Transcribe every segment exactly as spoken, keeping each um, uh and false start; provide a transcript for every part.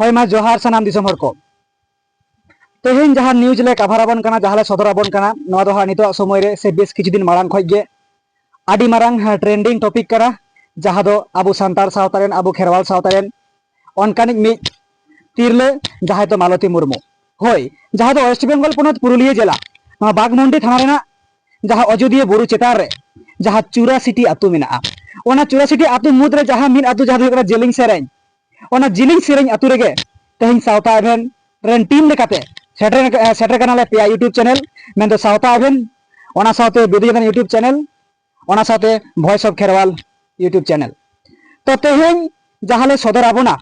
ᱦᱳᱭ, ᱢᱟ ᱡᱚᱦᱟᱨ ᱥᱟᱱᱟᱢ ᱫᱤᱥᱚᱢ ᱦᱚᱲ ᱠᱚ᱾ ᱛᱮᱦᱮᱧ ᱡᱟᱦᱟᱸ ᱱᱤᱭᱩᱡᱽ ᱞᱮ ᱠᱟᱵᱷᱟᱨ ᱟᱵᱚᱱ ᱠᱟᱱᱟ, ᱡᱟᱦᱟᱸ ᱞᱮ ᱥᱚᱫᱚᱨ ᱟᱵᱚᱱ ᱠᱟᱱᱟ, ᱱᱚᱣᱟ ᱫᱚ ᱦᱟᱸᱜ ᱱᱤᱛᱚᱜ ᱥᱚᱢᱚᱭ ᱨᱮ ᱥᱮ ᱵᱮᱥ ᱠᱤᱪᱷᱩ ᱫᱤᱱ ᱢᱟᱲᱟᱝ ᱠᱷᱚᱱ ᱜᱮ ᱟᱹᱰᱤ ᱢᱟᱨᱟᱝ ᱴᱨᱮᱱᱰᱤᱝ ᱴᱚᱯᱤᱠ ᱠᱟᱱᱟ, ᱡᱟᱦᱟᱸ ᱫᱚ ᱟᱵᱚ ᱥᱟᱱᱛᱟᱲ ᱥᱟᱶᱛᱟ ᱨᱮᱱ, ᱟᱵᱚ ᱠᱷᱮᱨᱣᱟᱞ ᱥᱟᱶᱛᱟ ᱨᱮᱱ ᱚᱱᱠᱟᱱᱤᱡ ᱢᱤᱫ ᱛᱤᱨᱞᱟᱹ, ᱡᱟᱦᱟᱸᱭ ᱫᱚ ᱢᱟᱞᱚᱛᱤ ᱢᱩᱨᱢᱩ᱾ ᱦᱳᱭ, ᱡᱟᱦᱟᱸ ᱫᱚ ᱳᱭᱮᱥᱴ ᱵᱮᱝᱜᱚᱞ ᱯᱚᱱᱚᱛ ᱯᱩᱨᱩᱞᱤᱭᱟᱹ ᱡᱮᱞᱟ, ᱱᱚᱣᱟ ᱵᱟᱜᱽᱢᱩᱱᱰᱤ ᱛᱷᱟᱱᱟ ᱨᱮᱱᱟᱜ ᱡᱟᱦᱟᱸ ᱚᱡᱳᱫᱤᱭᱟᱹ ᱵᱩᱨᱩ ᱪᱮᱛᱟᱱ ᱨᱮ ᱡᱟᱦᱟᱸ ᱪᱩᱨᱟᱥᱤᱴᱤ ᱟᱹᱛᱩ ᱢᱮᱱᱟᱜᱼᱟ, ᱚᱱᱟ ᱪᱩᱨᱟᱥᱤᱴᱤ ᱟᱹᱛᱩ ᱢᱩᱫᱽᱨᱮ ᱡᱟᱦᱟᱸ ᱢᱤᱫ ᱟᱹᱛᱩ, ᱡᱟᱦᱟᱸ ᱫᱚ ᱦᱩᱭᱩᱜ ᱠᱟᱱᱟ ᱡᱤᱞᱤᱧ ᱥᱮᱨᱮᱧ, ᱚᱱᱟ ᱡᱤᱞᱤᱧ ᱥᱮᱨᱮᱧ ᱟᱹᱛᱩ ᱨᱮᱜᱮ ᱛᱮᱦᱮᱧ ᱥᱟᱶᱛᱟ ᱮᱵᱷᱮᱱ ᱨᱮᱱ ᱴᱤᱢ ᱞᱮᱠᱟᱛᱮ ᱥᱮᱴᱮᱨ, ᱥᱮᱴᱮᱨ ᱠᱟᱱᱟᱞᱮ ᱯᱮᱭᱟ YouTube ᱪᱮᱱᱮᱞ, ᱢᱮᱱᱫᱚ ᱥᱟᱶᱛᱟ ᱮᱵᱷᱮᱱ, ᱚᱱᱟ ᱥᱟᱶᱛᱮ ᱵᱤᱫᱩ ᱪᱟᱸᱫᱟᱱ YouTube ᱪᱮᱱᱮᱞ, ᱚᱱᱟ ᱥᱟᱶᱛᱮ Voice of Kherwal YouTube channel. ᱛᱚ, ᱛᱮᱦᱮᱧ ᱡᱟᱦᱟᱸ ᱞᱮ ᱥᱚᱫᱚᱨ ᱟᱵᱚᱱᱟ,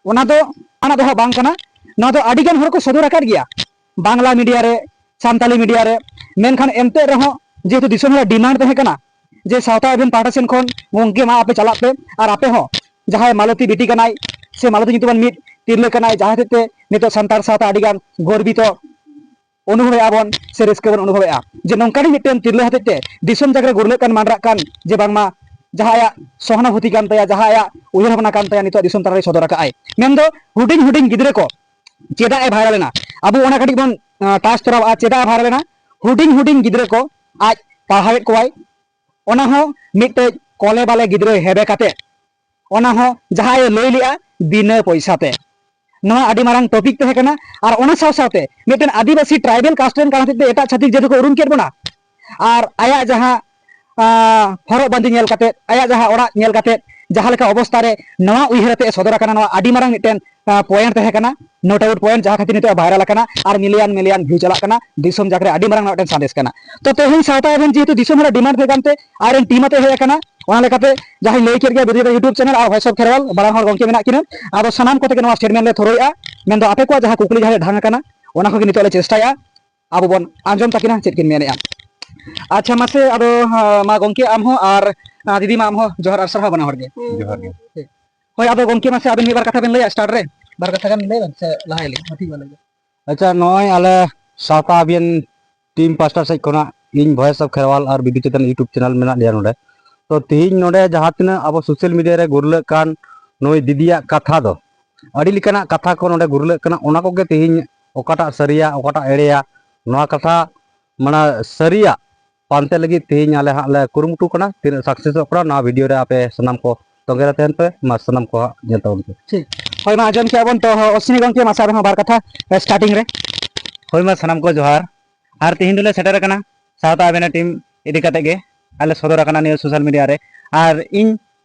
ᱚᱱᱟ ᱫᱚ ᱟᱱᱟᱜ ᱫᱚ ᱦᱟᱸᱜ ᱵᱟᱝ ᱠᱟᱱᱟ᱾ ᱱᱚᱣᱟ ᱫᱚ ᱟᱹᱰᱤ ᱜᱟᱱ ᱦᱚᱲ ᱠᱚ ᱥᱚᱫᱚᱨ ᱟᱠᱟᱫ ᱜᱮᱭᱟ, ᱵᱟᱝᱞᱟ ᱢᱤᱰᱤᱭᱟ ᱨᱮ, ᱥᱟᱱᱛᱟᱞᱤ ᱢᱤᱰᱤᱭᱟ ᱨᱮ, ᱢᱮᱱᱠᱷᱟᱱ ᱮᱱᱛᱮ ᱨᱮᱦᱚᱸ ᱡᱮᱦᱮᱛᱩ ᱫᱤᱥᱚᱢ ᱦᱚᱲᱟᱜ ᱰᱤᱢᱟᱱᱰ ᱛᱟᱦᱮᱸ ᱠᱟᱱᱟ ᱡᱮ ᱥᱟᱶᱛᱟ ᱮᱵᱷᱮᱱ ᱯᱟᱦᱴᱟ ᱥᱮᱱ ᱠᱷᱚᱱ ᱜᱚᱝᱠᱮ ᱢᱟ ᱟᱯᱮ ᱪᱟᱞᱟᱜ ᱯᱮ, ᱟᱨ ᱟᱯᱮ ᱦᱚᱸ ᱡᱟᱦᱟᱸᱭ ᱢᱟᱞᱚᱛᱤ ᱵᱤᱴᱤ ᱠᱟᱱᱟᱭ ᱥᱮ ᱢᱟᱞᱚᱛᱤ ᱧᱩᱛᱩᱢᱟᱱ ᱢᱤᱫ ᱛᱤᱨᱞᱟᱹ ᱠᱟᱱᱟᱭ, ᱡᱟᱦᱟᱸ ᱦᱚᱛᱮᱡ ᱛᱮ ᱱᱤᱛᱚᱜ ᱥᱟᱱᱛᱟᱲ ᱥᱟᱶᱛᱟ ᱟᱹᱰᱤ ᱜᱟᱱ ᱜᱚᱨᱵᱤᱛᱚ ᱚᱱᱩᱵᱷᱚᱵᱮᱜᱼᱟ ᱵᱚᱱ ᱥᱮ ᱨᱟᱹᱥᱠᱟᱹ ᱵᱚᱱ ᱚᱱᱩᱵᱷᱚᱵᱮᱜᱼᱟ ᱡᱮ ᱱᱚᱝᱠᱟᱱᱤᱡ ᱢᱤᱫᱴᱮᱱ ᱛᱤᱨᱞᱟᱹ ᱦᱚᱛᱮᱡ ᱛᱮ ᱫᱤᱥᱚᱢ ᱡᱟᱠ ᱨᱮ ᱜᱩᱨᱞᱟᱹᱜ ᱠᱟᱱ, ᱢᱟᱸᱰᱨᱟᱜ ᱠᱟᱱ, ᱡᱮ ᱵᱟᱝᱢᱟ ᱡᱟᱦᱟᱸ ᱟᱭᱟᱜ ᱥᱚᱦᱟᱱᱩᱵᱷᱩᱛᱤ ᱠᱟᱱ ᱛᱟᱭᱟ, ᱡᱟᱦᱟᱸ ᱟᱭᱟᱜ ᱩᱭᱦᱟᱹᱨ ᱵᱷᱟᱵᱽᱱᱟ ᱠᱟᱱ ᱛᱟᱭᱟ, ᱱᱤᱛᱚᱜ ᱫᱤᱥᱚᱢ ᱛᱟᱞᱟᱨᱮᱭ ᱥᱚᱫᱚᱨ ᱟᱠᱟᱫ ᱟᱭ᱾ ᱢᱮᱱᱫᱚ ᱦᱩᱰᱤᱧ ᱦᱩᱰᱤᱧ ᱜᱤᱫᱽᱨᱟᱹ ᱠᱚ ᱪᱮᱫᱟᱜ ᱮ ᱵᱷᱟᱭᱨᱟᱞ ᱮᱱᱟ, ᱟᱵᱚ ᱚᱱᱟ ᱠᱟᱹᱴᱤᱡ ᱵᱚᱱ ᱴᱟᱪ ᱛᱚᱨᱟᱣᱟᱜᱼᱟ, ᱪᱮᱫᱟᱜ ᱮ ᱵᱷᱟᱭᱨᱟᱞ ᱮᱱᱟ? ᱦᱩᱰᱤᱧ ᱦᱩᱰᱤᱧ ᱜᱤᱫᱽᱨᱟᱹ ᱠᱚ ᱟᱡ ᱯᱟᱲᱦᱟᱣᱮᱫ ᱠᱚᱣᱟᱭ, ᱚᱱᱟ ᱦᱚᱸ ᱢᱤᱫᱴᱮᱡ ᱠᱚᱞᱮ ᱵᱟᱞᱮ ᱜᱤᱫᱽᱨᱟᱹ ᱦᱮᱵᱮ ᱠᱟᱛᱮ, ᱚᱱᱟ ᱦᱚᱸ ᱡᱟᱦᱟᱸᱭ ᱮ ᱞᱟᱹᱭ ᱞᱮᱜᱼᱟ ᱵᱤᱱᱟᱹ ᱯᱚᱭᱥᱟ ᱛᱮ᱾ ᱱᱚᱣᱟ ᱟᱹᱰᱤ ᱢᱟᱨᱟᱝ ᱴᱚᱯᱤᱠ ᱛᱟᱦᱮᱸ ᱠᱟᱱᱟ᱾ ᱟᱨ ᱚᱱᱟ ᱥᱟᱶ ᱥᱟᱶᱛᱮ ᱢᱤᱫᱴᱮᱱ ᱟᱹᱫᱤᱵᱟᱹᱥᱤ ᱴᱨᱟᱭᱵᱮᱞ ᱠᱟᱥᱴ ᱨᱮᱱ ᱠᱟᱱ ᱦᱚᱛᱮᱡ ᱛᱮ ᱮᱴᱟᱜ ᱪᱷᱟᱹᱛᱤᱠ ᱡᱟᱹᱛ ᱠᱚ ᱩᱨᱩᱢ ᱠᱮᱫ ᱵᱚᱱᱟ᱾ ᱟᱨ ᱟᱭᱟᱜ ᱡᱟᱦᱟᱸ, ᱟᱸ, ᱦᱚᱨᱚᱜ ᱵᱟᱸᱫᱮ ᱧᱮᱞ ᱠᱟᱛᱮ, ᱟᱭᱟᱜ ᱡᱟᱦᱟᱸ ᱚᱲᱟᱜ ᱧᱮᱞ ᱠᱟᱛᱮ, ᱡᱟᱦᱟᱸ ᱞᱮᱠᱟ ᱚᱵᱚᱥᱛᱟ ᱨᱮ ᱱᱚᱣᱟ ᱩᱭᱦᱟᱹᱨ ᱟᱛᱮ ᱮ ᱥᱚᱫᱚᱨ ᱟᱠᱟᱱᱟ, ᱱᱚᱣᱟ ᱟᱹᱰᱤ ᱢᱟᱨᱟᱝ ᱢᱤᱫᱴᱮᱱ, ᱟᱸ, ᱯᱚᱭᱮᱱᱴ ᱛᱟᱦᱮᱸ ᱠᱟᱱᱟ, ᱱᱳᱴ ᱟᱣᱩᱴ ᱯᱚᱭᱮᱱᱴ, ᱡᱟᱦᱟᱸ ᱠᱷᱟᱹᱛᱤᱨ ᱱᱤᱛᱚᱜ ᱵᱷᱟᱭᱨᱟᱞ ᱟᱠᱟᱱᱟ ᱟᱨ ᱢᱤᱞᱤᱭᱚᱱ ᱢᱤᱞᱤᱭᱚᱱ ᱵᱷᱤᱭᱩ ᱪᱟᱞᱟᱜ ᱠᱟᱱᱟ᱾ ᱫᱤᱥᱚᱢ ᱡᱟᱠ ᱨᱮ ᱟᱹᱰᱤ ᱢᱟᱨᱟᱝ ᱢᱤᱫᱴᱮᱱ ᱥᱟᱸᱫᱮᱥ ᱠᱟᱱᱟ᱾ ᱛᱚ, ᱛᱮᱦᱮᱧ ᱥᱟᱶᱛᱟ ᱮᱵᱷᱮᱱ ᱡᱮᱦᱮᱛᱩ ᱫᱤᱥᱚᱢ ᱦᱚᱲᱟᱜ ᱰᱤᱢᱟᱱᱰ ᱛᱟᱦᱮᱸ ᱠᱟᱱᱛᱮ ᱟᱡ ᱨᱮᱱ ᱴᱤᱢ ᱟᱛᱮ ᱦᱮᱡ ᱟᱠᱟᱱᱟ᱾ ᱚᱱᱟ ᱞᱮᱠᱟᱛᱮ ᱡᱟᱦᱟᱸᱧ ᱞᱟᱹᱭ ᱠᱮᱫ ᱜᱮᱭᱟ, Bidu Chandan YouTube channel R Voice of Kherwal, ᱵᱟᱱᱟ ᱦᱚᱲ ᱜᱚᱝᱠᱮ ᱢᱮᱱᱟᱜ ᱠᱤᱱᱟ᱾ ᱟᱫᱚ ᱥᱟᱱᱟᱢ ᱠᱚᱛᱮ ᱜᱮ ᱱᱚᱣᱟ ᱥᱴᱮᱴᱢᱮᱱᱴ ᱞᱮ ᱛᱷᱳᱨᱳᱭᱮᱫᱼᱟ᱾ ᱢᱮᱱᱫᱚ ᱟᱯᱮ ᱠᱚᱣᱟᱜ ᱡᱟᱦᱟᱸ ᱠᱩᱠᱞᱤ ᱡᱟᱦᱟᱸ ᱨᱮ ᱰᱷᱟᱝ ᱟᱠᱟᱱᱟ, ᱚᱱᱟ ᱠᱚᱜᱮ ᱱᱤᱛᱚᱜ ᱞᱮ ᱪᱮᱥᱴᱟᱭᱟ ᱟᱵᱚ ᱵᱚᱱ ᱟᱸᱡᱚᱢ ᱛᱟᱹᱠᱤᱱᱟ ᱪᱮᱫ ᱠᱤᱱ ᱢᱮᱱᱮᱫᱼᱟ᱾ ᱟᱪᱪᱷᱟ, ᱢᱟᱥᱮ ᱟᱫᱚ, ᱦᱟ, ᱢᱟ ᱜᱚᱝᱠᱮ ᱟᱢ ᱦᱚᱸ ᱟᱨ, ᱟ, ᱫᱤᱫᱤ ᱢᱟ ᱟᱢ ᱦᱚᱸ ᱡᱚᱦᱟᱨ ᱟᱨ ᱥᱟᱨᱦᱟᱣ ᱵᱟᱱᱟ ᱦᱚᱲ ᱜᱮ᱾ ᱡᱚᱦᱟᱨ ᱜᱮ᱾ ᱦᱳᱭ, ᱟᱫᱚ ᱜᱚᱝᱠᱮ ᱢᱟᱥᱮ ᱟᱵᱮᱱ ᱢᱤᱫ ᱵᱟᱨ ᱠᱟᱛᱷᱟ ᱵᱮᱱ ᱞᱟᱹᱭᱟ ᱥᱴᱟᱨᱴ ᱨᱮ, ᱵᱟᱨ ᱠᱟᱛᱷᱟ ᱜᱟᱱ ᱞᱟᱹᱭ ᱵᱮᱱ ᱥᱮ ᱞᱟᱦᱟᱭᱟᱞᱤᱧ? ᱢᱟ ᱴᱷᱤᱠ ᱜᱮᱭᱟ, ᱞᱟᱹᱭ ᱵᱮᱱ᱾ ᱟᱪᱪᱷᱟ, ᱱᱚᱜᱼᱚᱭ ᱟᱞᱮ ᱥᱟᱶᱛᱟ ᱟᱵᱷᱤᱭᱟᱱ ᱴᱤᱢ ᱯᱟᱥᱴᱟ ᱥᱮᱫ ᱠᱷᱚᱱᱟᱜ ᱤᱧ Voice of Kherwal R Bidu Chandan YouTube channel ᱢᱮᱱᱟᱜ ᱞᱮᱭᱟ ᱱᱚᱰᱮ᱾ ᱛᱚ, ᱛᱤᱦᱤᱧ ᱱᱚᱰᱮ ᱡᱟᱦᱟᱸ ᱛᱤᱱᱟᱹᱜ ᱟᱵᱚ ᱥᱳᱥᱟᱞ ᱢᱤᱰᱤᱭᱟ ᱨᱮ ᱜᱩᱨᱞᱟᱹᱜ ᱠᱟᱱ ᱱᱩᱭ ᱫᱤᱫᱤᱭᱟᱜ ᱠᱟᱛᱷᱟ ᱫᱚ, ᱟᱹᱰᱤ ᱞᱮᱠᱟᱱᱟᱜ ᱠᱟᱛᱷᱟ ᱠᱚ ᱱᱚᱰᱮ ᱜᱩᱨᱞᱟᱹᱜ ᱠᱟᱱᱟ᱾ ᱚᱱᱟ ᱠᱚᱜᱮ ᱛᱮᱦᱮᱧ ᱚᱠᱟᱴᱟᱜ ᱥᱟᱹᱨᱤᱭᱟ, ᱚᱠᱟᱴᱟᱜ ᱮᱲᱮᱭᱟ, ᱱᱚᱣᱟ ᱠᱟᱛᱷᱟ ᱢᱟᱱᱮ ᱥᱟᱹᱨᱤᱭᱟᱜ ᱯᱟᱱᱛᱮ ᱞᱟᱹᱜᱤᱫ ᱛᱮᱦᱮᱧ ᱟᱞᱮ ᱦᱟᱸᱜ ᱞᱮ ᱠᱩᱨᱩᱢᱩᱴᱩ ᱠᱟᱱᱟ᱾ ᱛᱤᱱᱟᱹᱜ ᱥᱟᱠᱥᱮᱥᱚᱜ ᱠᱟᱱᱟ, ᱱᱚᱣᱟ ᱵᱷᱤᱰᱤᱭᱳ ᱨᱮ ᱟᱯᱮ ᱥᱟᱱᱟᱢ ᱠᱚ ᱛᱚᱸᱜᱮ ᱨᱮ ᱛᱟᱦᱮᱱ ᱯᱮ᱾ ᱢᱟ ᱥᱟᱱᱟᱢ ᱠᱚ ᱦᱟᱸᱜ ᱧᱮᱞ ᱛᱟᱵᱚᱱ ᱯᱮ᱾ ᱴᱷᱤᱠ᱾ ᱦᱳᱭ, ᱢᱟ ᱟᱸᱡᱚᱢ ᱠᱮᱜᱼᱟ ᱵᱚᱱ ᱛᱚ, ᱚᱥᱱᱤ ᱜᱚᱢᱠᱮ, ᱢᱟᱥᱮ ᱟᱵᱮᱱ ᱦᱚᱸ ᱵᱟᱨ ᱠᱟᱛᱷᱟ ᱥᱴᱟᱨᱴᱤᱝ ᱨᱮ᱾ ᱦᱳᱭ, ᱢᱟ ᱥᱟᱱᱟᱢ ᱠᱚ ᱡᱚᱦᱟᱨ᱾ ᱟᱨ ᱛᱮᱦᱮᱧ ᱫᱚᱞᱮ ᱥᱮᱴᱮᱨ ᱟᱠᱟᱱᱟ ᱥᱟᱶᱛᱟ ᱟᱵᱮᱱᱟᱜ ᱴᱤᱢ ᱤᱫᱤ ᱠᱟᱛᱮ ᱜᱮ ᱟᱞᱮ ᱥᱚᱫᱚᱨ ᱟᱠᱟᱱᱟ ᱱᱤᱭᱟᱹ ᱥᱳᱥᱟᱞ ᱢᱤᱰᱤᱭᱟ ᱨᱮ᱾ ᱟᱨ ᱤᱧ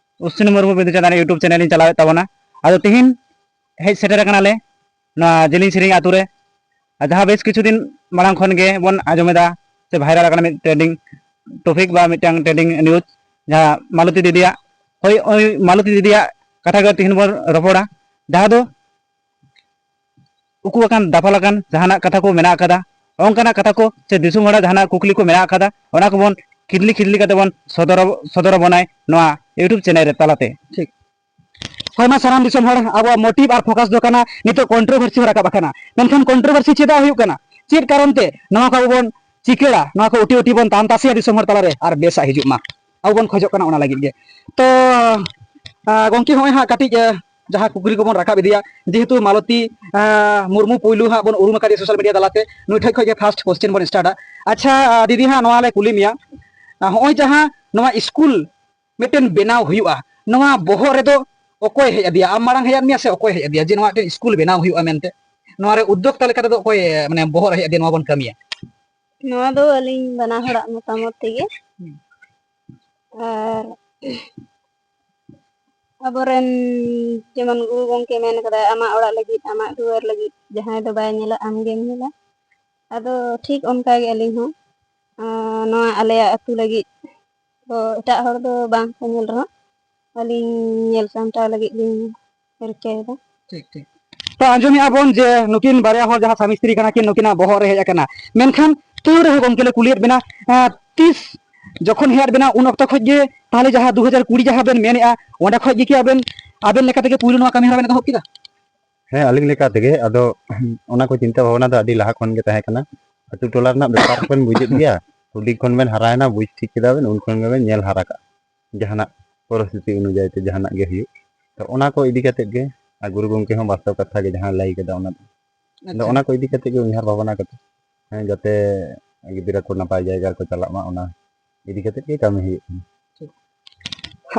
ᱚᱥᱱᱤ ᱢᱩᱨᱢᱩ ᱵᱤᱫᱩ ᱪᱟᱸᱫᱟᱱ YouTube ᱪᱮᱱᱮᱞ ᱤᱧ ᱪᱟᱞᱟᱣᱮᱫ ᱛᱟᱵᱚᱱᱟ᱾ ᱟᱫᱚ ᱛᱮᱦᱮᱧ ᱦᱮᱡ ᱥᱮᱴᱮᱨ ᱟᱠᱟᱱᱟᱞᱮ ᱱᱚᱣᱟ ᱡᱤᱞᱤᱧ ᱥᱮᱨᱮᱧ ᱟᱛᱳ ᱨᱮ᱾ ᱟᱨ ᱡᱟᱦᱟᱸ ᱵᱮᱥ ᱠᱤᱪᱷᱩ ᱫᱤᱱ ᱢᱟᱲᱟᱝ ᱠᱷᱚᱱ ᱜᱮ ᱵᱚᱱ ᱟᱸᱡᱚᱢᱮᱫᱟ ᱥᱮ ᱵᱷᱟᱭᱨᱟᱞ ᱟᱠᱟᱱᱟ ᱢᱤᱫ ᱴᱨᱮᱱᱰᱤᱝ ᱴᱚᱯᱤᱠ ᱵᱟ ᱢᱤᱫᱴᱟᱝ ᱴᱨᱮᱱᱰᱤᱝ ᱱᱤᱭᱩᱡᱽ, ᱡᱟᱦᱟᱸ ᱢᱟᱞᱚᱛᱤ ᱫᱤᱫᱤᱭᱟᱜ᱾ ᱦᱳᱭ, ᱳᱭ ᱢᱟᱞᱚᱛᱤ ᱫᱤᱫᱤᱭᱟᱜ ᱠᱟᱛᱷᱟ ᱜᱮ ᱛᱮᱦᱮᱧ ᱵᱚᱱ ᱨᱚᱯᱚᱲᱟ, ᱡᱟᱦᱟᱸ ᱫᱚ ᱩᱠᱩ ᱟᱠᱟᱱ ᱫᱟᱯᱟᱞ ᱟᱠᱟᱱ ᱡᱟᱦᱟᱱᱟᱜ ᱠᱟᱛᱷᱟ ᱠᱚ ᱢᱮᱱᱟᱜ ᱟᱠᱟᱫᱟ, ᱚᱱᱠᱟᱱᱟᱜ ᱠᱟᱛᱷᱟ ᱠᱚ ᱥᱮ ᱫᱤᱥᱚᱢ ᱦᱚᱲᱟᱜ ᱡᱟᱦᱟᱱᱟᱜ ᱠᱩᱠᱞᱤ ᱠᱚ ᱢᱮᱱᱟᱜ ᱟᱠᱟᱫᱟ, ᱚᱱᱟ ᱠᱚᱵᱚᱱ ᱠᱷᱤᱫᱽᱞᱤ ᱠᱷᱤᱫᱽᱞᱤ ᱠᱟᱛᱮ ᱵᱚᱱ ᱥᱚᱫᱚᱨ, ᱥᱚᱫᱚᱨ ᱟᱵᱚᱱᱟᱭ ᱱᱚᱣᱟ YouTube ᱪᱮᱱᱮᱞ ᱨᱮ ᱛᱟᱞᱟᱛᱮ᱾ ᱴᱷᱤᱠ᱾ ᱦᱳᱭ, ᱢᱟ ᱥᱟᱱᱟᱢ ᱫᱤᱥᱚᱢ ᱦᱚᱲ, ᱟᱵᱚᱣᱟᱜ ᱢᱳᱴᱤᱵᱷ ᱟᱨ ᱯᱷᱳᱠᱟᱥ ᱫᱚ ᱠᱟᱱᱟ ᱱᱤᱛᱚᱜ ᱠᱚᱱᱴᱨᱳᱵᱷᱟᱨᱥᱤ ᱦᱚᱸ ᱨᱟᱠᱟᱵ ᱟᱠᱟᱱᱟ᱾ ᱢᱮᱱᱠᱷᱟᱱ ᱠᱚᱱᱴᱨᱳᱵᱷᱟᱨᱥᱤ ᱪᱮᱫᱟᱜ ᱦᱩᱭᱩᱜ ᱠᱟᱱᱟ? ᱪᱮᱫ ᱠᱟᱨᱚᱱ ᱛᱮ ᱱᱚᱣᱟ ᱠᱚ ᱟᱵᱚ ᱵᱚᱱ ᱪᱤᱠᱟᱹᱲᱟ, ᱱᱚᱣᱟ ᱠᱚ ᱩᱴᱤ ᱩᱴᱤ ᱵᱚᱱ ᱛᱟᱢ ᱛᱟᱥᱮᱭᱟ ᱫᱤᱥᱚᱢ ᱦᱚᱲ ᱛᱟᱞᱟᱨᱮ, ᱟᱨ ᱵᱮᱥᱟᱜ ᱦᱤᱡᱩᱜ ᱢᱟ? ᱟᱵᱚ ᱵᱚᱱ ᱠᱷᱚᱡᱚᱜ ᱠᱟᱱᱟ ᱚᱱᱟ ᱞᱟᱹᱜᱤᱫ ᱜᱮ᱾ ᱛᱚ, ᱟᱸ, ᱜᱚᱢᱠᱮ, ᱦᱚᱸᱜᱼᱚᱭ ᱦᱟᱸᱜ ᱠᱟᱹᱴᱤᱡ, ᱟᱸ, ᱡᱟᱦᱟᱸ ᱠᱩᱠᱞᱤ ᱠᱚᱵᱚᱱ ᱨᱟᱠᱟᱵ ᱤᱫᱤᱭᱟ, ᱡᱮᱦᱮᱛᱩ ᱢᱟᱞᱚᱛᱤ, ᱟᱸ, ᱢᱩᱨᱢᱩ ᱯᱩᱭᱞᱩ ᱦᱟᱸᱜ ᱵᱚᱱ ᱩᱨᱩᱢ ᱟᱠᱟᱫᱮᱭᱟ ᱥᱳᱥᱟᱞ ᱢᱤᱰᱤᱭᱟ ᱛᱟᱞᱟᱛᱮ, ᱱᱩᱭ ᱴᱷᱮᱡ ᱠᱷᱚᱡ ᱜᱮ ᱯᱷᱟᱥᱴ ᱠᱚᱥᱪᱮᱱ ᱵᱚᱱ ᱥᱴᱟᱨᱴᱟ᱾ ᱟᱪᱪᱷᱟ, ᱟᱸ, ᱫᱤᱫᱤ, ᱦᱟᱸᱜ ᱱᱚᱣᱟ ᱞᱮ ᱠᱩᱞᱤ ᱢᱮᱭᱟ, ᱟᱸ, ᱦᱚᱸᱜᱼᱚᱭ ᱡᱟᱦᱟᱸ ᱱᱚᱣᱟ ᱥᱠᱩᱞ ᱢᱤᱫᱴᱮᱱ ᱵᱮᱱᱟᱣ ᱦᱩᱭᱩᱜᱼᱟ, ᱱᱚᱣᱟ ᱵᱚᱦᱚᱜ ᱨᱮᱫᱚ ᱚᱠᱚᱭ ᱦᱮᱡ ᱟᱫᱮᱭᱟ? ᱟᱢ ᱢᱟᱲᱟᱝ ᱦᱮᱡ ᱟᱫ ᱢᱮᱭᱟ ᱥᱮ ᱚᱠᱚᱭ ᱦᱮᱡ ᱟᱫᱮᱭᱟ ᱡᱮ ᱱᱚᱣᱟ ᱢᱤᱫᱴᱮᱱ ᱥᱠᱩᱞ ᱵᱮᱱᱟᱣ ᱦᱩᱭᱩᱜᱼᱟ ᱢᱮᱱᱛᱮ? ᱱᱚᱣᱟ ᱨᱮ ᱩᱫᱽᱫᱳᱠᱛᱟ ᱞᱮᱠᱟ ᱛᱮᱫᱚ ᱚᱠᱚᱭ, ᱢᱟᱱᱮ, ᱵᱚᱦᱚᱜ ᱨᱮ ᱦᱮᱡ ᱟᱫᱮᱭᱟ ᱱᱚᱣᱟ ᱵᱚᱱ ᱠᱟᱹᱢᱤᱭᱟ? ᱱᱚᱣᱟ ᱫᱚ ᱟᱹᱞᱤᱧ ᱵᱟᱱᱟ ᱦᱚᱲᱟᱜ ᱢᱚᱛᱟᱢᱚᱛ ᱛᱮᱜᱮ᱾ ᱦᱩᱸ᱾ ᱟᱨ ᱟᱵᱚᱨᱮᱱ ᱡᱮᱢᱚᱱ ᱜᱩᱨᱩ ᱜᱚᱢᱠᱮ ᱢᱮᱱ ᱠᱟᱫᱟᱭ, "ᱟᱢᱟᱜ ᱚᱲᱟᱜ ᱞᱟᱹᱜᱤᱫ, ᱟᱢᱟᱜ ᱫᱩᱣᱟᱹᱨ ᱞᱟᱹᱜᱤᱫ ᱡᱟᱦᱟᱸᱭ ᱫᱚ ᱵᱟᱭ ᱧᱮᱞᱟ, ᱟᱢ ᱜᱮᱢ ᱧᱮᱞᱟ᱾" ᱟᱫᱚ ᱴᱷᱤᱠ ᱚᱱᱠᱟ ᱜᱮ ᱟᱹᱞᱤᱧ ᱦᱚᱸ, ᱟᱸ, ᱱᱚᱣᱟ ᱟᱞᱮᱭᱟᱜ ᱟᱹᱛᱩ ᱞᱟᱹᱜᱤᱫ ᱫᱚ ᱮᱴᱟᱜ ᱦᱚᱲ ᱫᱚ ᱵᱟᱝ ᱠᱚ ᱧᱮᱞ ᱨᱮᱦᱚᱸ, ᱟᱹᱞᱤᱧ ᱧᱮᱞ ᱥᱟᱢᱴᱟᱣ ᱞᱟᱹᱜᱤᱫ ᱞᱤᱧ ᱨᱤᱠᱟᱹᱭᱮᱫᱟ᱾ ᱴᱷᱤᱠ, ᱴᱷᱤᱠ᱾ ᱛᱚ, ᱟᱸᱡᱚᱢᱮᱜᱼᱟ ᱵᱚᱱ ᱡᱮ ᱱᱩᱠᱤᱱ ᱵᱟᱨᱭᱟ ᱦᱚᱲ ᱡᱟᱦᱟᱸ ᱥᱟᱢᱤ ᱥᱛᱨᱤ ᱠᱟᱱᱟ ᱠᱤᱱ, ᱱᱩᱠᱤᱱᱟᱜ ᱵᱚᱦᱚᱜ ᱨᱮ ᱦᱮᱡ ᱟᱠᱟᱱᱟ᱾ ᱢᱮᱱᱠᱷᱟᱱ ᱛᱟᱹᱣ ᱨᱮᱦᱚᱸ ᱜᱚᱢᱠᱮ ᱞᱮ ᱠᱩᱞᱤᱭᱮᱫ ᱵᱮᱱᱟ, ᱮᱸ, ᱛᱤᱥ ᱡᱚᱠᱷᱚᱱ ᱦᱮᱡ ᱟᱫ ᱵᱮᱱᱟ, ᱩᱱ ᱚᱠᱛᱚ ᱠᱷᱚᱡ ᱜᱮ ᱛᱟᱦᱞᱮ ᱡᱟᱦᱟᱸ ᱫᱩ ᱦᱟᱡᱟᱨ ᱠᱩᱲᱤ ᱡᱟᱦᱟᱸ ᱵᱮᱱ ᱢᱮᱱᱮᱜᱼᱟ, ᱚᱸᱰᱮ ᱠᱷᱚᱡ ᱜᱮ ᱠᱤ ᱟᱵᱮᱱ, ᱟᱵᱮᱱ ᱞᱮᱠᱟ ᱛᱮᱜᱮ ᱯᱩᱭᱞᱩ ᱱᱚᱣᱟ ᱠᱟᱹᱢᱤ ᱦᱚᱨᱟ ᱵᱮᱱ ᱮᱛᱚᱦᱚᱵ ᱠᱮᱫᱟ? ᱦᱮᱸ, ᱟᱹᱞᱤᱧ ᱞᱮᱠᱟ ᱛᱮᱜᱮ᱾ ᱟᱫᱚ ᱚᱱᱟ ᱠᱚ ᱪᱤᱱᱛᱟᱹ ᱵᱷᱟᱵᱽᱱᱟ ᱫᱚ ᱟᱹᱰᱤ ᱞᱟᱦᱟ ᱠᱷᱚᱱ ᱜᱮ ᱛᱟᱦᱮᱸ ᱠᱟᱱᱟ᱾ ᱟᱹᱛᱩ ᱴᱚᱞᱟ ᱨᱮᱱᱟᱜ ᱵᱮᱯᱟᱨ ᱠᱚᱵᱮᱱ ᱵᱩᱡᱮᱫ ᱜᱮᱭᱟ, ᱦᱩᱰᱤᱧ ᱠᱷᱚᱱ ᱵᱮᱱ ᱦᱟᱨᱟᱭᱮᱱᱟ, ᱵᱩᱡᱽ ᱴᱷᱤᱠ ᱠᱮᱫᱟ ᱵᱮᱱ, ᱩᱱ ᱠᱷᱚᱱ ᱜᱮᱵᱮᱱ ᱧᱮᱞ ᱦᱟᱨᱟ ᱠᱟᱜᱼᱟ᱾ ᱡᱟᱦᱟᱱᱟᱜ ᱯᱚᱨᱤᱥᱛᱷᱤᱛᱤ ᱚᱱᱩᱡᱟᱭᱤ ᱛᱮ ᱡᱟᱦᱟᱱᱟᱜ ᱜᱮ ᱦᱩᱭᱩᱜ, ᱛᱚ ᱚᱱᱟ ᱠᱚ ᱤᱫᱤ ᱠᱟᱛᱮᱫ ᱜᱮ ᱟᱨ ᱜᱩᱨᱩ ᱜᱚᱢᱠᱮ ᱦᱚᱸ ᱵᱟᱥᱛᱚᱵ ᱠᱟᱛᱷᱟ ᱜᱮ ᱡᱟᱦᱟᱸ ᱞᱟᱹᱭ ᱠᱮᱫᱟ, ᱚᱱᱟ ᱫᱚ ᱟᱫᱚ ᱟᱪᱪᱷᱟ᱾ ᱚᱱᱟ ᱠᱚ ᱤᱫᱤ ᱠᱟᱛᱮ ᱜᱮ ᱩᱭᱦᱟᱹᱨ ᱵᱷᱟᱵᱽᱱᱟ ᱠᱟᱛᱮ, ᱦᱮᱸ, ᱡᱟᱛᱮ ᱜᱤᱫᱽᱨᱟᱹ ᱠᱚ ᱱᱟᱯᱟᱭ ᱡᱟᱭᱜᱟ ᱨᱮᱠᱚ ᱪᱟᱞᱟᱜ ᱢᱟ, ᱚᱱᱟ ᱤᱫᱤ ᱠᱟᱛᱮ ᱜᱮ ᱠᱟᱹᱢᱤ ᱦᱩᱭᱩᱜ ᱠᱟᱱᱟ᱾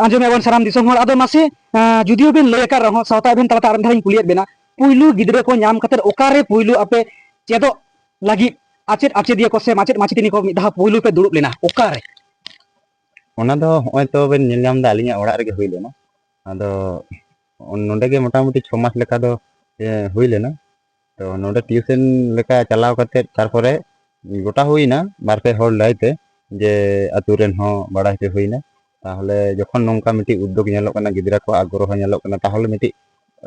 ᱟᱸᱡᱚᱢᱮᱫ ᱵᱚᱱ ᱥᱟᱱᱟᱢ ᱫᱤᱥᱚᱢ ᱦᱚᱲ, ᱟᱫᱚ ᱢᱟᱥᱮ, ᱟᱸ, ᱡᱩᱫᱤᱭᱳ ᱵᱮᱱ ᱞᱟᱹᱭ ᱟᱠᱟᱫ ᱨᱮᱦᱚᱸ, ᱥᱟᱶᱛᱟ ᱟᱹᱵᱤᱱ ᱛᱟᱞᱟᱛᱮ ᱟᱨ ᱢᱤᱫ ᱫᱷᱟᱣ ᱤᱧ ᱠᱩᱞᱤᱭᱮᱫ ᱵᱮᱱᱟ, ᱯᱩᱭᱞᱩ ᱜᱤᱫᱽᱨᱟᱹ ᱠᱚ ᱧᱟᱢ ᱠᱟᱛᱮ ᱚᱠᱟᱨᱮ ᱯᱩᱭᱞᱩ ᱟᱯᱮ ᱪᱮᱫᱚᱜ ᱞᱟᱹᱜᱤᱫ ᱟᱪᱮᱫ ᱟᱪᱮᱫᱤᱭᱟᱹ ᱠᱚ ᱥᱮ ᱢᱟᱪᱮᱫ ᱢᱟᱪᱮᱛᱟᱹᱱᱤ ᱠᱚ ᱢᱤᱫ ᱫᱷᱟᱣ ᱯᱩᱭᱞᱩ ᱯᱮ ᱫᱩᱲᱩᱵ ᱞᱮᱱᱟ, ᱚᱠᱟᱨᱮ? ᱚᱱᱟ ᱫᱚ ᱦᱚᱸᱜᱼᱚᱭ ᱛᱚ ᱵᱮᱱ ᱧᱮᱞ ᱧᱟᱢ ᱮᱫᱟ, ᱟᱹᱞᱤᱧᱟᱜ ᱚᱲᱟᱜ ᱨᱮᱜᱮ ᱦᱩᱭ ᱞᱮᱱᱟ᱾ ᱟᱫᱚ ᱱᱚᱸᱰᱮ ᱜᱮ ᱢᱚᱴᱟᱢᱩᱴᱤ ᱪᱷᱚ ᱢᱟᱥ ᱞᱮᱠᱟ ᱫᱚ, ᱮ, ᱦᱩᱭ ᱞᱮᱱᱟ᱾ ᱛᱚ ᱱᱚᱸᱰᱮ ᱴᱤᱭᱩᱥᱚᱱ ᱞᱮᱠᱟ ᱪᱟᱞᱟᱣ ᱠᱟᱛᱮᱫ, ᱛᱟᱨᱯᱚᱨᱮ ᱜᱚᱴᱟ ᱦᱩᱭᱱᱟ ᱵᱟᱨ ᱯᱮ ᱦᱚᱲ ᱞᱟᱹᱭᱛᱮ, ᱡᱮ ᱟᱹᱛᱩ ᱨᱮᱱ ᱦᱚᱸ ᱵᱟᱲᱟᱭ ᱦᱚᱪᱚ ᱦᱩᱭᱱᱟ᱾ ᱛᱟᱦᱚᱞᱮ ᱡᱚᱠᱷᱚᱱ ᱱᱚᱝᱠᱟ ᱢᱤᱫᱴᱤᱡ ᱩᱫᱽᱫᱳᱜᱽ ᱧᱮᱞᱚᱜ ᱠᱟᱱᱟ, ᱜᱤᱫᱽᱨᱟᱹ ᱠᱚᱣᱟᱜ ᱟᱜᱽᱨᱚᱦᱚ ᱧᱮᱞᱚᱜ ᱠᱟᱱᱟ, ᱛᱟᱦᱚᱞᱮ ᱢᱤᱫᱴᱤᱡ,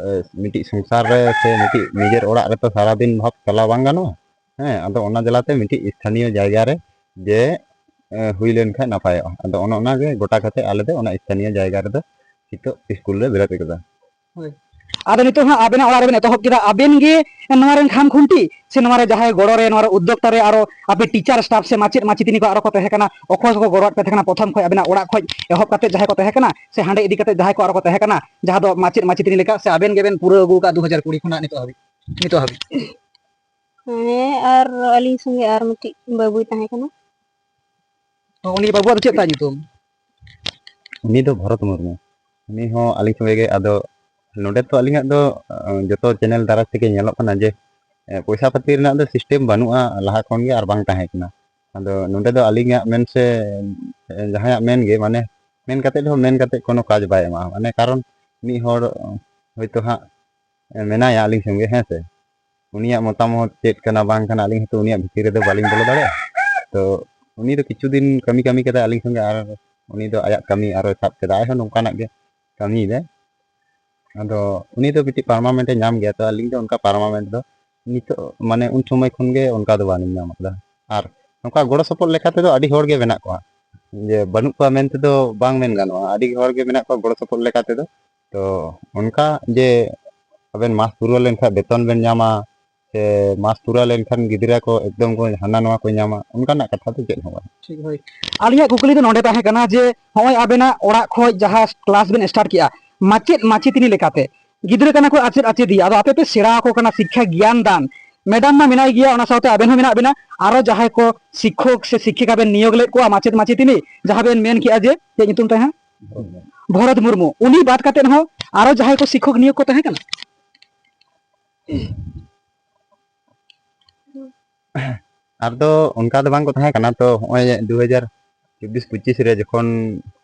ᱮ, ᱢᱤᱫᱴᱤᱡ ᱥᱚᱝᱥᱟᱨ ᱨᱮ ᱥᱮ ᱢᱤᱫᱴᱤᱡ ᱱᱤᱡᱮᱨ ᱚᱲᱟᱜ ᱨᱮᱛᱚ ᱥᱟᱨᱟᱫᱤᱱ ᱵᱷᱟᱵᱽ ᱪᱟᱞᱟᱣ ᱵᱟᱝ ᱜᱟᱱᱚᱜᱼᱟ᱾ ᱦᱮᱸ, ᱟᱫᱚ ᱚᱱᱟ ᱡᱟᱞᱟᱛᱮ ᱢᱤᱫᱴᱤᱡ ᱥᱛᱷᱟᱱᱤᱭᱚ ᱡᱟᱭᱜᱟ ᱨᱮ ᱡᱮ, ᱮ, ᱦᱩᱭ ᱞᱮᱱᱠᱷᱟᱱ ᱱᱟᱯᱟᱭᱚᱜᱼᱟ᱾ ᱟᱫᱚ ᱚᱱᱮ ᱚᱱᱟᱜᱮ ᱜᱚᱴᱟ ᱠᱟᱛᱮ ᱟᱞᱮ ᱫᱚ ᱚᱱᱟ ᱥᱛᱷᱟᱱᱤᱭᱚ ᱡᱟᱭᱜᱟ ᱨᱮᱫᱚ ᱱᱤᱛᱚᱜ ᱥᱠᱩᱞ ᱞᱮ ᱵᱮᱨᱮᱫ ᱟᱠᱟᱫᱟ᱾ ᱦᱳᱭ᱾ ᱟᱫᱚ ᱱᱤᱛᱚᱜ ᱦᱟᱸᱜ ᱟᱵᱮᱱᱟᱜ ᱚᱲᱟᱜ ᱨᱮᱵᱮᱱ ᱮᱛᱚᱦᱚᱵ ᱠᱮᱫᱟ, ᱟᱵᱮᱱ ᱜᱮ ᱱᱚᱣᱟ ᱨᱮᱱ ᱠᱷᱟᱢ ᱠᱷᱩᱱᱴᱤ, ᱥᱮ ᱱᱚᱣᱟ ᱨᱮ ᱡᱟᱦᱟᱸᱭ ᱜᱚᱲᱚ ᱨᱮ, ᱱᱚᱣᱟ ᱨᱮ ᱩᱫᱽᱫᱳᱠᱛᱟ ᱨᱮ ᱟᱨᱚ ᱟᱯᱮ ᱴᱤᱪᱟᱨ ᱥᱴᱟᱯ ᱥᱮ ᱢᱟᱪᱮᱫ ᱢᱟᱪᱮᱛᱟᱹᱱᱤ ᱠᱚ ᱟᱨᱚ ᱠᱚ ᱛᱟᱦᱮᱸ ᱠᱟᱱᱟ, ᱚᱠᱚᱭ ᱠᱚᱠᱚ ᱜᱚᱲᱚᱣᱟᱫ ᱯᱮ ᱛᱟᱦᱮᱸ ᱠᱟᱱᱟ ᱯᱨᱚᱛᱷᱚᱢ ᱠᱷᱚᱱ ᱟᱵᱮᱱᱟᱜ ᱚᱲᱟᱜ ᱠᱷᱚᱱ ᱮᱦᱚᱵ ᱠᱟᱛᱮ ᱡᱟᱦᱟᱸᱭ ᱠᱚ ᱛᱟᱦᱮᱸ ᱠᱟᱱᱟ, ᱥᱮ ᱦᱟᱸᱰᱮ ᱤᱫᱤ ᱠᱟᱛᱮ ᱡᱟᱦᱟᱸᱭ ᱠᱚ ᱟᱨᱚ ᱠᱚ ᱛᱟᱦᱮᱸ ᱠᱟᱱᱟ, ᱡᱟᱦᱟᱸ ᱫᱚ ᱢᱟᱪᱮᱫ ᱢᱟᱪᱮᱛᱟᱹᱱᱤ ᱞᱮᱠᱟ, ᱥᱮ ᱟᱵᱮᱱ ᱜᱮᱵᱮᱱ ᱯᱩᱨᱟᱹᱣ ᱟᱹᱜᱩ ᱟᱠᱟᱫ ᱫᱩ ᱦᱟᱡᱟᱨ ᱠᱩᱲᱤ ᱠᱷᱚᱱᱟᱜ ᱱᱤᱛᱚᱜ ᱦᱟᱹᱵᱤᱡ, ᱱᱤᱛᱚᱜ ᱦᱟᱹᱵᱤᱡ? ᱦᱮᱸ, ᱟᱨ ᱟᱹᱞᱤᱧ ᱥᱚᱸᱜᱮ ᱟᱨ ᱢᱤᱫᱴᱤᱡ ᱵᱟᱹᱵᱩᱭ ᱛᱟᱦᱮᱸ ᱠᱟᱱᱟ᱾ ᱛᱚ, ᱩᱱᱤ ᱵᱟᱹᱵᱩᱣᱟᱜ ᱫᱚ ᱪᱮᱫ ᱛᱟᱭ ᱧᱩᱛᱩᱢ? ᱩᱱᱤ ᱫᱚ ᱵᱷᱚᱨᱚᱛ ᱢᱩᱨᱢᱩ᱾ ᱩᱱᱤ ᱦᱚᱸ ᱟᱹᱞᱤᱧ ᱥᱚᱸᱜᱮ ᱜᱮ᱾ ᱟᱫᱚ ᱱᱚᱰᱮ ᱛᱚ ᱟᱹᱞᱤᱧᱟᱜ ᱫᱚ, ᱟᱸ, ᱡᱚᱛᱚ ᱪᱮᱱᱮᱞ ᱫᱟᱨᱟᱭ ᱛᱮᱜᱮ ᱧᱮᱞᱚᱜ ᱠᱟᱱᱟ ᱡᱮ, ᱮ, ᱯᱚᱭᱥᱟ ᱯᱟᱹᱛᱤ ᱨᱮᱱᱟᱜ ᱫᱚ ᱥᱤᱥᱴᱮᱢ ᱵᱟᱹᱱᱩᱜᱼᱟ, ᱞᱟᱦᱟ ᱠᱷᱚᱱ ᱜᱮ ᱟᱨ ᱵᱟᱝ ᱛᱟᱦᱮᱸ ᱠᱟᱱᱟ᱾ ᱟᱫᱚ ᱱᱚᱰᱮ ᱫᱚ ᱟᱹᱞᱤᱧᱟᱜ ᱢᱮᱱ ᱥᱮ, ᱮ, ᱡᱟᱦᱟᱸᱭᱟᱜ ᱢᱮᱱ ᱜᱮ, ᱢᱟᱱᱮ, ᱢᱮᱱ ᱠᱟᱛᱮᱫ ᱦᱚᱸ, ᱢᱮᱱ ᱠᱟᱛᱮᱫ ᱠᱳᱱᱳ ᱠᱟᱡᱽ ᱵᱟᱭ ᱮᱢᱟ᱾ ᱢᱟᱱᱮ, ᱠᱟᱨᱚᱱ ᱢᱤᱫ ᱦᱚᱲ, ᱚ, ᱦᱚᱭᱛᱳ ᱦᱟᱸᱜ ᱢᱮᱱᱟᱭᱟ ᱟᱹᱞᱤᱧ ᱥᱚᱸᱜᱮ, ᱦᱮᱸ ᱥᱮ, ᱩᱱᱤᱭᱟᱜ ᱢᱚᱛᱟᱢᱚᱛ ᱪᱮᱫ ᱠᱟᱱᱟ ᱵᱟᱝ ᱠᱟᱱᱟ, ᱟᱹᱞᱤᱧ ᱦᱚᱸᱛᱚ ᱩᱱᱤᱭᱟᱜ ᱵᱷᱤᱛᱤᱨ ᱨᱮᱫᱚ ᱵᱟᱹᱞᱤᱧ ᱵᱚᱞᱚ ᱫᱟᱲᱮᱭᱟᱜᱼᱟ᱾ ᱛᱚ ᱩᱱᱤ ᱫᱚ ᱠᱤᱪᱷᱩ ᱫᱤᱱ ᱠᱟᱹᱢᱤ ᱠᱟᱹᱢᱤ ᱠᱟᱫᱟᱭ ᱟᱹᱞᱤᱧ ᱥᱚᱸᱜᱮ, ᱟᱨ ᱩᱱᱤ ᱫᱚ ᱟᱭᱟᱜ ᱠᱟᱹᱢᱤ ᱟᱨᱚᱭ ᱥᱟᱵ ᱠᱮᱫᱟ, ᱟᱡ ᱦᱚᱸ ᱱᱚᱝᱠᱟᱱᱟᱜ ᱜᱮ ᱠᱟᱹᱢᱤᱭᱮᱫᱟᱭ᱾ ᱟᱫᱚ ᱩᱱᱤ ᱫᱚ ᱢᱤᱫᱴᱤᱡ ᱯᱟᱨᱢᱟᱱᱮᱱᱴ ᱮ ᱧᱟᱢ ᱜᱮᱭᱟ, ᱛᱚ ᱟᱹᱞᱤᱧ ᱫᱚ ᱚᱱᱠᱟ ᱯᱟᱨᱢᱟᱱᱮᱱᱴ ᱫᱚ ᱱᱤᱛᱚᱜ, ᱢᱟᱱᱮ, ᱩᱱ ᱥᱚᱢᱚᱭ ᱠᱷᱚᱱ ᱜᱮ ᱚᱱᱠᱟ ᱫᱚ ᱵᱟᱹᱞᱤᱧ ᱧᱟᱢ ᱟᱠᱟᱫᱟ᱾ ᱟᱨ ᱱᱚᱝᱠᱟ ᱜᱚᱲᱚ ᱥᱚᱯᱚᱦᱚᱫ ᱞᱮᱠᱟ ᱛᱮᱫᱚ ᱟᱹᱰᱤ ᱦᱚᱲ ᱜᱮ ᱢᱮᱱᱟᱜ ᱠᱚᱣᱟ, ᱡᱮ ᱵᱟᱹᱱᱩᱜ ᱠᱚᱣᱟ ᱢᱮᱱ ᱛᱮᱫᱚ ᱵᱟᱝ ᱢᱮᱱ ᱜᱟᱱᱚᱜᱼᱟ, ᱟᱹᱰᱤ ᱦᱚᱲ ᱜᱮ ᱢᱮᱱᱟᱜ ᱠᱚᱣᱟ ᱜᱚᱲᱚ ᱥᱚᱯᱚᱦᱚᱫ ᱞᱮᱠᱟ ᱛᱮᱫᱚ᱾ ᱛᱚ ᱚᱱᱠᱟ ᱡᱮ ᱟᱵᱮᱱ ᱢᱟᱥ ᱯᱩᱨᱟᱹᱣ ᱞᱮᱱᱠᱷᱟᱱ ᱵᱮᱛᱚᱱ ᱵᱮᱱ ᱧᱟᱢᱟ, ᱥᱮ ᱢᱟᱥ ᱯᱩᱨᱟᱹᱣ ᱞᱮᱱᱠᱷᱟᱱ ᱜᱤᱫᱽᱨᱟᱹ ᱠᱚ ᱮᱠᱫᱚᱢ ᱠᱚ ᱦᱟᱱᱟ ᱱᱚᱣᱟ ᱠᱚ ᱧᱟᱢᱟ, ᱚᱱᱠᱟᱱᱟᱜ ᱠᱟᱛᱷᱟ ᱫᱚ ᱪᱮᱫ ᱦᱚᱸ ᱵᱟᱝ᱾ ᱴᱷᱤᱠ, ᱦᱳᱭ᱾ ᱟᱹᱞᱤᱧᱟᱜ ᱠᱩᱠᱞᱤ ᱫᱚ ᱱᱚᱰᱮ ᱛᱟᱦᱮᱸ ᱠᱟᱱᱟ ᱡᱮ, ᱱᱚᱜᱼᱚᱭ ᱟᱵᱮᱱᱟᱜ ᱚᱲᱟᱜ ᱠᱷᱚᱱ ᱡᱟᱦᱟᱸ ᱠᱞᱟᱥ ᱵᱮᱱ ᱥᱴᱟᱨᱴ ᱠᱮᱜᱼᱟ, ᱢᱟᱪᱮᱫ ᱢᱟᱪᱮᱛᱟᱹᱱᱤ ᱞᱮᱠᱟᱛᱮ, ᱜᱤᱫᱽᱨᱟᱹ ᱠᱟᱱᱟ ᱠᱚ, ᱟᱪᱮᱫ ᱟᱪᱮᱫᱤᱭᱟᱹ, ᱟᱫᱚ ᱟᱯᱮ ᱯᱮ ᱥᱮᱬᱟ ᱟᱠᱚ ᱠᱟᱱᱟ ᱥᱤᱠᱠᱷᱟ ᱜᱮᱭᱟᱱ ᱫᱟᱱ᱾ ᱢᱮᱰᱟᱢ ᱢᱟ ᱢᱮᱱᱟᱭ ᱜᱮᱭᱟ, ᱚᱱᱟ ᱥᱟᱶᱛᱮ ᱟᱵᱮᱱ ᱦᱚᱸ ᱢᱮᱱᱟᱜ ᱵᱮᱱᱟ, ᱟᱨᱚ ᱡᱟᱦᱟᱸᱭ ᱠᱚ ᱥᱤᱠᱠᱷᱚᱠ ᱥᱮ ᱥᱤᱠᱠᱷᱤᱠᱟ ᱵᱮᱱ ᱱᱤᱭᱳᱜᱽ ᱞᱮᱫ ᱠᱚᱣᱟ, ᱢᱟᱪᱮᱫ ᱢᱟᱪᱮᱛᱟᱹᱱᱤ, ᱡᱟᱦᱟᱸ ᱵᱮᱱ ᱢᱮᱱ ᱠᱮᱜᱼᱟ ᱡᱮ ᱪᱮᱫ ᱧᱩᱛᱩᱢ ᱛᱟᱭ ᱦᱟᱸᱜ? ᱵᱷᱚᱨᱚᱛ ᱢᱩᱨᱢᱩ, ᱩᱱᱤ ᱵᱟᱫ ᱠᱟᱛᱮᱫ ᱦᱚᱸ ᱟᱨᱚ ᱡᱟᱦᱟᱸᱭ ᱠᱚ ᱥᱤᱠᱠᱷᱚᱠ ᱱᱤᱭᱳᱜᱽ ᱠᱚ ᱛᱟᱦᱮᱸ ᱠᱟᱱᱟ? ᱟᱨ ᱫᱚ ᱚᱱᱠᱟ ᱫᱚ ᱵᱟᱝ ᱠᱚ ᱛᱟᱦᱮᱸ ᱠᱟᱱᱟ᱾ ᱛᱚ ᱦᱚᱸᱜᱼᱚᱭ ᱫᱩ ᱦᱟᱡᱟᱨ ᱪᱚᱵᱵᱤᱥ ᱯᱚᱸᱪᱤᱥ ᱨᱮ ᱡᱚᱠᱷᱚᱱ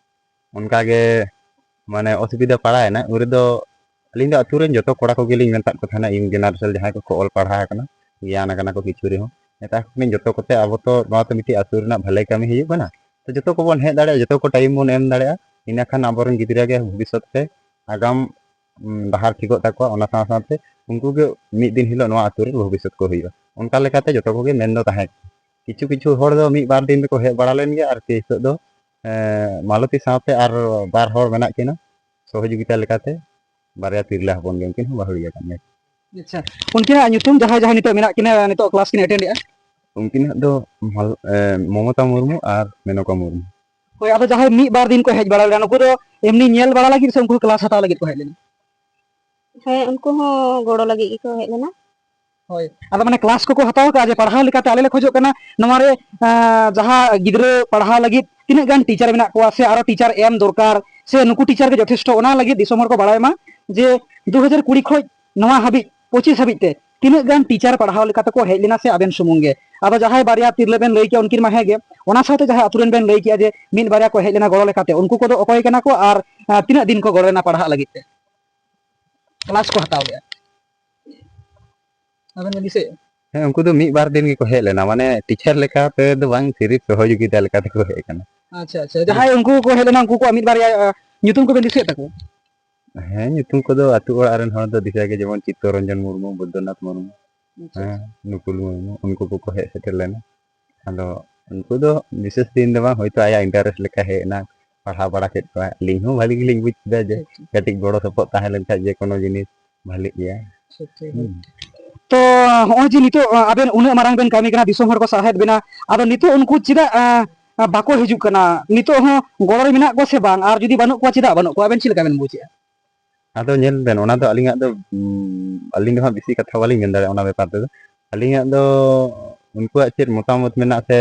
ᱚᱱᱠᱟ ᱜᱮ ᱢᱟᱱᱮ ᱚᱥᱩᱵᱤᱫᱷᱟ ᱯᱟᱲᱟᱣᱮᱱᱟ, ᱩᱱ ᱨᱮᱫᱚ ᱟᱹᱞᱤᱧ ᱫᱚ ᱟᱹᱛᱩ ᱨᱮᱱ ᱡᱚᱛᱚ ᱠᱚᱲᱟ ᱠᱚᱜᱮ ᱞᱤᱧ ᱢᱮᱛᱟᱫ ᱠᱚ ᱛᱟᱦᱮᱱᱟ, ᱤᱭᱚᱝ ᱡᱮᱱᱟᱨᱮᱥᱚᱱ ᱡᱟᱦᱟᱸᱭ ᱠᱚᱠᱚ ᱚᱞ ᱯᱟᱲᱦᱟᱣ ᱟᱠᱟᱱᱟ, ᱜᱮᱭᱟᱱ ᱟᱠᱟᱱᱟ ᱠᱚ ᱠᱤᱪᱷᱩ ᱨᱮᱦᱚᱸ, ᱢᱮᱛᱟ ᱠᱚ ᱠᱟᱹᱱᱟᱹᱧ ᱡᱚᱛᱚ ᱠᱚᱛᱮ ᱟᱵᱚ ᱛᱚ ᱱᱚᱣᱟ ᱛᱚ ᱢᱤᱫᱴᱤᱡ ᱟᱹᱛᱩ ᱨᱮᱱᱟᱜ ᱵᱷᱟᱹᱞᱟᱹᱭ ᱠᱟᱹᱢᱤ ᱦᱩᱭᱩᱜ ᱠᱟᱱᱟ᱾ ᱛᱚ ᱡᱚᱛᱚ ᱠᱚᱵᱚᱱ ᱦᱮᱡ ᱫᱟᱲᱮᱭᱟᱜᱼᱟ, ᱡᱚᱛᱚ ᱠᱚ ᱴᱟᱭᱤᱢ ᱵᱚᱱ ᱮᱢ ᱫᱟᱲᱮᱭᱟᱜᱼᱟ, ᱤᱱᱟᱹᱠᱷᱟᱱ ᱟᱵᱚᱨᱮᱱ ᱜᱤᱫᱽᱨᱟᱹ ᱜᱮ ᱵᱷᱚᱵᱤᱥᱥᱚᱛ ᱨᱮ ᱟᱜᱟᱢ ᱩᱢ, ᱰᱟᱦᱟᱨ ᱴᱷᱤᱠᱚᱜ ᱛᱟᱠᱚᱣᱟ᱾ ᱚᱱᱟ ᱥᱟᱶ ᱥᱟᱶᱛᱮ ᱩᱱᱠᱩ ᱜᱮ ᱢᱤᱫ ᱫᱤᱱ ᱦᱤᱞᱳᱜ ᱱᱚᱣᱟ ᱟᱹᱛᱩ ᱨᱮᱱ ᱵᱷᱚᱵᱤᱥᱥᱚᱛ ᱠᱚ ᱦᱩᱭᱩᱜᱼᱟ᱾ ᱚᱱᱠᱟ ᱞᱮᱠᱟᱛᱮ ᱡᱚᱛᱚ ᱠᱚᱜᱮ ᱢᱮᱱ ᱫᱚ ᱛᱟᱦᱮᱸ ᱠᱟᱱᱟ᱾ ᱠᱤᱪᱷᱩ ᱠᱤᱪᱷᱩ ᱦᱚᱲ ᱫᱚ ᱢᱤᱫ ᱵᱟᱨ ᱫᱤᱱ ᱫᱚᱠᱚ ᱦᱮᱡ ᱵᱟᱲᱟ ᱞᱮᱱ ᱜᱮᱭᱟ, ᱟᱨ ᱱᱤᱛᱚᱜ ᱫᱚ ᱮᱸ, ᱢᱟᱞᱚᱛᱤ ᱥᱟᱶᱛᱮ ᱟᱨ ᱵᱟᱨ ᱦᱚᱲ ᱢᱮᱱᱟᱜ ᱠᱤᱱᱟ ᱥᱚᱦᱚᱡᱳᱜᱤᱛᱟ ᱞᱮᱠᱟᱛᱮ, ᱵᱟᱨᱭᱟ ᱛᱤᱨᱞᱟᱹ ᱦᱚᱯᱚᱱ ᱜᱮ, ᱩᱱᱠᱤᱱ ᱦᱚᱸ ᱵᱟᱹᱦᱩᱲᱤᱭᱟᱹ ᱠᱟᱱ ᱜᱮᱭᱟ᱾ ᱟᱪᱪᱷᱟ, ᱩᱱᱠᱤᱱᱟᱜ ᱧᱩᱛᱩᱢ, ᱡᱟᱦᱟᱸᱭ ᱡᱟᱦᱟᱸᱭ ᱱᱤᱛᱚᱜ ᱢᱮᱱᱟᱜ ᱠᱤᱱᱟ, ᱱᱤᱛᱚᱜ ᱠᱞᱟᱥ ᱠᱤᱱ ᱮᱴᱮᱱᱰ ᱮᱜᱼᱟ? ᱩᱱᱠᱤᱱᱟᱜ ᱫᱚ ᱢᱟᱞ-, ᱮᱸ, ᱢᱚᱢᱚᱛᱟ ᱢᱩᱨᱢᱩ ᱟᱨ ᱢᱮᱱᱚᱠᱟ ᱢᱩᱨᱢᱩ᱾ ᱦᱳᱭ, ᱟᱫᱚ ᱡᱟᱦᱟᱸᱭ ᱢᱤᱫ ᱵᱟᱨ ᱫᱤᱱ ᱠᱚ ᱦᱮᱡ ᱵᱟᱲᱟ ᱞᱮᱱᱟ, ᱱᱩᱠᱩ ᱫᱚ ᱮᱢᱱᱤ ᱧᱮᱞ ᱵᱟᱲᱟ ᱞᱟᱹᱜᱤᱫ ᱥᱮ ᱩᱱᱠᱩ ᱠᱞᱟᱥ ᱦᱟᱛᱟᱣ ᱞᱟᱹᱜᱤᱫ ᱠᱚ ᱦᱮᱡ ᱞᱮᱱᱟ? ᱦᱮᱸ, ᱩᱱᱠᱩ ᱦᱚᱸ ᱜᱚᱲᱚ ᱞᱟᱹᱜᱤᱫ ᱜᱮᱠᱚ ᱦᱮᱡ ᱞᱮᱱᱟ᱾ ᱦᱳᱭ, ᱟᱫᱚ ᱢᱟᱱᱮ ᱠᱞᱟᱥ ᱠᱚᱠᱚ ᱦᱟᱛᱟᱣ ᱠᱟᱜᱼᱟ ᱡᱮ ᱯᱟᱲᱦᱟᱣ ᱞᱮᱠᱟᱛᱮ ᱟᱞᱮ ᱞᱮ ᱠᱷᱚᱡᱚᱜ ᱠᱟᱱᱟ ᱱᱚᱣᱟ ᱨᱮ, ᱟᱸ, ᱡᱟᱦᱟᱸ ᱜᱤᱫᱽᱨᱟᱹ ᱯᱟᱲᱦᱟᱣ ᱞᱟᱹᱜᱤᱫ ᱛᱤᱱᱟᱹᱜ ᱜᱟᱱ ᱴᱤᱪᱟᱨ ᱢᱮᱱᱟᱜ ᱠᱚᱣᱟ ᱥᱮ ᱟᱨᱚ ᱴᱤᱪᱟᱨ ᱮᱢ ᱫᱚᱨᱠᱟᱨ ᱥᱮ ᱱᱩᱠᱩ ᱴᱤᱪᱟᱨ ᱜᱮ ᱡᱚᱛᱷᱮᱥᱴᱚ, ᱚᱱᱟ ᱞᱟᱹᱜᱤᱫ ᱫᱤᱥᱚᱢ ᱦᱚᱲ ᱠᱚ ᱵᱟᱲᱟᱭ ᱢᱟ ᱡᱮ ᱫᱩ ᱦᱟᱡᱟᱨ ᱠᱩᱲᱤ ᱠᱷᱚᱡ ᱱᱚᱣᱟ ᱦᱟᱹᱵᱤᱡ ᱯᱚᱸᱪᱤᱥ ᱦᱟᱹᱵᱤᱡ ᱛᱮ ᱛᱤᱱᱟᱹᱜ ᱜᱟᱱ ᱴᱤᱪᱟᱨ ᱯᱟᱲᱦᱟᱣ ᱞᱮᱠᱟ ᱛᱮᱠᱚ ᱦᱮᱡ ᱞᱮᱱᱟ ᱥᱮ ᱟᱵᱮᱱ ᱥᱩᱢᱩᱝ ᱜᱮ? ᱟᱫᱚ ᱡᱟᱦᱟᱸᱭ ᱵᱟᱨᱭᱟ ᱛᱤᱨᱞᱟᱹ ᱵᱮᱱ ᱞᱟᱹᱭ ᱠᱮᱜᱼᱟ ᱩᱱᱠᱤᱱ ᱢᱟ ᱦᱮᱸ ᱜᱮ, ᱚᱱᱟ ᱥᱟᱶᱛᱮ ᱡᱟᱦᱟᱸ ᱟᱛᱳ ᱨᱮᱱ ᱵᱮᱱ ᱞᱟᱹᱭ ᱠᱮᱜᱼᱟ ᱡᱮ ᱢᱤᱫ ᱵᱟᱨᱭᱟ ᱠᱚ ᱦᱮᱡ ᱞᱮᱱᱟ ᱜᱚᱲᱚ ᱞᱮᱠᱟᱛᱮ, ᱩᱱᱠᱩ ᱠᱚᱫᱚ ᱚᱠᱚᱭ ᱠᱟᱱᱟ ᱠᱚ ᱟᱨ, ᱟᱸ, ᱛᱤᱱᱟᱹᱜ ᱫᱤᱱ ᱠᱚ ᱜᱚᱲᱚ ᱞᱮᱱᱟ ᱯᱟᱲᱦᱟᱜ ᱞᱟᱹᱜᱤᱫ ᱛᱮ? ᱠᱞᱟᱥ ᱠᱚ ᱦᱟᱛᱟᱣ ᱞᱮᱜᱼᱟ᱾ ᱟᱵᱮᱱ ᱵᱮᱱ ᱫᱤᱥᱟᱹᱭᱮᱫᱼᱟ? ᱦᱮᱸ, ᱩᱱᱠᱩ ᱫᱚ ᱢᱤᱫ ᱵᱟᱨ ᱫᱤᱱ ᱜᱮᱠᱚ ᱦᱮᱡ ᱞᱮᱱᱟ, ᱢᱟᱱᱮ ᱴᱤᱪᱟᱨ ᱞᱮᱠᱟ ᱛᱮ ᱫᱚ ᱵᱟᱝ, ᱥᱤᱨᱤᱯ ᱥᱚᱦᱚᱡᱳᱜᱤᱛᱟ ᱞᱮᱠᱟ ᱛᱮᱠᱚ ᱦᱮᱡ ᱟᱠᱟᱱᱟ᱾ ᱟᱪᱪᱷᱟ, ᱟᱪᱪᱷᱟ, ᱡᱟᱦᱟᱸᱭ ᱩᱱᱠᱩ ᱠᱚ ᱦᱮᱡ ᱞᱮᱱᱟ, ᱩᱱᱠᱩ ᱠᱚᱣᱟᱜ ᱢᱤᱫ ᱵᱟᱨᱭᱟ, ᱟᱸ, ᱧᱩᱛᱩᱢ ᱠᱚᱵᱮᱱ ᱫᱤᱥᱟᱹᱭᱮᱫ ᱛᱟᱠᱚᱣᱟ? ᱦᱮᱸ, ᱧᱩᱛᱩᱢ ᱠᱚᱫᱚ ᱟᱹᱛᱩ ᱚᱲᱟᱜ ᱨᱮᱱ ᱦᱚᱲ ᱫᱚ ᱫᱤᱥᱟᱹ ᱜᱮ, ᱡᱮᱢᱚᱱ ᱪᱤᱛᱛᱚᱨᱚᱧᱡᱚᱱ ᱢᱩᱨᱢᱩ, ᱵᱳᱫᱽᱫᱚᱱᱟᱛᱷ ᱢᱩᱨᱢᱩ, ᱟᱪᱪᱷᱟ, ᱦᱮᱸ, ᱟᱪᱪᱷᱟ᱾ ᱱᱩᱠᱩᱞ ᱢᱩᱨᱢᱩ, ᱩᱱᱠᱩ ᱠᱚᱠᱚ ᱦᱮᱡ ᱥᱮᱴᱮᱨ ᱞᱮᱱᱟ᱾ ᱟᱫᱚ ᱩᱱᱠᱩ ᱫᱚ ᱵᱤᱥᱮᱥ ᱫᱤᱱ ᱫᱚ ᱵᱟᱝ, ᱦᱳᱭᱛᱳ ᱟᱭᱟᱜ ᱤᱱᱴᱟᱨᱮᱥᱴ ᱞᱮᱠᱟ ᱦᱮᱡ ᱮᱱᱟ, ᱯᱟᱲᱦᱟᱣ ᱵᱟᱲᱟ ᱠᱮᱫ ᱠᱚᱣᱟ᱾ ᱟᱹᱞᱤᱧ ᱦᱚᱸ ᱵᱷᱟᱹᱞᱤ ᱜᱮᱞᱤᱧ ᱵᱩᱡᱽ ᱠᱮᱫᱟ ᱡᱮ ᱴᱷᱤᱠ, ᱴᱷᱤᱠ᱾ ᱠᱟᱹᱴᱤᱡ ᱜᱚᱲᱚ ᱥᱚᱯᱚᱦᱚᱫ ᱛᱟᱦᱮᱸ ᱞᱮᱱᱠᱷᱟᱱ ᱡᱮ ᱠᱳᱱᱳ ᱡᱤᱱᱤᱥ ᱵᱷᱟᱹᱞᱤᱜ ᱜᱮᱭᱟ᱾ ᱴᱷᱤᱠ, ᱴᱷᱤᱠ᱾ ᱦᱩᱸ᱾ ᱛᱚ ᱦᱚᱸᱜᱼᱚᱭ ᱡᱮ ᱱᱤᱛᱚᱜ, ᱟᱸ, ᱟᱵᱮᱱ ᱩᱱᱟᱹᱜ ᱢᱟᱨᱟᱝ ᱵᱮᱱ ᱠᱟᱹᱢᱤ ᱠᱟᱱᱟ, ᱫᱤᱥᱚᱢ ᱦᱚᱲ ᱠᱚ ᱥᱟᱶᱦᱮᱫ ᱵᱮᱱᱟ, ᱟᱫᱚ ᱱᱤᱛᱚᱜ ᱩᱱᱠᱩ ᱪᱮᱫᱟᱜ, ᱟᱸ, ᱵᱟᱠᱚ ᱦᱤᱡᱩᱜ ᱠᱟᱱᱟ? ᱱᱤᱛᱚᱜ ᱦᱚᱸ ᱜᱚᱲᱚ ᱨᱮ ᱢᱮᱱᱟᱜ ᱠᱚᱣᱟ ᱥᱮ ᱵᱟᱝ? ᱟᱨ ᱡᱩᱫᱤ ᱵᱟᱹᱱᱩᱜ ᱠᱚᱣᱟ, ᱪᱮᱫᱟᱜ ᱵᱟᱹᱱᱩᱜ ᱠᱚᱣᱟ? ᱟᱵᱮᱱ ᱪᱮᱫ ᱞᱮᱠᱟ ᱵᱮᱱ ᱵᱩᱡᱮᱜᱼᱟ? ᱟᱫᱚ ᱧᱮᱞ ᱵᱮᱱ, ᱚᱱᱟ ᱫᱚ ᱟᱹᱞᱤᱧᱟᱜ ᱫᱚ, ᱩᱢ, ᱟᱹᱞᱤᱧ ᱫᱚ ᱦᱟᱸᱜ ᱵᱮᱥᱤ ᱠᱟᱛᱷᱟ ᱵᱟᱹᱞᱤᱧ ᱢᱮᱱ ᱫᱟᱲᱮᱭᱟᱜᱼᱟ ᱚᱱᱟ ᱵᱮᱯᱟᱨ ᱛᱮᱫᱚ᱾ ᱟᱹᱞᱤᱧᱟᱜ ᱫᱚ ᱩᱱᱠᱩᱣᱟᱜ ᱪᱮᱫ ᱢᱚᱛᱟᱢᱚᱛ ᱢᱮᱱᱟᱜ ᱥᱮ,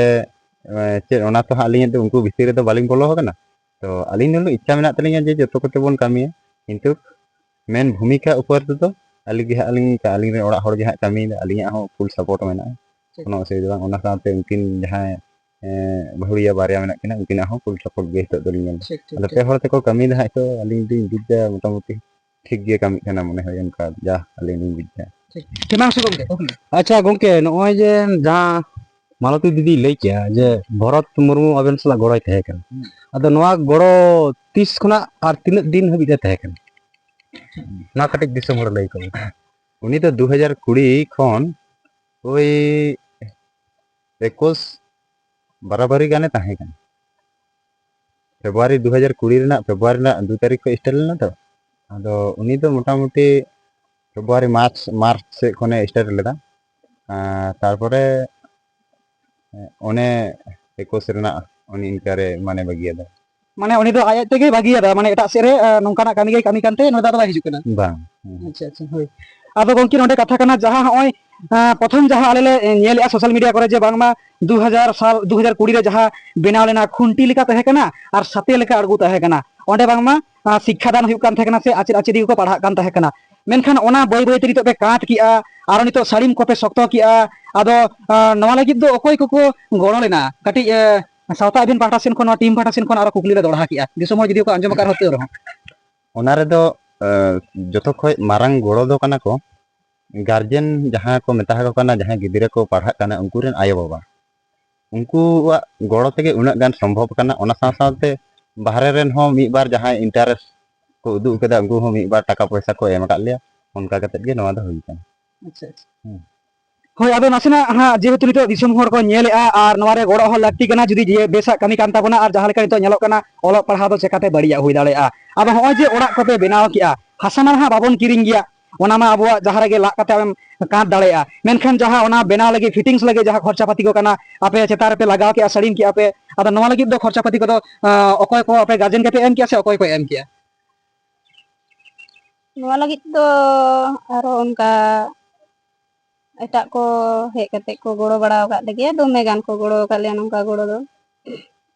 ᱮ, ᱪᱮᱫ, ᱚᱱᱟ ᱛᱚ ᱦᱟᱸᱜ ᱟᱹᱞᱤᱧᱟᱜ ᱫᱚ ᱩᱱᱠᱩ ᱵᱷᱤᱛᱤᱨ ᱨᱮᱫᱚ ᱵᱟᱹᱞᱤᱧ ᱵᱚᱞᱚ ᱟᱠᱟᱱᱟ᱾ ᱛᱚ ᱟᱹᱞᱤᱧ ᱫᱚ ᱤᱪᱪᱷᱟ ᱢᱮᱱᱟᱜ ᱛᱟᱹᱞᱤᱧᱟ ᱡᱮ ᱡᱚᱛᱚ ᱠᱚᱛᱮ ᱵᱚᱱ ᱠᱟᱹᱢᱤᱭᱟ, ᱠᱤᱱᱛᱩ ᱢᱮᱱ ᱵᱷᱩᱢᱤᱠᱟ ᱩᱯᱚᱨ ᱛᱮᱫᱚ ᱟᱹᱞᱤᱧ ᱜᱮ ᱦᱟᱸᱜ ᱞᱤᱧ, ᱟᱹᱞᱤᱧ ᱨᱮᱱ ᱚᱲᱟᱜ ᱦᱚᱲ ᱜᱮ ᱦᱟᱸᱜ ᱠᱟᱹᱢᱤᱭᱮᱫᱟ, ᱟᱹᱞᱤᱧᱟᱜ ᱦᱚᱸ ᱯᱷᱩᱞ ᱥᱟᱯᱳᱨᱴ ᱢᱮᱱᱟᱜᱼᱟ, ᱴᱷᱤᱠ᱾ ᱠᱳᱱᱳ ᱚᱥᱩᱵᱤᱫᱷᱟ ᱵᱟᱝ᱾ ᱚᱱᱟ ᱥᱟᱶᱛᱮ ᱩᱱᱠᱤᱱ ᱡᱟᱦᱟᱸᱭ, ᱮᱸ, ᱵᱟᱹᱦᱩᱲᱤᱭᱟᱹ ᱵᱟᱨᱭᱟ ᱢᱮᱱᱟᱜ ᱠᱤᱱᱟ, ᱩᱱᱠᱤᱱᱟᱜ ᱦᱚᱸ ᱯᱷᱩᱞ ᱥᱟᱯᱳᱨᱴ ᱜᱮ ᱱᱤᱛᱚᱜ ᱫᱚᱞᱤᱧ ᱧᱮᱞ ᱮᱫᱟ᱾ ᱴᱷᱤᱠ, ᱴᱷᱤᱠ, ᱟᱫᱚ ᱴᱷᱤᱠ᱾ ᱯᱮ ᱦᱚᱲ ᱛᱮᱠᱚ ᱠᱟᱹᱢᱤᱭᱮᱫᱟ ᱦᱟᱸᱜ, ᱛᱚ ᱟᱹᱞᱤᱧ ᱫᱚᱞᱤᱧ ᱵᱩᱡᱽ ᱮᱫᱟ ᱢᱚᱴᱟᱢᱩᱴᱤ ᱴᱷᱤᱠ ᱜᱮ ᱠᱟᱹᱢᱤᱜ ᱠᱟᱱᱟ ᱢᱚᱱᱮ ᱦᱳᱭ, ᱚᱱᱠᱟ ᱡᱟ ᱟᱹᱞᱤᱧ ᱞᱤᱧ ᱵᱩᱡᱽ ᱮᱫᱟ᱾ ᱴᱷᱤᱠ᱾ ᱦᱮᱸ, ᱢᱟ ᱥᱮ ᱜᱚᱢᱠᱮ, ᱠᱩᱠᱞᱤ᱾ ᱟᱪᱪᱷᱟ ᱜᱚᱢᱠᱮ, ᱱᱚᱜᱼᱚᱭ ᱡᱮ ᱡᱟᱦᱟᱸ ᱢᱟᱞᱚᱛᱤ ᱫᱤᱫᱤᱭ ᱞᱟᱹᱭ ᱠᱮᱜᱼᱟ ᱡᱮ ᱵᱷᱚᱨᱚᱛ ᱢᱩᱨᱢᱩ ᱟᱵᱮᱱ ᱥᱟᱞᱟᱜ ᱜᱚᱲᱚᱭ ᱛᱟᱦᱮᱸ ᱠᱟᱱᱟ, ᱦᱩᱸ᱾ ᱟᱫᱚ ᱱᱚᱣᱟ ᱜᱚᱲᱚ ᱛᱤᱥ ᱠᱷᱚᱱᱟᱜ ᱟᱨ ᱛᱤᱱᱟᱹᱜ ᱫᱤᱱ ᱦᱟᱹᱵᱤᱡ ᱮ ᱛᱟᱦᱮᱸ ᱠᱟᱱᱟ? ᱱᱚᱣᱟ ᱠᱟᱹᱴᱤᱡ ᱫᱤᱥᱚᱢ ᱦᱚᱲ ᱞᱟᱹᱭ ᱠᱚ ᱢᱮ᱾ ᱩᱱᱤ ᱫᱚ ᱫᱩ ᱦᱟᱡᱟᱨ ᱠᱩᱲᱤ ᱠᱷᱚᱱ ᱳᱭ ᱮᱠᱩᱥ ᱵᱟᱨᱟᱵᱟᱨᱤ ᱜᱟᱱᱮ ᱛᱟᱦᱮᱸ ᱠᱟᱱᱟ᱾ ᱯᱷᱮᱵᱽᱨᱩᱣᱟᱨᱤ ᱫᱩ ᱦᱟᱡᱟᱨ ᱠᱩᱲᱤ ᱨᱮᱱᱟᱜ ᱯᱷᱮᱵᱽᱨᱩᱣᱟᱨᱤ ᱨᱮᱱᱟᱜ ᱫᱩ ᱛᱟᱹᱨᱤᱠᱷ ᱠᱷᱚᱱ ᱥᱴᱟᱨᱴ ᱞᱮᱱᱟ ᱛᱚ᱾ ᱟᱫᱚ ᱩᱱᱤ ᱫᱚ ᱢᱚᱴᱟᱢᱩᱴᱤ ᱯᱷᱮᱵᱽᱨᱩᱣᱟᱨᱤ, ᱢᱟᱨᱪ, ᱢᱟᱨᱪ ᱥᱮᱫ ᱠᱷᱚᱱᱮ ᱥᱴᱟᱨᱴ ᱞᱮᱫᱟ᱾ ᱟᱨ ᱛᱟᱨᱯᱚᱨᱮ ᱚᱱᱮ ᱮᱠᱩᱥ ᱨᱮᱱᱟᱜ ᱩᱱᱤ ᱤᱱᱠᱟᱨᱮ ᱢᱟᱱᱮ ᱵᱟᱹᱜᱤᱭᱟᱫᱟ᱾ ᱢᱟᱱᱮ ᱩᱱᱤ ᱫᱚ ᱟᱡ ᱟᱡ ᱛᱮᱜᱮ ᱵᱟᱹᱜᱤᱭᱟᱫᱟ, ᱢᱟᱱᱮ ᱮᱴᱟᱜ ᱥᱮᱫ ᱨᱮ, ᱟᱸ, ᱱᱚᱝᱠᱟᱱᱟᱜ ᱠᱟᱹᱢᱤ ᱜᱮᱭ ᱠᱟᱹᱢᱤ ᱠᱟᱱᱛᱮ ᱱᱚᱰᱮ ᱫᱚ ᱟᱫᱚ ᱵᱟᱭ ᱦᱤᱡᱩᱜ ᱠᱟᱱᱟ? ᱵᱟᱝ᱾ ᱦᱩᱸ᱾ ᱟᱪᱪᱷᱟ, ᱟᱪᱪᱷᱟ, ᱦᱳᱭ᱾ ᱟᱫᱚ ᱜᱚᱢᱠᱮ, ᱱᱚᱰᱮ ᱠᱟᱛᱷᱟ ᱠᱟᱱᱟ, ᱡᱟᱦᱟᱸ ᱦᱚᱸᱜᱼᱚᱭ, ᱟᱸ, ᱯᱨᱚᱛᱷᱚᱢ ᱡᱟᱦᱟᱸ ᱟᱞᱮ ᱞᱮ, ᱮ, ᱧᱮᱞᱮᱜᱼᱟ ᱥᱳᱥᱟᱞ ᱢᱤᱰᱤᱭᱟ ᱠᱚᱨᱮ ᱡᱮ ᱵᱟᱝᱢᱟ ᱫᱩ ᱦᱟᱡᱟᱨ ᱥᱟᱞ, ᱫᱩ ᱦᱟᱡᱟᱨ ᱠᱩᱲᱤ ᱨᱮ ᱡᱟᱦᱟᱸ ᱵᱮᱱᱟᱣ ᱞᱮᱱᱟ, ᱠᱷᱩᱱᱴᱤ ᱞᱮᱠᱟ ᱛᱟᱦᱮᱸ ᱠᱟᱱᱟ ᱟᱨ ᱥᱟᱛᱮ ᱞᱮᱠᱟ ᱟᱬᱜᱚ ᱛᱟᱦᱮᱸ ᱠᱟᱱᱟ, ᱚᱸᱰᱮ ᱵᱟᱝᱢᱟ, ᱟᱸ, ᱥᱤᱠᱠᱷᱟ ᱫᱟᱱ ᱦᱩᱭᱩᱜ ᱠᱟᱱ ᱛᱟᱦᱮᱸ ᱠᱟᱱᱟ ᱥᱮ ᱟᱪᱮᱫ ᱟᱪᱮᱫᱤᱭᱟᱹ ᱠᱚᱠᱚ ᱯᱟᱲᱦᱟᱜ ᱠᱟᱱ ᱛᱟᱦᱮᱸ ᱠᱟᱱᱟ, ᱢᱮᱱᱠᱷᱟᱱ ᱚᱱᱟ ᱵᱟᱹᱭ ᱵᱟᱹᱭ ᱛᱮ ᱱᱤᱛᱚᱜ ᱯᱮ ᱠᱟᱸᱛ ᱠᱮᱜᱼᱟ, ᱟᱨᱚ ᱱᱤᱛᱚᱜ ᱥᱟᱹᱲᱤᱢ ᱠᱚᱯᱮ ᱥᱚᱠᱛᱚ ᱠᱮᱜᱼᱟ, ᱟᱫᱚ, ᱟᱸ, ᱱᱚᱣᱟ ᱞᱟᱹᱜᱤᱫ ᱫᱚ ᱚᱠᱚᱭ ᱠᱚᱠᱚ ᱜᱚᱲᱚ ᱞᱮᱱᱟ? ᱠᱟᱹᱴᱤᱡ, ᱮ, ᱥᱟᱶᱛᱟ ᱟᱹᱫᱷᱤᱱ ᱯᱟᱦᱴᱟ ᱥᱮᱱ ᱠᱷᱚᱱ, ᱱᱚᱣᱟ ᱴᱤᱢ ᱯᱟᱦᱴᱟ ᱥᱮᱱ ᱠᱷᱚᱱ ᱟᱨᱚ ᱠᱩᱠᱞᱤ ᱞᱮ ᱫᱚᱦᱲᱟ ᱠᱮᱜᱼᱟ, ᱫᱤᱥᱚᱢ ᱦᱚᱲ ᱡᱩᱫᱤ ᱠᱚ ᱟᱸᱡᱚᱢ ᱟᱠᱟᱫ ᱨᱮᱦᱚᱸ, ᱛᱟᱹᱣ ᱨᱮᱦᱚᱸ᱾ ᱚᱱᱟ ᱨᱮᱫᱚ, ᱮ, ᱡᱚᱛᱚ ᱠᱷᱚᱡ ᱢᱟᱨᱟᱝ ᱜᱚᱲᱚ ᱫᱚ ᱠᱟᱱᱟ ᱠᱚ ᱜᱟᱨᱡᱮᱱ, ᱡᱟᱦᱟᱸ ᱠᱚ ᱢᱮᱛᱟ ᱟᱠᱚ ᱠᱟᱱᱟ, ᱡᱟᱦᱟᱸᱭ ᱜᱤᱫᱽᱨᱟᱹ ᱠᱚ ᱯᱟᱲᱦᱟᱜ ᱠᱟᱱᱟ, ᱩᱱᱠᱩ ᱨᱮᱱ ᱟᱭᱳᱼᱵᱟᱵᱟ᱾ ᱩᱱᱠᱩᱣᱟᱜ ᱜᱚᱲᱚ ᱛᱮᱜᱮ ᱩᱱᱟᱹᱜ ᱜᱟᱱ ᱥᱚᱢᱵᱷᱚᱵ ᱠᱟᱱᱟ᱾ ᱚᱱᱟ ᱥᱟᱶ ᱥᱟᱶᱛᱮ ᱵᱟᱦᱨᱮ ᱨᱮᱱ ᱦᱚᱸ ᱢᱤᱫ ᱵᱟᱨ ᱡᱟᱦᱟᱸᱭ ᱤᱱᱴᱟᱨᱮᱥᱴ ᱠᱚ ᱩᱫᱩᱜ ᱠᱟᱫᱟ, ᱩᱱᱠᱩ ᱦᱚᱸ ᱢᱤᱫ ᱵᱟᱨ ᱴᱟᱠᱟ ᱯᱚᱭᱥᱟ ᱠᱚ ᱮᱢ ᱟᱠᱟᱫ ᱞᱮᱭᱟ᱾ ᱚᱱᱠᱟ ᱠᱟᱛᱮᱫ ᱜᱮ ᱱᱚᱣᱟ ᱫᱚ ᱦᱩᱭ ᱠᱟᱱᱟ᱾ ᱟᱪᱪᱷᱟ, ᱟᱪᱪᱷᱟ᱾ ᱦᱩᱸ᱾ ᱦᱳᱭ, ᱟᱫᱚ ᱱᱟᱥᱮᱱᱟᱜ ᱦᱟᱸᱜ ᱡᱮᱦᱮᱛᱩ ᱱᱤᱛᱚᱜ ᱫᱤᱥᱚᱢ ᱦᱚᱲ ᱠᱚ ᱧᱮᱞᱮᱜᱼᱟ ᱟᱨ ᱱᱚᱣᱟ ᱨᱮ ᱜᱚᱲᱚ ᱦᱚᱸ ᱞᱟᱹᱠᱛᱤ ᱠᱟᱱᱟ, ᱡᱩᱫᱤ ᱡᱮ ᱵᱮᱥᱟᱜ ᱠᱟᱹᱢᱤ ᱠᱟᱱ ᱛᱟᱵᱚᱱᱟ ᱟᱨ ᱡᱟᱦᱟᱸ ᱞᱮᱠᱟ ᱱᱤᱛᱚᱜ ᱧᱮᱞᱚᱜ ᱠᱟᱱᱟ, ᱚᱞᱚᱜ ᱯᱟᱲᱦᱟᱣ ᱫᱚ ᱪᱮᱠᱟᱛᱮ ᱵᱟᱹᱲᱤᱡᱟᱜ ᱦᱩᱭ ᱫᱟᱲᱮᱭᱟᱜᱼᱟ? ᱟᱫᱚ ᱦᱚᱸᱜᱼᱚᱭ ᱡᱮ ᱚᱲᱟᱜ ᱠᱚᱯᱮ ᱵᱮᱱᱟᱣ ᱠᱮᱜᱼᱟ, ᱦᱟᱥᱟ ᱢᱟ ᱦᱟᱸᱜ ᱵᱟᱵᱚᱱ ᱠᱤᱨᱤᱧ ᱜᱮᱭᱟ, ᱚᱱᱟ ᱢᱟ ᱟᱵᱚᱣᱟᱜ ᱡᱟᱦᱟᱸ ᱨᱮᱜᱮ ᱞᱟᱜ ᱠᱟᱛᱮ ᱟᱢᱮᱢ ᱠᱟᱸᱛ ᱫᱟᱲᱮᱭᱟᱜᱼᱟ, ᱢᱮᱱᱠᱷᱟᱱ ᱡᱟᱦᱟᱸ ᱚᱱᱟ ᱵᱮᱱᱟᱣ ᱞᱟᱹᱜᱤᱫ ᱯᱷᱤᱴᱤᱝᱥ ᱞᱟᱹᱜᱤᱫ ᱡᱟᱦᱟᱸ ᱠᱷᱚᱨᱪᱟ ᱯᱟᱹᱛᱤ ᱠᱚ ᱠᱟᱱᱟ, ᱟᱯᱮ ᱪᱮᱛᱟᱱ ᱨᱮᱯᱮ ᱞᱟᱜᱟᱣ ᱠᱮᱜᱼᱟ, ᱥᱟᱹᱲᱤᱢ ᱠᱮᱜᱼᱟ ᱯᱮ, ᱟᱫᱚ ᱱᱚᱣᱟ ᱞᱟᱹᱜᱤᱫ ᱫᱚ ᱠᱷᱚᱨᱪᱟ ᱯᱟᱹᱛᱤ ᱠᱚᱫᱚ, ᱟᱸ, ᱚᱠᱚᱭ ᱠᱚ ᱟᱯᱮ ᱜᱟᱨᱡᱮᱱ ᱜᱮᱯᱮ ᱮᱢ ᱠᱮᱜᱼᱟ ᱥᱮ ᱚᱠᱚᱭ ᱠᱚ ᱮᱢ ᱠᱮᱜᱼᱟ? ᱱᱚᱣᱟ ᱞᱟᱹᱜᱤᱫ ᱫᱚ ᱟᱨᱦᱚᱸ ᱚᱱᱠᱟ ᱮᱴᱟᱜ ᱠᱚ ᱦᱮᱡ ᱠᱟᱛᱮ ᱠᱚ ᱜᱚᱲᱚ ᱵᱟᱲᱟ ᱟᱠᱟᱫ ᱞᱮᱜᱮᱭᱟ, ᱫᱚᱢᱮ ᱜᱟᱱ ᱠᱚ ᱜᱚᱲᱚ ᱟᱠᱟᱫ ᱞᱮᱭᱟ ᱱᱚᱝᱠᱟ ᱜᱚᱲᱚ ᱫᱚ᱾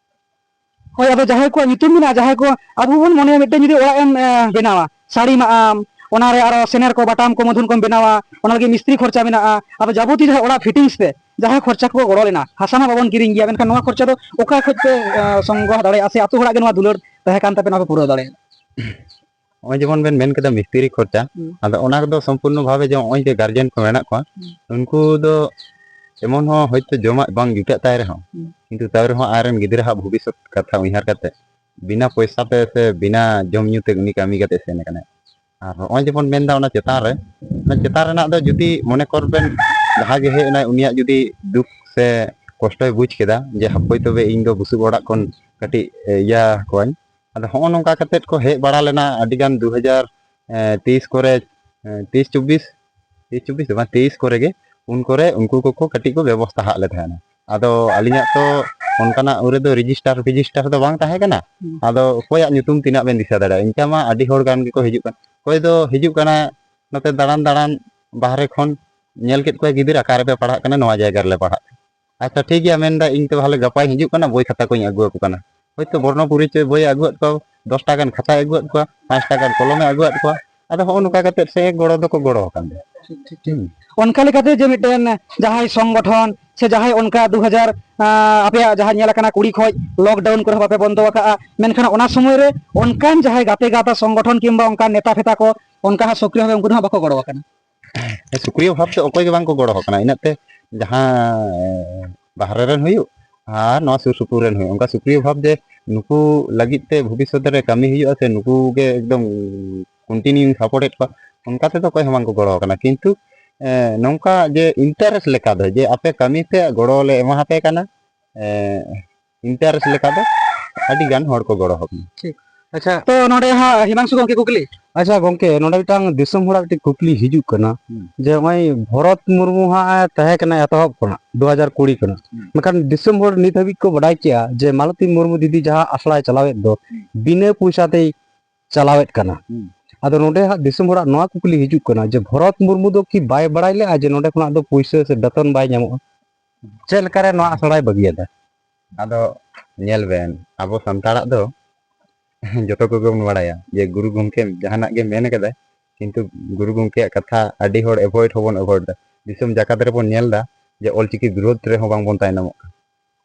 ᱦᱳᱭ, ᱟᱫᱚ ᱡᱟᱦᱟᱸᱭ ᱠᱚᱣᱟᱜ ᱧᱩᱛᱩᱢ ᱢᱮᱱᱟᱜᱼᱟ, ᱡᱟᱦᱟᱸᱭ ᱠᱚ, ᱟᱵᱚ ᱵᱚᱱ ᱢᱚᱱᱮᱭᱟ ᱢᱤᱫᱴᱮᱱ ᱡᱩᱫᱤ ᱚᱲᱟᱜ ᱮᱢ ᱮ, ᱵᱮᱱᱟᱣᱟ, ᱥᱟᱹᱲᱤ ᱢᱟᱜ ᱟᱢ, ᱚᱱᱟᱨᱮ ᱟᱨᱚ ᱥᱮᱱᱮᱨ ᱠᱚ, ᱵᱟᱴᱟᱢ ᱠᱚ, ᱢᱟᱫᱷᱩᱱ ᱠᱚᱢ ᱵᱮᱱᱟᱣᱟ, ᱚᱱᱟ ᱞᱟᱹᱜᱤᱫ ᱢᱤᱥᱛᱨᱤ ᱠᱷᱚᱨᱪᱟ ᱢᱮᱱᱟᱜᱼᱟ, ᱟᱫᱚ ᱡᱟᱵᱚᱛᱤᱭᱚ ᱡᱟᱦᱟᱸ ᱚᱲᱟᱜ ᱯᱷᱤᱴᱤᱝᱥ ᱛᱮ ᱡᱟᱦᱟᱸ ᱠᱷᱚᱨᱪᱟ ᱠᱚᱠᱚ ᱜᱚᱲᱚ ᱞᱮᱱᱟ, ᱦᱟᱥᱟ ᱢᱟ ᱵᱟᱵᱚᱱ ᱠᱤᱨᱤᱧ ᱜᱮᱭᱟ, ᱢᱮᱱᱠᱷᱟᱱ ᱱᱚᱣᱟ ᱠᱷᱚᱨᱪᱟ ᱫᱚ ᱚᱠᱟ ᱠᱷᱚᱡ ᱯᱮ ᱮ, ᱥᱚᱝᱜᱨᱚᱦ ᱫᱟᱲᱮᱭᱟᱜᱼᱟ ᱥᱮ ᱟᱹᱛᱩ ᱦᱚᱲᱟᱜ ᱜᱮ ᱱᱚᱣᱟ ᱫᱩᱞᱟᱹᱲ ᱛᱟᱦᱮᱸ ᱠᱟᱱ ᱛᱟᱯᱮ, ᱱᱚᱣᱟ ᱯᱮ ᱯᱩᱨᱟᱹᱣ ᱫᱟᱲᱮᱭᱟᱜᱼᱟ? ᱱᱚᱜᱼᱚᱭ ᱡᱮᱢᱚᱱ ᱵᱮᱱ ᱢᱮᱱ ᱠᱮᱫᱟ ᱢᱤᱥᱛᱨᱤ ᱠᱷᱚᱨᱪᱟ, ᱦᱩᱸ᱾ ᱟᱫᱚ ᱚᱱᱟ ᱠᱚᱫᱚ ᱥᱚᱢᱯᱩᱨᱱᱚ ᱵᱷᱟᱵᱮ ᱡᱮ ᱱᱚᱜᱼᱚᱭ ᱡᱮ ᱜᱟᱨᱡᱮᱱ ᱠᱚ ᱢᱮᱱᱟᱜ ᱠᱚᱣᱟ, ᱦᱩᱸ᱾ ᱩᱱᱠᱩ ᱫᱚ ᱮᱢᱚᱱ ᱦᱚᱸ ᱦᱚᱭᱛᱳ ᱡᱚᱢᱟᱜ ᱵᱟᱝ ᱡᱩᱴᱟᱹᱜ ᱛᱟᱭ ᱨᱮᱦᱚᱸ, ᱦᱩᱸ᱾ ᱠᱤᱱᱛᱩ ᱛᱟᱣ ᱨᱮᱦᱚᱸ ᱟᱡᱨᱮᱱ ᱜᱤᱫᱽᱨᱟᱹ ᱦᱟᱜ ᱵᱷᱚᱵᱤᱥᱥᱚᱛ ᱠᱟᱛᱷᱟ ᱩᱭᱦᱟᱹᱨ ᱠᱟᱛᱮ ᱵᱤᱱᱟ ᱯᱚᱭᱥᱟ ᱛᱮ ᱥᱮ ᱵᱤᱱᱟ ᱡᱚᱢ ᱧᱩ ᱛᱮ ᱩᱱᱤ ᱠᱟᱹᱢᱤ ᱠᱟᱛᱮ ᱥᱮᱱ ᱟᱠᱟᱱᱟᱭ᱾ ᱟᱨ ᱱᱚᱜᱼᱚᱭ ᱡᱮᱵᱚᱱ ᱢᱮᱱᱫᱟ ᱚᱱᱟ ᱪᱮᱛᱟᱱ ᱨᱮ, ᱚᱱᱟ ᱪᱮᱛᱟᱱ ᱨᱮᱱᱟᱜ ᱫᱚ ᱡᱩᱫᱤ ᱢᱚᱱᱮ ᱠᱚᱨ ᱵᱮᱱ ᱡᱟᱦᱟᱸᱭ ᱜᱮ ᱦᱮᱡ ᱮᱱᱟᱭ, ᱩᱱᱤᱭᱟᱜ ᱡᱩᱫᱤ ᱫᱩᱠ ᱥᱮ ᱠᱚᱥᱴᱚᱭ ᱵᱩᱡᱽ ᱠᱮᱫᱟ ᱡᱮ ᱦᱟᱯᱳᱭ ᱛᱚᱵᱮ ᱤᱧ ᱫᱚ ᱵᱩᱥᱩᱵ ᱚᱲᱟᱜ ᱠᱷᱚᱱ ᱠᱟᱹᱴᱤᱡ ᱮ, ᱤᱭᱟᱹ ᱠᱚᱣᱟᱧ᱾ ᱟᱫᱚ ᱦᱚᱸᱜᱼᱚ ᱱᱚᱝᱠᱟ ᱠᱟᱛᱮᱫ ᱠᱚ ᱦᱮᱡ ᱵᱟᱲᱟ ᱞᱮᱱᱟ ᱟᱹᱰᱤ ᱜᱟᱱ ᱫᱩ ᱦᱟᱡᱟᱨ ᱛᱮᱭᱤᱥ ᱠᱚᱨᱮ, ᱮ, ᱛᱮᱭᱤᱥ ᱪᱚᱵᱵᱤᱥ, ᱛᱮᱭᱤᱥ ᱪᱚᱵᱵᱤᱥ ᱫᱚ ᱵᱟᱝ, ᱛᱮᱭᱤᱥ ᱠᱚᱨᱮ ᱜᱮ ᱩᱱ ᱠᱚᱨᱮ ᱩᱱᱠᱩ ᱠᱚᱠᱚ ᱠᱟᱹᱴᱤᱡ ᱠᱚ ᱵᱮᱵᱚᱥᱛᱷᱟ ᱦᱟᱜ ᱞᱮ ᱛᱟᱦᱮᱱᱟ᱾ ᱟᱫᱚ ᱟᱹᱞᱤᱧᱟᱜ ᱛᱚ ᱚᱱᱠᱟᱱᱟᱜ ᱩᱱ ᱨᱮᱫᱚ ᱨᱮᱡᱤᱥᱴᱟᱨ ᱯᱷᱤᱡᱤᱥᱴᱟᱨ ᱫᱚ ᱵᱟᱝ ᱛᱟᱦᱮᱸ ᱠᱟᱱᱟ᱾ ᱦᱩᱸ᱾ ᱟᱫᱚ ᱚᱠᱚᱭᱟᱜ ᱧᱩᱛᱩᱢ ᱛᱤᱱᱟᱹᱜ ᱵᱮᱱ ᱫᱤᱥᱟᱹ ᱫᱟᱲᱮᱭᱟᱜᱼᱟ? ᱤᱱᱠᱟ ᱢᱟ ᱟᱹᱰᱤ ᱦᱚᱲ ᱜᱟᱱ ᱜᱮᱠᱚ ᱦᱤᱡᱩᱜ ᱠᱟᱱᱟ᱾ ᱚᱠᱚᱭ ᱫᱚ ᱦᱤᱡᱩᱜ ᱠᱟᱱᱟ ᱱᱚᱛᱮ ᱫᱟᱬᱟᱱ ᱫᱟᱬᱟᱱ ᱵᱟᱦᱨᱮ ᱠᱷᱚᱱ, ᱧᱮᱞ ᱠᱮᱫ ᱠᱚᱣᱟ ᱜᱤᱫᱟᱹᱨ ᱚᱠᱟ ᱨᱮᱯᱮ ᱯᱟᱲᱦᱟᱜ ᱠᱟᱱᱟ, ᱱᱚᱣᱟ ᱡᱟᱭᱜᱟ ᱨᱮᱞᱮ ᱯᱟᱲᱦᱟᱜ ᱠᱟᱱᱟ᱾ ᱟᱪᱪᱷᱟ, ᱴᱷᱤᱠ ᱜᱮᱭᱟ, ᱢᱮᱱᱫᱟ ᱤᱧ ᱛᱚ ᱛᱟᱦᱞᱮ ᱜᱟᱯᱟᱧ ᱦᱤᱡᱩᱜ ᱠᱟᱱᱟ, ᱵᱳᱭ ᱠᱷᱟᱛᱟ ᱠᱚᱧ ᱟᱹᱜᱩ ᱟᱠᱚ ᱠᱟᱱᱟ᱾ ᱦᱚᱭᱛᱳ ᱵᱚᱨᱱᱚ ᱯᱚᱨᱤᱪᱚᱭ ᱵᱳᱭ ᱟᱹᱜᱩᱣᱟᱫ ᱠᱚᱣᱟ, ᱫᱚᱥ ᱴᱟᱠᱟ ᱜᱟᱱ ᱠᱷᱟᱛᱟᱭ ᱟᱹᱜᱩᱣᱟᱫ ᱠᱚᱣᱟ, ᱯᱟᱸᱪ ᱴᱟᱠᱟ ᱜᱟᱱ ᱠᱚᱞᱚᱢᱮ ᱟᱹᱜᱩᱣᱟᱫ ᱠᱚᱣᱟ᱾ ᱟᱫᱚ ᱦᱚᱸᱜᱼᱚ ᱱᱚᱝᱠᱟ ᱠᱟᱛᱮᱫ ᱥᱮ ᱜᱚᱲᱚ ᱫᱚᱠᱚ ᱜᱚᱲᱚ ᱟᱠᱟᱱ ᱜᱮᱭᱟ᱾ ᱴᱷᱤᱠ, ᱴᱷᱤᱠ, ᱴᱷᱤᱠ᱾ ᱦᱩᱸ᱾ ᱚᱱᱠᱟ ᱞᱮᱠᱟᱛᱮ ᱡᱮ ᱢᱤᱫᱴᱮᱱ ᱡᱟᱦᱟᱸᱭ ᱥᱚᱝᱜᱚᱴᱷᱚᱱ ᱥᱮ ᱡᱟᱦᱟᱸᱭ ᱚᱱᱠᱟ ᱫᱩ ᱦᱟᱡᱟᱨ, ᱟᱸ, ᱟᱯᱮᱭᱟᱜ ᱡᱟᱦᱟᱸ ᱧᱮᱞ ᱟᱠᱟᱱᱟ ᱠᱩᱲᱤ ᱠᱷᱚᱡ lockdown ᱠᱚᱨᱮ ᱦᱚᱸ ᱵᱟᱯᱮ ᱵᱚᱱᱫᱚ ᱟᱠᱟᱜᱼᱟ, ᱢᱮᱱᱠᱷᱟᱱ ᱚᱱᱟ ᱥᱚᱢᱚᱭ ᱨᱮ ᱚᱱᱠᱟᱱ ᱡᱟᱦᱟᱸᱭ ᱜᱟᱛᱮ ᱜᱟᱶᱛᱟ ᱥᱚᱝᱜᱚᱴᱷᱚᱱ ᱠᱤᱝᱵᱟ ᱚᱱᱠᱟᱱ ᱱᱮᱛᱟ ᱯᱷᱮᱛᱟ ᱠᱚ ᱚᱱᱠᱟ ᱦᱚᱸ ᱥᱚᱠᱨᱤᱭᱚ ᱵᱷᱟᱵᱮ ᱩᱱᱠᱩ ᱫᱚ ᱦᱟᱸᱜ ᱵᱟᱠᱚ ᱜᱚᱲᱚ ᱟᱠᱟᱱᱟ᱾ ᱦᱮᱸ, ᱥᱚᱠᱨᱤᱭᱚ ᱵᱷᱟᱵᱽ ᱛᱮ ᱚᱠᱚᱭ ᱜᱮ ᱵᱟᱝ ᱠᱚ ᱜᱚᱲᱚ ᱟᱠᱟᱱᱟ᱾ ᱤᱱᱟᱹᱜ ᱛᱮ ᱡᱟᱦᱟᱸ, ᱮ, ᱵᱟᱦᱨᱮ ᱨᱮᱱ ᱦᱩᱭᱩᱜ ᱟᱨ ᱱᱚᱣᱟ ᱥᱩᱨ ᱥᱩᱯᱩᱨ ᱨᱮᱱ ᱦᱩᱭᱩᱜ, ᱚᱱᱠᱟ ᱥᱚᱠᱨᱤᱭᱚ ᱵᱷᱟᱵᱽ ᱡᱮ ᱱᱩᱠᱩ ᱞᱟᱹᱜᱤᱫ ᱛᱮ ᱵᱷᱚᱵᱤᱥᱥᱚᱛ ᱨᱮ ᱠᱟᱹᱢᱤ ᱦᱩᱭᱩᱜᱼᱟ ᱥᱮ ᱱᱩᱠᱩ ᱜᱮ ᱮᱠᱫᱚᱢ continue support ᱮᱫ ᱠᱚᱣᱟ, ᱚᱱᱠᱟ ᱛᱮᱫᱚ ᱚᱠᱚᱭ ᱦᱚᱸ ᱵᱟᱝ ᱠᱚ ᱜᱚᱲᱚ ᱟᱠᱟᱱᱟ᱾ ᱠᱤᱱᱛᱩ, ᱮ, ᱱᱚᱝᱠᱟ ᱡᱮ interest ᱞᱮᱠᱟ ᱫᱚ ᱡᱮ ᱟᱯᱮ ᱠᱟᱹᱢᱤ ᱯᱮ, ᱜᱚᱲᱚ ᱞᱮ ᱮᱢᱟ ᱟᱯᱮ ᱠᱟᱱᱟ, ᱮ, interest ᱞᱮᱠᱟ ᱫᱚ ᱟᱹᱰᱤ ᱜᱟᱱ ᱦᱚᱲ ᱠᱚ ᱜᱚᱲᱚ ᱟᱠᱟᱱᱟ᱾ ᱴᱷᱤᱠ᱾ ᱟᱪᱪᱷᱟ᱾ ᱛᱚ ᱱᱚᱰᱮ ᱦᱟᱸᱜ ᱦᱤᱢᱟᱝᱥᱩ ᱜᱚᱢᱠᱮ ᱠᱩᱠᱞᱤ᱾ ᱟᱪᱪᱷᱟ ᱜᱚᱢᱠᱮ, ᱱᱚᱰᱮ ᱢᱤᱫᱴᱟᱝ ᱫᱤᱥᱚᱢ ᱦᱚᱲᱟᱜ ᱢᱤᱫᱴᱤᱡ ᱠᱩᱠᱞᱤ ᱦᱤᱡᱩᱜ ᱠᱟᱱᱟ, ᱦᱩᱸ᱾ ᱡᱮ ᱱᱚᱜᱼᱚᱭ ᱵᱷᱚᱨᱚᱛ ᱢᱩᱨᱢᱩ ᱦᱟᱸᱜ ᱮ ᱛᱟᱦᱮᱸ ᱠᱟᱱᱟ ᱮᱛᱚᱦᱚᱵ ᱠᱷᱚᱱᱟᱜ, ᱫᱩ ᱦᱟᱡᱟᱨ ᱠᱩᱲᱤ ᱠᱷᱚᱱᱟᱜ, ᱦᱩᱸ᱾ ᱢᱮᱱᱠᱷᱟᱱ ᱫᱤᱥᱚᱢ ᱦᱚᱲ ᱱᱤᱛ ᱦᱟᱹᱵᱤᱡ ᱠᱚ ᱵᱟᱰᱟᱭ ᱠᱮᱜᱼᱟ ᱡᱮ ᱢᱟᱞᱚᱛᱤ ᱢᱩᱨᱢᱩ ᱫᱤᱫᱤ ᱡᱟᱦᱟᱸ ᱟᱥᱲᱟᱭ ᱪᱟᱞᱟᱣᱮᱫ ᱫᱚ, ᱦᱩᱸ᱾ ᱵᱤᱱᱟᱹ ᱯᱚᱭᱥᱟ ᱛᱮᱭ ᱪᱟᱞᱟᱣᱮᱫ ᱠᱟᱱᱟ᱾ ᱦᱩᱸ᱾ ᱟᱫᱚ ᱱᱚᱰᱮ ᱦᱟᱸᱜ ᱫᱤᱥᱚᱢ ᱦᱚᱲᱟᱜ ᱱᱚᱣᱟ ᱠᱩᱠᱞᱤ ᱦᱤᱡᱩᱜ ᱠᱟᱱᱟ ᱡᱮ ᱵᱷᱚᱨᱚᱛ ᱢᱩᱨᱢᱩ ᱫᱚ ᱠᱤ ᱵᱟᱭ ᱵᱟᱲᱟᱭ ᱞᱮᱜᱼᱟ ᱡᱮ ᱱᱚᱰᱮ ᱠᱷᱚᱱᱟᱜ ᱫᱚ ᱯᱩᱭᱥᱟᱹ ᱥᱮ ᱵᱮᱛᱚᱱ ᱵᱟᱭ ᱧᱟᱢᱚᱜᱼᱟ? ᱪᱮᱫ ᱞᱮᱠᱟᱨᱮ ᱱᱚᱣᱟ ᱟᱥᱲᱟᱭ ᱵᱟᱹᱜᱤᱭᱟᱫᱟ? ᱟᱫᱚ ᱧᱮᱞ ᱵᱮᱱ, ᱟᱵᱚ ᱥᱟᱱᱛᱟᱲᱟᱜ ᱫᱚ ᱡᱚᱛᱚ ᱠᱚᱜᱮ ᱵᱚᱱ ᱵᱟᱲᱟᱭᱟ ᱡᱮ ᱜᱩᱨᱩ ᱜᱚᱢᱠᱮ ᱡᱟᱦᱟᱱᱟᱜ ᱜᱮ ᱢᱮᱱ ᱠᱟᱫᱟᱭ, ᱠᱤᱱᱛᱩ ᱜᱩᱨᱩ ᱜᱚᱢᱠᱮᱭᱟᱜ ᱠᱟᱛᱷᱟ ᱟᱹᱰᱤ ᱦᱚᱲ ᱮᱵᱷᱚᱭᱮᱰ ᱦᱚᱸᱵᱚᱱ ᱮᱵᱷᱚᱭᱮᱰ ᱫᱟ᱾ ᱫᱤᱥᱚᱢ ᱡᱟᱠᱟᱛ ᱨᱮᱵᱚᱱ ᱧᱮᱞ ᱫᱟ ᱡᱮ ᱚᱞᱪᱤᱠᱤ ᱵᱤᱨᱳᱫᱷ ᱨᱮᱦᱚᱸ ᱵᱟᱝᱵᱚᱱ ᱛᱟᱭᱱᱚᱢᱚᱜ ᱠᱟᱱᱟ᱾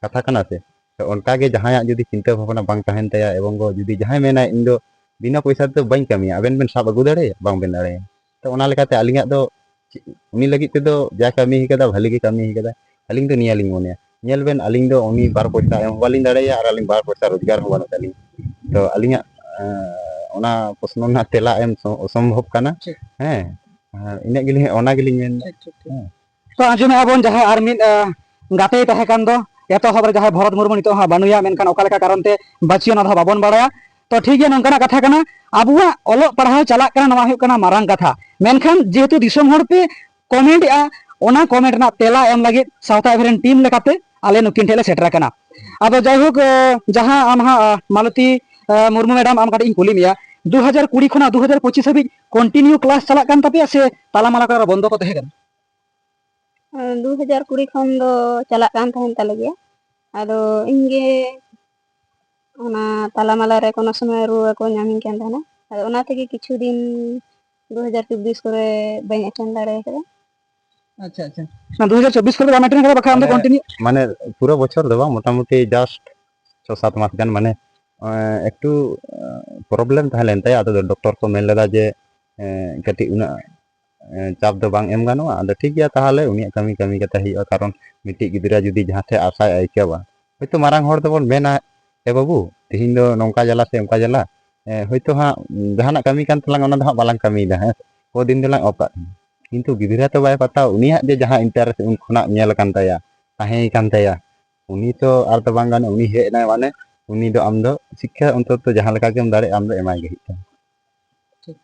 ᱠᱟᱛᱷᱟ ᱠᱟᱱᱟ ᱥᱮ? ᱛᱚ ᱚᱱᱠᱟᱜᱮ ᱡᱟᱦᱟᱸᱭᱟᱜ ᱡᱩᱫᱤ ᱪᱤᱱᱛᱟᱹ ᱵᱷᱟᱵᱽᱱᱟ ᱵᱟᱝ ᱛᱟᱦᱮᱱ ᱛᱟᱭᱟ, ᱮᱵᱚᱝ ᱜᱚ ᱡᱩᱫᱤ ᱡᱟᱦᱟᱸᱭ ᱢᱮᱱᱟᱭ, "ᱤᱧ ᱫᱚ ᱵᱤᱱᱟᱹ ᱯᱚᱭᱥᱟ ᱛᱮᱫᱚ ᱵᱟᱹᱧ ᱠᱟᱹᱢᱤᱭᱟ", ᱟᱵᱮᱱ ᱵᱮᱱ ᱥᱟᱵ ᱟᱹᱜᱩ ᱫᱟᱲᱮᱭᱟᱜᱼᱟ? ᱵᱟᱝᱵᱮᱱ ᱫᱟᱲᱮᱭᱟᱜᱼᱟ᱾ ᱛᱚ ᱚᱱᱟ ᱞᱮᱠᱟᱛᱮ ᱟᱹᱞᱤᱧᱟᱜ ᱫᱚ ᱪᱮᱫ, ᱩᱱᱤ ᱞᱟᱹᱜᱤᱫ ᱛᱮᱫᱚ ᱡᱟ ᱠᱟᱹᱢᱤ ᱠᱟᱫᱟ, ᱵᱷᱟᱹᱞᱤ ᱜᱮ ᱠᱟᱹᱢᱤ ᱠᱟᱫᱟ᱾ ᱟᱹᱞᱤᱧ ᱫᱚ ᱱᱤᱭᱟᱹ ᱞᱤᱧ ᱢᱚᱱᱮᱭᱟ, ᱧᱮᱞ ᱵᱮᱱ, ᱟᱹᱞᱤᱧ ᱫᱚ ᱩᱱᱤ ᱵᱟᱨ ᱯᱚᱭᱥᱟ ᱮᱢ ᱦᱚᱸ ᱵᱟᱹᱞᱤᱧ ᱫᱟᱲᱮᱭᱟᱜᱼᱟ ᱟᱨ ᱟᱹᱞᱤᱧ ᱵᱟᱨ ᱯᱚᱭᱥᱟ ᱨᱳᱡᱽᱜᱟᱨ ᱦᱚᱸ ᱵᱟᱹᱱᱩᱜ ᱛᱟᱹᱞᱤᱧᱟ᱾ ᱛᱚ ᱟᱹᱞᱤᱧᱟᱜ, ᱮᱸ, ᱚᱱᱟ ᱯᱨᱚᱥᱱᱚ ᱨᱮᱱᱟᱜ ᱛᱮᱞᱟ ᱮᱢ ᱥᱚ-, ᱚᱥᱚᱢᱵᱷᱚᱵ ᱠᱟᱱᱟ᱾ ᱴᱷᱤᱠ᱾ ᱦᱮᱸ, ᱟᱨ ᱤᱱᱟᱹᱜ ᱜᱮᱞᱤᱧ, ᱚᱱᱟ ᱜᱮᱞᱤᱧ ᱢᱮᱱᱫᱟ᱾ ᱴᱷᱤᱠ, ᱴᱷᱤᱠ, ᱴᱷᱤᱠ᱾ ᱦᱮᱸ᱾ ᱛᱚ ᱟᱸᱡᱚᱢᱮᱜᱼᱟ ᱵᱚᱱ, ᱡᱟᱦᱟᱸᱭ ᱟᱨ ᱢᱤᱫ, ᱟᱸ, ᱜᱟᱛᱮᱭ ᱛᱟᱦᱮᱸ ᱠᱟᱱ ᱫᱚ ᱮᱛᱚᱦᱚᱵ ᱨᱮ, ᱡᱟᱦᱟᱸᱭ ᱵᱷᱚᱨᱚᱛ ᱢᱩᱨᱢᱩ, ᱱᱤᱛᱚᱜ ᱦᱚᱸ ᱵᱟᱹᱱᱩᱭᱟ, ᱢᱮᱱᱠᱷᱟᱱ ᱚᱠᱟ ᱞᱮᱠᱟ ᱠᱟᱨᱚᱱ ᱛᱮ ᱵᱟᱹᱪᱩᱭᱟ, ᱚᱱᱟ ᱫᱚ ᱦᱟᱸᱜ ᱵᱟᱵᱚᱱ ᱵᱟᱲᱟᱭᱟ᱾ ᱛᱚ ᱴᱷᱤᱠ ᱜᱮᱭᱟ, ᱱᱚᱝᱠᱟᱱᱟᱜ ᱠᱟᱛᱷᱟ ᱠᱟᱱᱟ, ᱟᱵᱚᱣᱟᱜ ᱚᱞᱚᱜ ᱯᱟᱲᱦᱟᱣ ᱪᱟᱞᱟᱜ ᱠᱟᱱᱟ, ᱱᱚᱣᱟ ᱦᱩᱭᱩᱜ ᱠᱟᱱᱟ ᱢᱟᱨᱟᱝ ᱠᱟᱛᱷᱟ᱾ ᱢᱮᱱᱠᱷᱟᱱ ᱡᱮᱦᱮᱛᱩ ᱫᱤᱥᱚᱢ ᱦᱚᱲ ᱯᱮ ᱠᱚᱢᱮᱱᱴ ᱮᱜᱼᱟ, ᱚᱱᱟ ᱠᱚᱢᱮᱱᱴ ᱨᱮᱱᱟᱜ ᱛᱮᱞᱟ ᱮᱢ ᱞᱟᱹᱜᱤᱫ ᱥᱟᱶᱛᱟ ᱮᱵᱷᱮᱱ ᱨᱮᱱ ᱴᱤᱢ ᱞᱮᱠᱟᱛᱮ ᱟᱞᱮ ᱱᱩᱠᱤᱱ ᱴᱷᱮᱱ ᱞᱮ ᱥᱮᱴᱮᱨ ᱟᱠᱟᱱᱟ᱾ ᱟᱫᱚ ᱡᱟᱭᱦᱳᱠ, ᱟᱸ, ᱡᱟᱦᱟᱸ ᱟᱢ ᱦᱟᱸᱜ, ᱟᱸ, ᱢᱟᱞᱚᱛᱤ, ᱟᱸ, ᱢᱩᱨᱢᱩ ᱢᱮᱰᱟᱢ, ᱟᱢ ᱠᱟᱹᱴᱤᱡ ᱤᱧ ᱠᱩᱞᱤ ᱢᱮᱭᱟ, ᱫᱩ ᱦᱟᱡᱟᱨ ᱠᱩᱲᱤ ᱠᱷᱚᱱᱟᱜ ᱫᱩ ᱦᱟᱡᱟᱨ ᱯᱚᱸᱪᱤᱥ ᱦᱟᱹᱵᱤᱡ ᱠᱚᱱᱴᱤᱱᱤᱭᱩ ᱠᱞᱟᱥ ᱪᱟᱞᱟᱜ ᱠᱟᱱ ᱛᱟᱯᱮᱭᱟ ᱥᱮ ᱛᱟᱞᱟ ᱢᱟᱞᱟ ᱠᱚᱨᱮ ᱵᱚᱱᱫᱚ ᱠᱚ ᱛᱟᱦᱮᱸ ᱠᱟᱱᱟ? ᱫᱩ ᱦᱟᱡᱟᱨ ᱠᱩᱲᱤ ᱠᱷᱚᱱ ᱫᱚ ᱪᱟᱞᱟᱜ ᱠᱟᱱ ᱛᱟᱦᱮᱱ ᱛᱟᱞᱮ ᱜᱮᱭᱟ᱾ ᱟᱫᱚ ᱤᱧ ᱜᱮ ᱚᱱᱟ ᱛᱟᱞᱟ ᱢᱟᱞᱟ ᱨᱮ ᱠᱳᱱᱳ ᱥᱚᱢᱚᱭ ᱨᱩᱣᱟᱹ ᱠᱚ ᱧᱟᱢᱤᱧ ᱠᱟᱱ ᱛᱟᱦᱮᱱᱟ᱾ ᱟᱫᱚ ᱚᱱᱟ ᱛᱮᱜᱮ ᱠᱤᱪᱷᱩ ᱫᱤᱱ ᱫᱩ ᱦᱟᱡᱟᱨ ᱪᱚᱵᱵᱤᱥ ᱠᱚᱨᱮ ᱵᱟᱹᱧ ᱮᱴᱮᱱ ᱫᱟᱲᱮ ᱠᱟᱫᱟ᱾ ᱟᱪᱪᱷᱟ, ᱟᱪᱪᱷᱟ᱾ ᱚᱱᱟ ᱫᱩ ᱦᱟᱡᱟᱨ ᱪᱚᱵᱵᱤᱥ ᱠᱚᱨᱮ ᱫᱚ ᱵᱟᱢ ᱮᱴᱮᱱ ᱠᱟᱫᱟ, ᱵᱟᱠᱷᱟᱱ ᱟᱢ ᱫᱚ ᱢᱟᱱᱮ, ᱠᱚᱱᱴᱤᱱᱤᱭᱩ? ᱢᱟᱱᱮ ᱯᱩᱨᱟᱹ ᱵᱚᱪᱷᱚᱨ ᱫᱚ ᱵᱟᱝ, ᱢᱚᱴᱟᱢᱩᱴᱤ just ᱪᱷᱚ ᱥᱟᱛ ᱢᱟᱥ ᱜᱟᱱ, ᱢᱟᱱᱮ, ᱮᱸ, ᱮᱠᱴᱩ, ᱮᱸ, ᱯᱨᱚᱵᱞᱮᱢ ᱛᱟᱦᱮᱸ ᱞᱮᱱ ᱛᱟᱭᱟ᱾ ᱟᱫᱚ ᱰᱚᱠᱴᱚᱨ ᱠᱚ ᱢᱮᱱ ᱞᱮᱫᱟ ᱡᱮ, ᱮᱸ, ᱠᱟᱹᱴᱤᱡ ᱩᱱᱟᱹᱜ, ᱮᱸ, ᱪᱟᱯ ᱫᱚ ᱵᱟᱝ ᱮᱢ ᱜᱟᱱᱚᱜᱼᱟ᱾ ᱟᱫᱚ ᱴᱷᱤᱠ ᱜᱮᱭᱟ, ᱛᱟᱦᱚᱞᱮ ᱩᱱᱤᱭᱟᱜ ᱠᱟᱹᱢᱤ ᱠᱟᱹᱢᱤ ᱠᱟᱛᱮ ᱦᱩᱭᱩᱜᱼᱟ, ᱠᱟᱨᱚᱱ ᱢᱤᱫᱴᱤᱡ ᱜᱤᱫᱽᱨᱟᱹ ᱡᱩᱫᱤ ᱡᱟᱦᱟᱸ ᱴᱷᱮᱡ ᱟᱥᱟᱭ ᱟᱹᱭᱠᱟᱹᱣᱟ, ᱦᱚᱭᱛᱳ ᱢᱟᱨᱟᱝ ᱦᱚᱲ ᱫᱚᱵᱚᱱ ᱢᱮᱱᱟ, "ᱮ ᱵᱟᱹᱵᱩ, ᱛᱤᱦᱤᱧ ᱫᱚ ᱱᱚᱝᱠᱟ ᱡᱟᱞᱟ ᱥᱮ ᱚᱱᱠᱟ ᱡᱟᱞᱟ", ᱮᱸ, ᱦᱚᱭᱛᱳ ᱦᱟᱸᱜ ᱡᱟᱦᱟᱱᱟᱜ ᱠᱟᱹᱢᱤ ᱠᱟᱱ ᱛᱟᱞᱟᱝ, ᱚᱱᱟ ᱫᱚ ᱦᱟᱸᱜ ᱵᱟᱞᱟᱝ ᱠᱟᱹᱢᱤᱭᱮᱫᱟ, ᱦᱮᱸ, ᱠᱚ ᱫᱤᱱ ᱫᱚᱞᱟᱝ ᱚᱯᱷ ᱠᱟᱜ ᱠᱟᱱᱟ᱾ ᱠᱤᱱᱛᱩ ᱜᱤᱫᱽᱨᱟᱹ ᱛᱚ ᱵᱟᱭ ᱯᱟᱛᱟᱣᱟ, ᱩᱱᱤᱭᱟᱜ ᱡᱮ ᱡᱟᱦᱟᱸ ᱤᱱᱴᱟᱨᱮᱥᱴ ᱩᱱ ᱠᱷᱚᱱᱟᱜ ᱧᱮᱞ ᱟᱠᱟᱱ ᱛᱟᱭᱟ, ᱛᱟᱦᱮᱸ ᱠᱟᱱ ᱛᱟᱭᱟ, ᱩᱱᱤ ᱛᱚ ᱟᱨ ᱫᱚ ᱵᱟᱝ ᱜᱟᱱᱚᱜᱼᱟ, ᱩᱱᱤ ᱦᱮᱡ ᱮᱱᱟᱭ ᱢᱟᱱᱮ ᱩᱱᱤ ᱫᱚ ᱟᱢ ᱫᱚ ᱥᱤᱠᱠᱷᱟ ᱚᱱᱛᱚᱛᱚ ᱡᱟᱦᱟᱸ ᱞᱮᱠᱟ ᱜᱮᱢ ᱫᱟᱲᱮᱭᱟᱜᱼᱟ, ᱟᱢ ᱫᱚ ᱮᱢᱟᱭ ᱜᱮ ᱦᱩᱭᱩᱜ ᱛᱟᱢᱟ᱾ ᱴᱷᱤᱠ᱾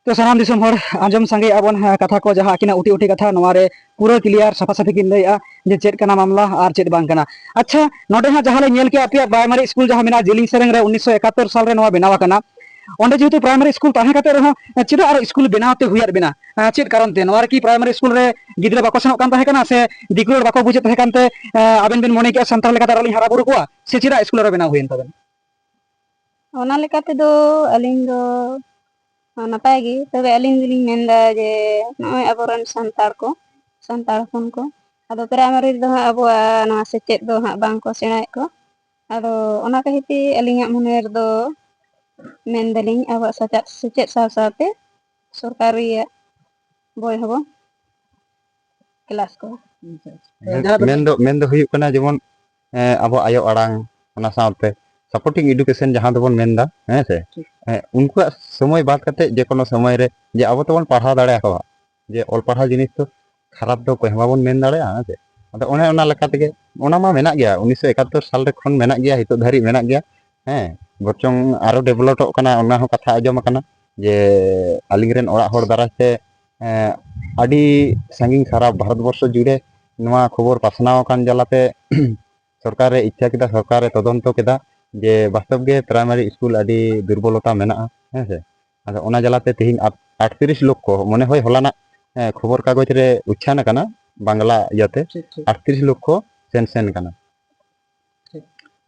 ᱛᱚ ᱥᱟᱱᱟᱢ ᱫᱤᱥᱚᱢ ᱦᱚᱲ ᱟᱸᱡᱚᱢ ᱥᱟᱸᱜᱮᱭᱮᱫᱼᱟ ᱵᱚᱱ, ᱦᱮᱸ, ᱠᱟᱛᱷᱟ ᱠᱚ ᱡᱟᱦᱟᱸ ᱟᱹᱠᱤᱱᱟᱜ ᱩᱴᱤ ᱩᱴᱤ ᱠᱟᱛᱷᱟ, ᱱᱚᱣᱟ ᱨᱮ ᱯᱩᱨᱟᱹ ᱠᱞᱤᱭᱟᱨ ᱥᱟᱯᱷᱟ ᱥᱟᱹᱯᱷᱤ ᱠᱤᱱ ᱞᱟᱹᱭᱮᱫᱼᱟ ᱡᱮ ᱪᱮᱫ ᱠᱟᱱᱟ ᱢᱟᱢᱞᱟ ᱟᱨ ᱪᱮᱫ ᱵᱟᱝ ᱠᱟᱱᱟ᱾ ᱟᱪᱪᱷᱟ, ᱱᱚᱰᱮ ᱦᱟᱸᱜ ᱡᱟᱦᱟᱸ ᱞᱮ ᱧᱮᱞ ᱠᱮᱜᱼᱟ ᱟᱯᱮᱭᱟᱜ ᱯᱨᱟᱭᱢᱟᱨᱤ ᱥᱠᱩᱞ ᱡᱟᱦᱟᱸ ᱢᱮᱱᱟᱜᱼᱟ ᱡᱤᱞᱤᱧ ᱥᱮᱨᱮᱝ ᱨᱮ, ᱩᱱᱤᱥᱥᱚ ᱮᱠᱟᱛᱛᱳᱨ ᱥᱟᱞ ᱨᱮ ᱱᱚᱣᱟ ᱵᱮᱱᱟᱣ ᱟᱠᱟᱱᱟ᱾ ᱚᱸᱰᱮ ᱡᱮᱦᱮᱛᱩ ᱯᱨᱟᱭᱢᱟᱨᱤ ᱥᱠᱩᱞ ᱛᱟᱦᱮᱸ ᱠᱟᱛᱮ ᱨᱮᱦᱚᱸ, ᱪᱮᱫᱟᱜ ᱟᱨᱚ ᱥᱠᱩᱞ ᱵᱮᱱᱟᱣ ᱛᱮ ᱦᱩᱭᱟᱫ ᱵᱮᱱᱟ? ᱪᱮᱫ ᱠᱟᱨᱚᱱ ᱛᱮ? ᱱᱚᱣᱟ ᱨᱮ ᱠᱤ ᱯᱨᱟᱭᱢᱟᱨᱤ ᱥᱠᱩᱞ ᱨᱮ ᱜᱤᱫᱽᱨᱟᱹ ᱵᱟᱠᱚ ᱥᱮᱱᱚᱜ ᱠᱟᱱ ᱛᱟᱦᱮᱸ ᱠᱟᱱᱟ, ᱥᱮ ᱫᱤᱠᱩ ᱨᱚᱲ ᱵᱟᱠᱚ ᱵᱩᱡᱮᱫ ᱛᱟᱦᱮᱸ ᱠᱟᱱᱛᱮ ᱟᱵᱮᱱ ᱵᱮᱱ ᱢᱚᱱᱮ ᱠᱮᱜᱼᱟ ᱥᱟᱱᱛᱟᱲ ᱞᱮᱠᱟᱛᱮ ᱟᱨᱚ ᱞᱤᱧ ᱦᱟᱨᱟ ᱵᱩᱨᱩ ᱠᱚᱣᱟ, ᱥᱮ ᱪᱮᱫᱟᱜ ᱥᱠᱩᱞ ᱟᱨᱚ ᱵᱮᱱᱟᱣ ᱦᱩᱭᱮᱱ ᱛᱟᱵᱮᱱᱟ? ᱚᱱᱟ ᱞᱮᱠᱟ ᱛᱮᱫᱚ ᱟᱹᱞᱤᱧ ᱫᱚ ᱱᱟᱯᱟᱭ ᱜᱮ, ᱛᱚᱵᱮ ᱟᱹᱞᱤᱧ ᱫᱚᱞᱤᱧ ᱢᱮᱱᱫᱟ ᱡᱮ ᱱᱚᱜᱼᱚᱭ ᱟᱵᱚᱨᱮᱱ ᱥᱟᱱᱛᱟᱲ ᱠᱚ, ᱥᱟᱱᱛᱟᱲ ᱦᱚᱯᱚᱱ ᱠᱚ, ᱟᱫᱚ ᱯᱨᱟᱭᱢᱟᱨᱤ ᱨᱮᱫᱚ ᱦᱟᱸᱜ ᱟᱵᱚᱣᱟᱜ ᱱᱚᱣᱟ ᱥᱮᱪᱮᱫ ᱫᱚ ᱦᱟᱸᱜ ᱵᱟᱝ ᱠᱚ ᱥᱮᱬᱟᱭᱮᱫ ᱠᱚ᱾ ᱟᱫᱚ ᱚᱱᱟ ᱠᱷᱟᱹᱛᱤᱨ ᱛᱮ ᱟᱹᱞᱤᱧᱟᱜ ᱢᱚᱱᱮ ᱨᱮᱫᱚ ᱢᱮᱱ ᱫᱟᱞᱤᱧ ᱟᱵᱚᱣᱟᱜ ᱥᱮᱪᱮᱫ, ᱥᱮᱪᱮᱫ ᱥᱟᱶ ᱥᱟᱶᱛᱮ ᱥᱚᱨᱠᱟᱨᱤᱭᱟᱜ ᱵᱳᱭ ᱦᱚᱸᱵᱚᱱ ᱠᱞᱟᱥ ᱠᱚ᱾ ᱢᱮᱱ ᱫᱚ ᱢᱮᱱ ᱫᱚ ᱦᱩᱭᱩᱜ ᱠᱟᱱᱟ ᱡᱮᱢᱚᱱ ᱟᱵᱚ ᱟᱭᱳ ᱟᱲᱟᱝ, ᱚᱱᱟ ᱥᱟᱶᱛᱮ supporting education ᱡᱟᱦᱟᱸ ᱫᱚᱵᱚᱱ ᱢᱮᱱᱫᱟ, ᱦᱮᱸ ᱥᱮ, ᱩᱱᱠᱩᱣᱟᱜ ᱥᱚᱢᱚᱭ ᱵᱟᱫ ᱠᱟᱛᱮ ᱡᱮ ᱠᱳᱱᱳ ᱥᱚᱢᱚᱭ ᱨᱮ ᱡᱮ ᱟᱵᱚ ᱛᱮᱵᱚᱱ ᱯᱟᱲᱦᱟᱣ ᱫᱟᱲᱮᱭᱟᱠᱚᱣᱟ, ᱡᱮ ᱚᱞ ᱯᱟᱲᱦᱟᱣ ᱡᱤᱱᱤᱥ ᱫᱚ ᱠᱷᱟᱨᱟᱯ ᱫᱚ ᱚᱠᱚᱭ ᱦᱚᱸ ᱵᱟᱵᱚᱱ ᱢᱮᱱ ᱫᱟᱲᱮᱭᱟᱜᱼᱟ, ᱦᱮᱸ ᱥᱮ᱾ ᱟᱫᱚ ᱚᱱᱮ ᱚᱱᱟ ᱞᱮᱠᱟ ᱛᱮᱜᱮ ᱚᱱᱟ ᱢᱟ ᱢᱮᱱᱟᱜ ᱜᱮᱭᱟ, ᱩᱱᱤᱥᱥᱚ ᱮᱠᱟᱛᱛᱳᱨ ᱥᱟᱞ ᱨᱮ ᱠᱷᱚᱱ ᱢᱮᱱᱟᱜ ᱜᱮᱭᱟ, ᱱᱤᱛᱚᱜ ᱫᱷᱟᱹᱨᱤᱡ ᱢᱮᱱᱟᱜ ᱜᱮᱭᱟ, ᱦᱮᱸ, ᱵᱚᱨᱪᱚᱝ ᱟᱨᱚ ᱰᱮᱵᱷᱞᱚᱯᱚᱜ ᱠᱟᱱᱟ, ᱚᱱᱟ ᱦᱚᱸ ᱠᱟᱛᱷᱟ ᱟᱸᱡᱚᱢ ᱟᱠᱟᱱᱟ ᱡᱮ ᱟᱹᱞᱤᱧ ᱨᱮᱱ ᱚᱲᱟᱜ ᱦᱚᱲ ᱫᱟᱨᱟᱭ ᱛᱮ ᱟᱹᱰᱤ ᱥᱟᱺᱜᱤᱧ ᱥᱟᱨᱟ ᱵᱷᱟᱨᱚᱛ ᱵᱚᱨᱥᱚ ᱡᱩᱲᱮ ᱱᱚᱣᱟ ᱠᱷᱚᱵᱚᱨ ᱯᱟᱥᱱᱟᱣ ᱟᱠᱟᱱ ᱡᱟᱞᱟᱛᱮ ᱥᱚᱨᱠᱟᱨᱮ ᱤᱪᱪᱷᱟ ᱠᱮᱫᱟ, ᱥᱚᱨᱠᱟᱨᱮ ᱛᱚᱫᱚᱱᱛᱚ ᱠᱮᱫᱟ ᱡᱮ ᱵᱟᱥᱛᱚᱵ ᱜᱮ ᱯᱨᱟᱭᱢᱟᱨᱤ ᱥᱠᱩᱞ ᱟᱹᱰᱤ ᱫᱩᱨᱵᱚᱞᱚᱛᱟ ᱢᱮᱱᱟᱜᱼᱟ, ᱦᱮᱸ ᱥᱮ᱾ ᱟᱫᱚ ᱚᱱᱟ ᱡᱟᱞᱟᱛᱮ ᱛᱮᱦᱮᱧ ᱟᱴ- ᱟᱴᱛᱨᱤᱥ ᱞᱚᱠᱠᱷᱚ, ᱢᱚᱱᱮ ᱦᱚᱭ ᱦᱚᱞᱟᱱᱟᱜ ᱠᱷᱚᱵᱚᱨ ᱠᱟᱜᱚᱡᱽ ᱨᱮ ᱩᱪᱷᱟᱱ ᱟᱠᱟᱱᱟ ᱵᱟᱝᱞᱟ ᱤᱭᱟᱹᱛᱮ, ᱟᱴᱛᱨᱤᱥ ᱞᱚᱠᱠᱷᱚ ᱥᱮᱱᱥᱮᱱ ᱠᱟᱱᱟ᱾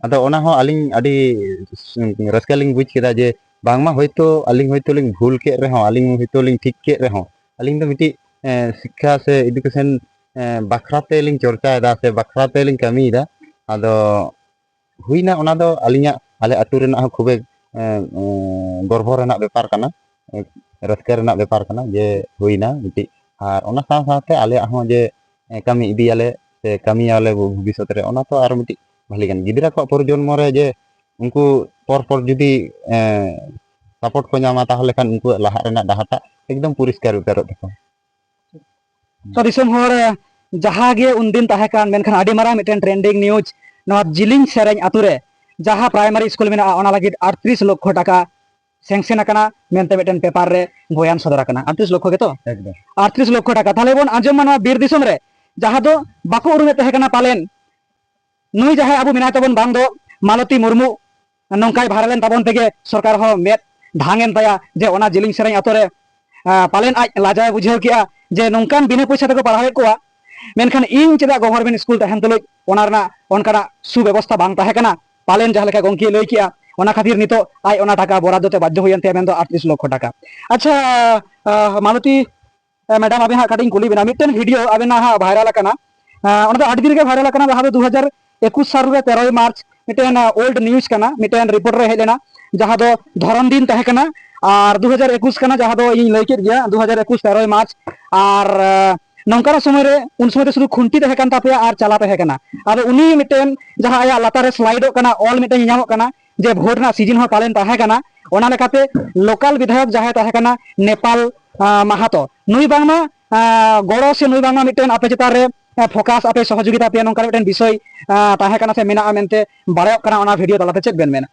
ᱟᱫᱚ ᱚᱱᱟ ᱦᱚᱸ ᱟᱹᱞᱤᱧ ᱟᱹᱰᱤ ᱨᱟᱹᱥᱠᱟᱹ ᱞᱤᱧ ᱵᱩᱡᱽ ᱠᱮᱫᱟ ᱡᱮ ᱵᱟᱝᱢᱟ ᱦᱚᱭᱛᱳ ᱟᱹᱞᱤᱧ ᱦᱚᱭᱛᱳ ᱞᱤᱧ ᱵᱷᱩᱞ ᱠᱮᱫ ᱨᱮᱦᱚᱸ, ᱟᱹᱞᱤᱧ ᱦᱚᱭᱛᱳ ᱞᱤᱧ ᱴᱷᱤᱠ ᱠᱮᱫ ᱨᱮᱦᱚᱸ, ᱟᱹᱞᱤᱧ ᱫᱚ ᱢᱤᱫᱴᱤᱡ ᱥᱤᱠᱠᱷᱟ ᱥᱮ ᱮᱰᱩᱠᱮᱥᱚᱱ ᱵᱟᱠᱷᱨᱟ ᱛᱮᱞᱤᱧ ᱪᱚᱨᱪᱟᱭᱮᱫᱟ ᱥᱮ ᱵᱟᱠᱷᱨᱟ ᱛᱮᱞᱤᱧ ᱠᱟᱹᱢᱤᱭᱮᱫᱟ᱾ ᱟᱫᱚ ᱦᱩᱭᱱᱟ, ᱚᱱᱟ ᱫᱚ ᱟᱹᱞᱤᱧᱟᱜ, ᱟᱞᱮ ᱟᱹᱛᱩ ᱨᱮᱱᱟᱜ ᱦᱚᱸ ᱠᱷᱩᱵᱮ ᱜᱚᱨᱵᱚ ᱨᱮᱱᱟᱜ ᱵᱮᱯᱟᱨ ᱠᱟᱱᱟ, ᱨᱟᱹᱥᱠᱟᱹ ᱨᱮᱱᱟᱜ ᱵᱮᱯᱟᱨ ᱠᱟᱱᱟ ᱡᱮ ᱦᱩᱭᱱᱟ ᱢᱤᱫᱴᱤᱡ᱾ ᱟᱨ ᱚᱱᱟ ᱥᱟᱶ ᱥᱟᱶᱛᱮ ᱟᱞᱮᱭᱟᱜ ᱦᱚᱸ ᱡᱮ ᱠᱟᱹᱢᱤ ᱤᱫᱤᱭᱟᱞᱮ ᱥᱮ ᱠᱟᱹᱢᱤᱭᱟᱞᱮ ᱵᱷᱚᱵᱤᱥᱥᱚᱛ ᱨᱮ, ᱚᱱᱟ ᱛᱚ ᱟᱨ ᱢᱤᱫᱴᱤᱡ ᱵᱷᱟᱞᱤ ᱠᱟᱱᱟ᱾ ᱜᱤᱫᱽᱨᱟᱹ ᱠᱚᱣᱟᱜ ᱯᱨᱚᱡᱚᱱᱢᱚ ᱨᱮ ᱡᱮ ᱩᱱᱠᱩ ᱯᱚᱨ ᱯᱚᱨ ᱡᱩᱫᱤ ᱥᱟᱯᱳᱨᱴ ᱠᱚ ᱧᱟᱢᱟ, ᱛᱟᱦᱚᱞᱮ ᱠᱷᱟᱱ ᱩᱱᱠᱩᱣᱟᱜ ᱞᱟᱦᱟᱜ ᱨᱮᱱᱟᱜ ᱰᱟᱦᱟᱨᱴᱟᱜ ᱮᱠᱫᱚᱢ ᱯᱚᱨᱤᱥᱠᱟᱨ ᱩᱛᱟᱹᱨᱚᱜ ᱛᱟᱠᱚᱣᱟ᱾ ᱛᱚ ᱫᱤᱥᱚᱢ ᱦᱚᱲ, ᱡᱟᱦᱟᱸ ᱜᱮ ᱩᱱᱫᱤᱱ ᱛᱟᱦᱮᱸ ᱠᱟᱱ, ᱢᱮᱱᱠᱷᱟᱱ ᱟᱹᱰᱤ ᱢᱟᱨᱟᱝ ᱢᱤᱫᱴᱮᱱ trending news, ᱱᱚᱣᱟ ᱡᱤᱞᱤᱧ ᱥᱮᱨᱮᱧ ᱟᱛᱳ ᱨᱮ ᱡᱟᱦᱟᱸ ᱯᱨᱟᱭᱢᱟᱨᱤ ᱥᱠᱩᱞ ᱢᱮᱱᱟᱜᱼᱟ, ᱚᱱᱟ ᱞᱟᱹᱜᱤᱫ ᱟᱴᱛᱨᱤᱥ ᱞᱚᱠᱠᱷᱚ ᱴᱟᱠᱟ ᱥᱮᱝᱥᱮᱱ ᱟᱠᱟᱱᱟ ᱢᱮᱱᱛᱮ ᱢᱤᱫᱴᱮᱱ ᱯᱮᱯᱟᱨ ᱨᱮ ᱵᱚᱭᱟᱱ ᱥᱚᱫᱚᱨ ᱟᱠᱟᱱᱟ᱾ ᱟᱴᱛᱨᱤᱥ ᱞᱚᱠᱠᱷᱚ ᱜᱮᱛᱚ? ᱮᱠᱫᱚᱢ᱾ ᱟᱴᱛᱨᱤᱥ ᱞᱚᱠᱠᱷᱚ ᱴᱟᱠᱟ᱾ ᱛᱟᱦᱞᱮ ᱵᱚᱱ ᱟᱸᱡᱚᱢ ᱢᱟ ᱱᱚᱣᱟ ᱵᱤᱨ ᱫᱤᱥᱚᱢ ᱨᱮ, ᱡᱟᱦᱟᱸ ᱫᱚ ᱵᱟᱠᱚ ᱩᱨᱩᱢᱮᱫ ᱛᱟᱦᱮᱸ ᱠᱟᱱᱟ ᱯᱟᱞᱮᱱ, ᱱᱩᱭ ᱡᱟᱦᱟᱸᱭ ᱟᱵᱚ ᱢᱮᱱᱟᱭ ᱛᱟᱵᱚᱱ ᱵᱟᱝ ᱫᱚ ᱢᱟᱞᱚᱛᱤ ᱢᱩᱨᱢᱩ, ᱱᱚᱝᱠᱟᱭ ᱵᱷᱟᱭᱨᱟᱞᱮᱱ ᱛᱟᱵᱚᱱ ᱛᱮᱜᱮ ᱥᱚᱨᱠᱟᱨ ᱦᱚᱸ ᱢᱮᱫ ᱰᱷᱟᱝ ᱮᱱ ᱛᱟᱭᱟ, ᱡᱮ ᱚᱱᱟ ᱡᱤᱞᱤᱧ ᱥᱮᱨᱮᱧ ᱟᱛᱳ ᱨᱮ, ᱟᱸ, ᱯᱟᱞᱮᱱ ᱟᱡ ᱞᱟᱡᱟᱣ ᱵᱩᱡᱷᱟᱹᱣ ᱠᱮᱜᱼᱟ ᱡᱮ ᱱᱚᱝᱠᱟᱱ ᱵᱤᱱᱟᱹ ᱯᱚᱭᱥᱟ ᱛᱮᱠᱚ ᱯᱟᱲᱦᱟᱣᱮᱫ ᱠᱚᱣᱟ, ᱢᱮᱱᱠᱷᱟᱱ ᱤᱧ ᱪᱮᱫᱟᱜ ᱜᱚᱵᱷᱚᱨᱱᱢᱮᱱᱴ ᱥᱠᱩᱞ ᱛᱟᱦᱮᱱ ᱛᱩᱞᱩᱡ ᱚᱱᱟ ᱨᱮᱱᱟᱜ ᱚᱱᱠᱟᱱᱟᱜ ᱥᱩᱵᱮᱵᱚᱥᱛᱷᱟ ᱵᱟᱝ ᱛᱟᱦᱮᱸ ᱠᱟᱱᱟ᱾ ᱯᱟᱞᱮᱱ ᱡᱟᱦᱟᱸ ᱞᱮᱠᱟ ᱜᱚᱢᱠᱮ ᱞᱟᱹᱭ ᱠᱮᱜᱼᱟ, ᱚᱱᱟ ᱠᱷᱟᱹᱛᱤᱨ ᱱᱤᱛᱚᱜ ᱟᱡ ᱚᱱᱟ ᱴᱟᱠᱟ ᱵᱚᱨᱟᱫᱽᱫᱚ ᱛᱮ ᱵᱟᱫᱽᱫᱷᱚ ᱦᱩᱭᱮᱱ ᱛᱟᱭᱟ, ᱢᱮᱱᱫᱚ ᱟᱴᱛᱨᱤᱥ ᱞᱚᱠᱠᱷᱚ ᱴᱟᱠᱟ᱾ ᱟᱪᱪᱷᱟ, ᱟᱸ, ᱢᱟᱞᱚᱛᱤ, ᱮ, ᱢᱮᱰᱟᱢ, ᱟᱵᱮᱱ ᱦᱟᱸᱜ ᱠᱟᱹᱴᱤᱡ ᱤᱧ ᱠᱩᱞᱤ ᱵᱮᱱᱟ, ᱢᱤᱫᱴᱮᱱ ᱵᱷᱤᱰᱤᱭᱳ ᱟᱵᱮᱱᱟᱜ ᱦᱟᱸᱜ ᱵᱷᱟᱭᱨᱟᱞ ᱟᱠᱟᱱᱟ, ᱟᱸ, ᱚᱱᱟ ᱫᱚ ᱟᱹᱰᱤ ᱫᱤᱱ ᱨᱮᱜᱮ ᱵᱷᱟᱭᱨᱟᱞ ᱟᱠᱟᱱᱟ, ᱡᱟᱦᱟᱸ ᱫᱚ ᱫᱩ ᱦᱟᱡᱟᱨ ᱮᱠᱩᱥ ᱥᱟᱞ ᱨᱮ ᱛᱮᱨᱚᱭ ᱢᱟᱨᱪ ᱢᱤᱫᱴᱮᱱ, ᱟᱸ, ᱳᱞᱰ ᱱᱤᱭᱩᱡᱽ ᱠᱟᱱᱟ, ᱢᱤᱫᱴᱮᱱ ᱨᱤᱯᱳᱨᱴ ᱨᱮ ᱦᱮᱡ ᱞᱮᱱᱟ, ᱡᱟᱦᱟᱸ ᱫᱚ ᱫᱷᱚᱨᱚᱱ ᱫᱤᱱ ᱛᱟᱦᱮᱸ ᱠᱟᱱᱟ, ᱟᱨ ᱫᱩ ᱦᱟᱡᱟᱨ ᱮᱠᱩᱥ ᱠᱟᱱᱟ, ᱡᱟᱦᱟᱸ ᱫᱚ ᱤᱧ ᱞᱟᱹᱭ ᱠᱮᱫ ᱜᱮᱭᱟ, ᱫᱩ ᱦᱟᱡᱟᱨ ᱮᱠᱩᱥ ᱛᱮᱨᱚᱭ ᱢᱟᱨᱪ, ᱟᱨ, ᱟᱸ, ᱱᱚᱝᱠᱟᱱᱟᱜ ᱥᱚᱢᱚᱭ ᱨᱮ, ᱩᱱ ᱥᱚᱢᱚᱭ ᱫᱚ ᱥᱩᱫᱷᱩ ᱠᱷᱩᱱᱴᱤ ᱛᱟᱦᱮᱸ ᱠᱟᱱ ᱛᱟᱯᱮᱭᱟ ᱟᱨ ᱪᱟᱞᱟ ᱛᱟᱦᱮᱸ ᱠᱟᱱᱟ᱾ ᱟᱫᱚ ᱩᱱᱤ ᱢᱤᱫᱴᱮᱱ ᱡᱟᱦᱟᱸ ᱟᱭᱟᱜ ᱞᱟᱛᱟᱨ ᱨᱮ ᱥᱞᱟᱭᱤᱰᱚᱜ ᱠᱟᱱᱟ, ᱚᱞ ᱢᱤᱫᱴᱮᱱ ᱧᱮᱧᱟᱢᱚᱜ ᱠᱟᱱᱟ, ᱡᱮ ᱵᱷᱳᱴ ᱨᱮᱱᱟᱜ ᱥᱤᱡᱤᱱ ᱦᱚᱸ ᱯᱟᱞᱮᱱ ᱛᱟᱦᱮᱸ ᱠᱟᱱᱟ, ᱚᱱᱟ ᱞᱮᱠᱟᱛᱮ ᱞᱳᱠᱟᱞ ᱵᱤᱫᱷᱟᱭᱚᱠ ᱡᱟᱦᱟᱸᱭ ᱛᱟᱦᱮᱸ ᱠᱟᱱᱟ ᱱᱮᱯᱟᱞ, ᱟᱸ, ᱢᱟᱦᱟᱛᱚ, ᱱᱩᱭ ᱵᱟᱝᱢᱟ, ᱟᱸ, ᱜᱚᱲᱚ ᱥᱮ ᱱᱩᱭ ᱵᱟᱝᱢᱟ ᱢᱤᱫᱴᱮᱱ ᱟᱯᱮ ᱪᱮᱛᱟᱱ ᱨᱮ, ᱟᱸ, ᱯᱷᱳᱠᱟᱥ, ᱟᱯᱮ ᱥᱚᱦᱚᱡᱳᱜᱤᱛᱟ ᱟᱯᱮᱭᱟ, ᱱᱚᱝᱠᱟ ᱢᱤᱫᱴᱮᱱ ᱵᱤᱥᱚᱭ, ᱟᱸ, ᱛᱟᱦᱮᱸ ᱠᱟᱱᱟ ᱥᱮ ᱢᱮᱱᱟᱜᱼᱟ ᱢᱮᱱᱛᱮ ᱵᱟᱲᱟᱭᱚᱜ ᱠᱟᱱᱟ᱾ ᱚᱱᱟ ᱵᱷᱤᱰᱤᱭᱳ ᱛᱟᱞᱟᱛᱮ ᱪᱮᱫ ᱵᱮᱱ ᱢᱮᱱᱟ?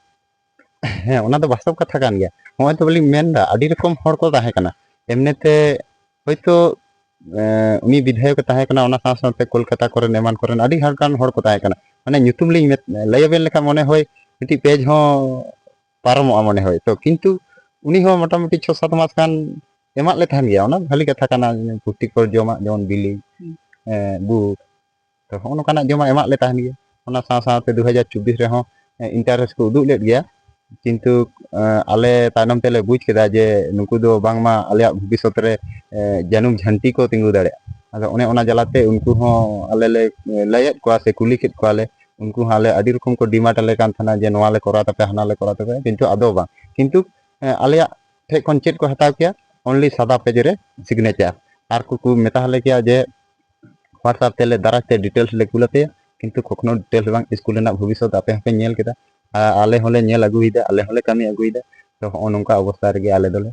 ᱦᱮᱸ, ᱚᱱᱟ ᱫᱚ ᱵᱟᱥᱛᱚᱵ ᱠᱟᱛᱷᱟ ᱠᱟᱱ ᱜᱮᱭᱟ᱾ ᱱᱚᱜᱼᱚᱭ ᱛᱚ ᱵᱚᱞᱤᱧ ᱢᱮᱱᱫᱟ, ᱟᱹᱰᱤ ᱨᱚᱠᱚᱢ ᱦᱚᱲ ᱠᱚ ᱛᱟᱦᱮᱸ ᱠᱟᱱᱟ᱾ ᱮᱢᱱᱤᱛᱮ ᱦᱳᱭᱛᱳ, ᱮᱸ, ᱩᱱᱤ ᱵᱤᱫᱷᱟᱭᱚᱠ ᱮ ᱛᱟᱦᱮᱸ ᱠᱟᱱᱟ, ᱚᱱᱟ ᱥᱟᱶ ᱥᱟᱶᱛᱮ ᱠᱳᱞᱠᱟᱛᱟ ᱠᱚᱨᱮᱱ ᱮᱢᱟᱱ ᱠᱚᱨᱮᱱ ᱟᱹᱰᱤ ᱜᱟᱱ ᱦᱚᱲ ᱠᱚ ᱛᱟᱦᱮᱸ ᱠᱟᱱᱟ᱾ ᱢᱟᱱᱮ ᱧᱩᱛᱩᱢ ᱞᱤᱧ ᱢᱮᱛ-, ᱞᱟᱹᱭ ᱟᱵᱮᱱ ᱞᱮᱠᱷᱟᱱ ᱢᱚᱱᱮ ᱦᱳᱭ ᱢᱤᱫᱴᱤᱡ ᱯᱮᱡᱽ ᱦᱚᱸ ᱯᱟᱨᱚᱢᱚᱜᱼᱟ ᱢᱚᱱᱮ ᱦᱳᱭ᱾ ᱛᱚ ᱠᱤᱱᱛᱩ ᱩᱱᱤ ᱦᱚᱸ ᱢᱚᱴᱟᱢᱩᱴᱤ ᱪᱷᱚ ᱥᱟᱛ ᱢᱟᱥ ᱜᱟᱱ ᱮᱢᱟᱜ ᱞᱮ ᱛᱟᱦᱮᱱ ᱜᱮᱭᱟ, ᱚᱱᱟ ᱵᱷᱟᱹᱞᱤ ᱠᱟᱛᱷᱟ ᱠᱟᱱᱟ, ᱯᱩᱥᱴᱤᱠᱚᱨ ᱡᱚᱢᱟᱜ ᱡᱮᱢᱚᱱ ᱵᱤᱞᱤ, ᱦᱩᱸ᱾ ᱮᱸ, ᱵᱩᱴ, ᱛᱚ ᱦᱚᱸᱜᱼᱚ ᱱᱚᱝᱠᱟᱱᱟᱜ ᱡᱚᱢᱟᱜ ᱮᱢᱟᱜ ᱞᱮ ᱛᱟᱦᱮᱱ ᱜᱮᱭᱟ᱾ ᱚᱱᱟ ᱥᱟᱶ ᱥᱟᱶᱛᱮ ᱫᱩ ᱦᱟᱡᱟᱨ ᱪᱚᱵᱵᱤᱥ ᱨᱮᱦᱚᱸ, ᱮᱸ, interest ᱠᱚ ᱩᱫᱩᱜ ᱞᱮᱫ ᱜᱮᱭᱟ, ᱠᱤᱱᱛᱩ, ᱮᱸ, ᱟᱞᱮ ᱛᱟᱭᱱᱚᱢ ᱛᱮᱞᱮ ᱵᱩᱡᱽ ᱠᱮᱫᱟ ᱡᱮ ᱱᱩᱠᱩ ᱫᱚ ᱵᱟᱝᱢᱟ ᱟᱞᱮᱭᱟᱜ ᱵᱷᱚᱵᱤᱥᱥᱚᱛ ᱨᱮ, ᱮᱸ, ᱡᱟᱹᱱᱩᱢ ᱡᱷᱟᱹᱱᱴᱤ ᱠᱚ ᱛᱤᱸᱜᱩ ᱫᱟᱲᱮᱭᱟᱜᱼᱟ᱾ ᱟᱫᱚ ᱚᱱᱮ ᱚᱱᱟ ᱡᱟᱞᱟᱛᱮ ᱩᱱᱠᱩ ᱦᱚᱸ ᱟᱞᱮ ᱞᱮ, ᱮᱸ, ᱞᱟᱹᱭᱟᱫ ᱠᱚᱣᱟ ᱥᱮ ᱠᱩᱞᱤ ᱠᱮᱫ ᱠᱚᱣᱟᱞᱮ, ᱩᱱᱠᱩ ᱦᱚᱸ ᱟᱞᱮ ᱟᱹᱰᱤ ᱨᱚᱠᱚᱢ ᱠᱚ demand ᱟᱞᱮ ᱠᱟᱱ ᱛᱟᱦᱮᱱᱟ ᱡᱮ ᱱᱚᱣᱟ ᱞᱮ ᱠᱚᱨᱟᱣ ᱛᱟᱯᱮᱭᱟ, ᱦᱟᱱᱟ ᱞᱮ ᱠᱚᱨᱟᱣ ᱛᱟᱯᱮᱭᱟ, ᱠᱤᱱᱛᱩ ᱟᱫᱚ ᱵᱟᱝ᱾ ᱠᱤᱱᱛᱩ, ᱮᱸ, ᱟᱞᱮᱭᱟᱜ ᱴᱷᱮᱡ ᱠᱷᱚᱱ ᱪᱮᱫ ᱠᱚ ᱦᱟᱛᱟᱣ ᱠᱮᱭᱟ? Only ᱥᱟᱫᱟ ᱯᱮᱡᱽ ᱨᱮ signature᱾ ᱟᱨ ᱠᱚ, ᱠᱚ ᱢᱮᱛᱟ ᱞᱮ ᱠᱮᱭᱟ ᱡᱮ WhatsApp ᱛᱮᱞᱮ ᱫᱟᱨᱟᱭ ᱛᱮ details ᱞᱮ ᱠᱩᱞ ᱟᱯᱮᱭᱟ, ᱠᱤᱱᱛᱩ ᱠᱚᱠᱷᱚᱱᱳ details ᱵᱟᱝ, ᱥᱠᱩᱞ ᱨᱮᱱᱟᱜ ᱵᱷᱚᱵᱤᱥᱥᱚᱛ ᱟᱯᱮ ᱦᱚᱸᱯᱮ ᱧᱮᱞ ᱠᱮᱫᱟ, ᱟᱨ ᱟᱞᱮ ᱦᱚᱸᱞᱮ ᱧᱮᱞ ᱟᱹᱜᱩᱭᱮᱫᱟ, ᱟᱞᱮ ᱦᱚᱸᱞᱮ ᱠᱟᱹᱢᱤ ᱟᱹᱜᱩᱭᱮᱫᱟ᱾ ᱛᱚ ᱦᱚᱸᱜᱼᱚ ᱱᱚᱝᱠᱟ ᱚᱵᱚᱥᱛᱟ ᱨᱮᱜᱮ ᱟᱞᱮ ᱫᱚᱞᱮ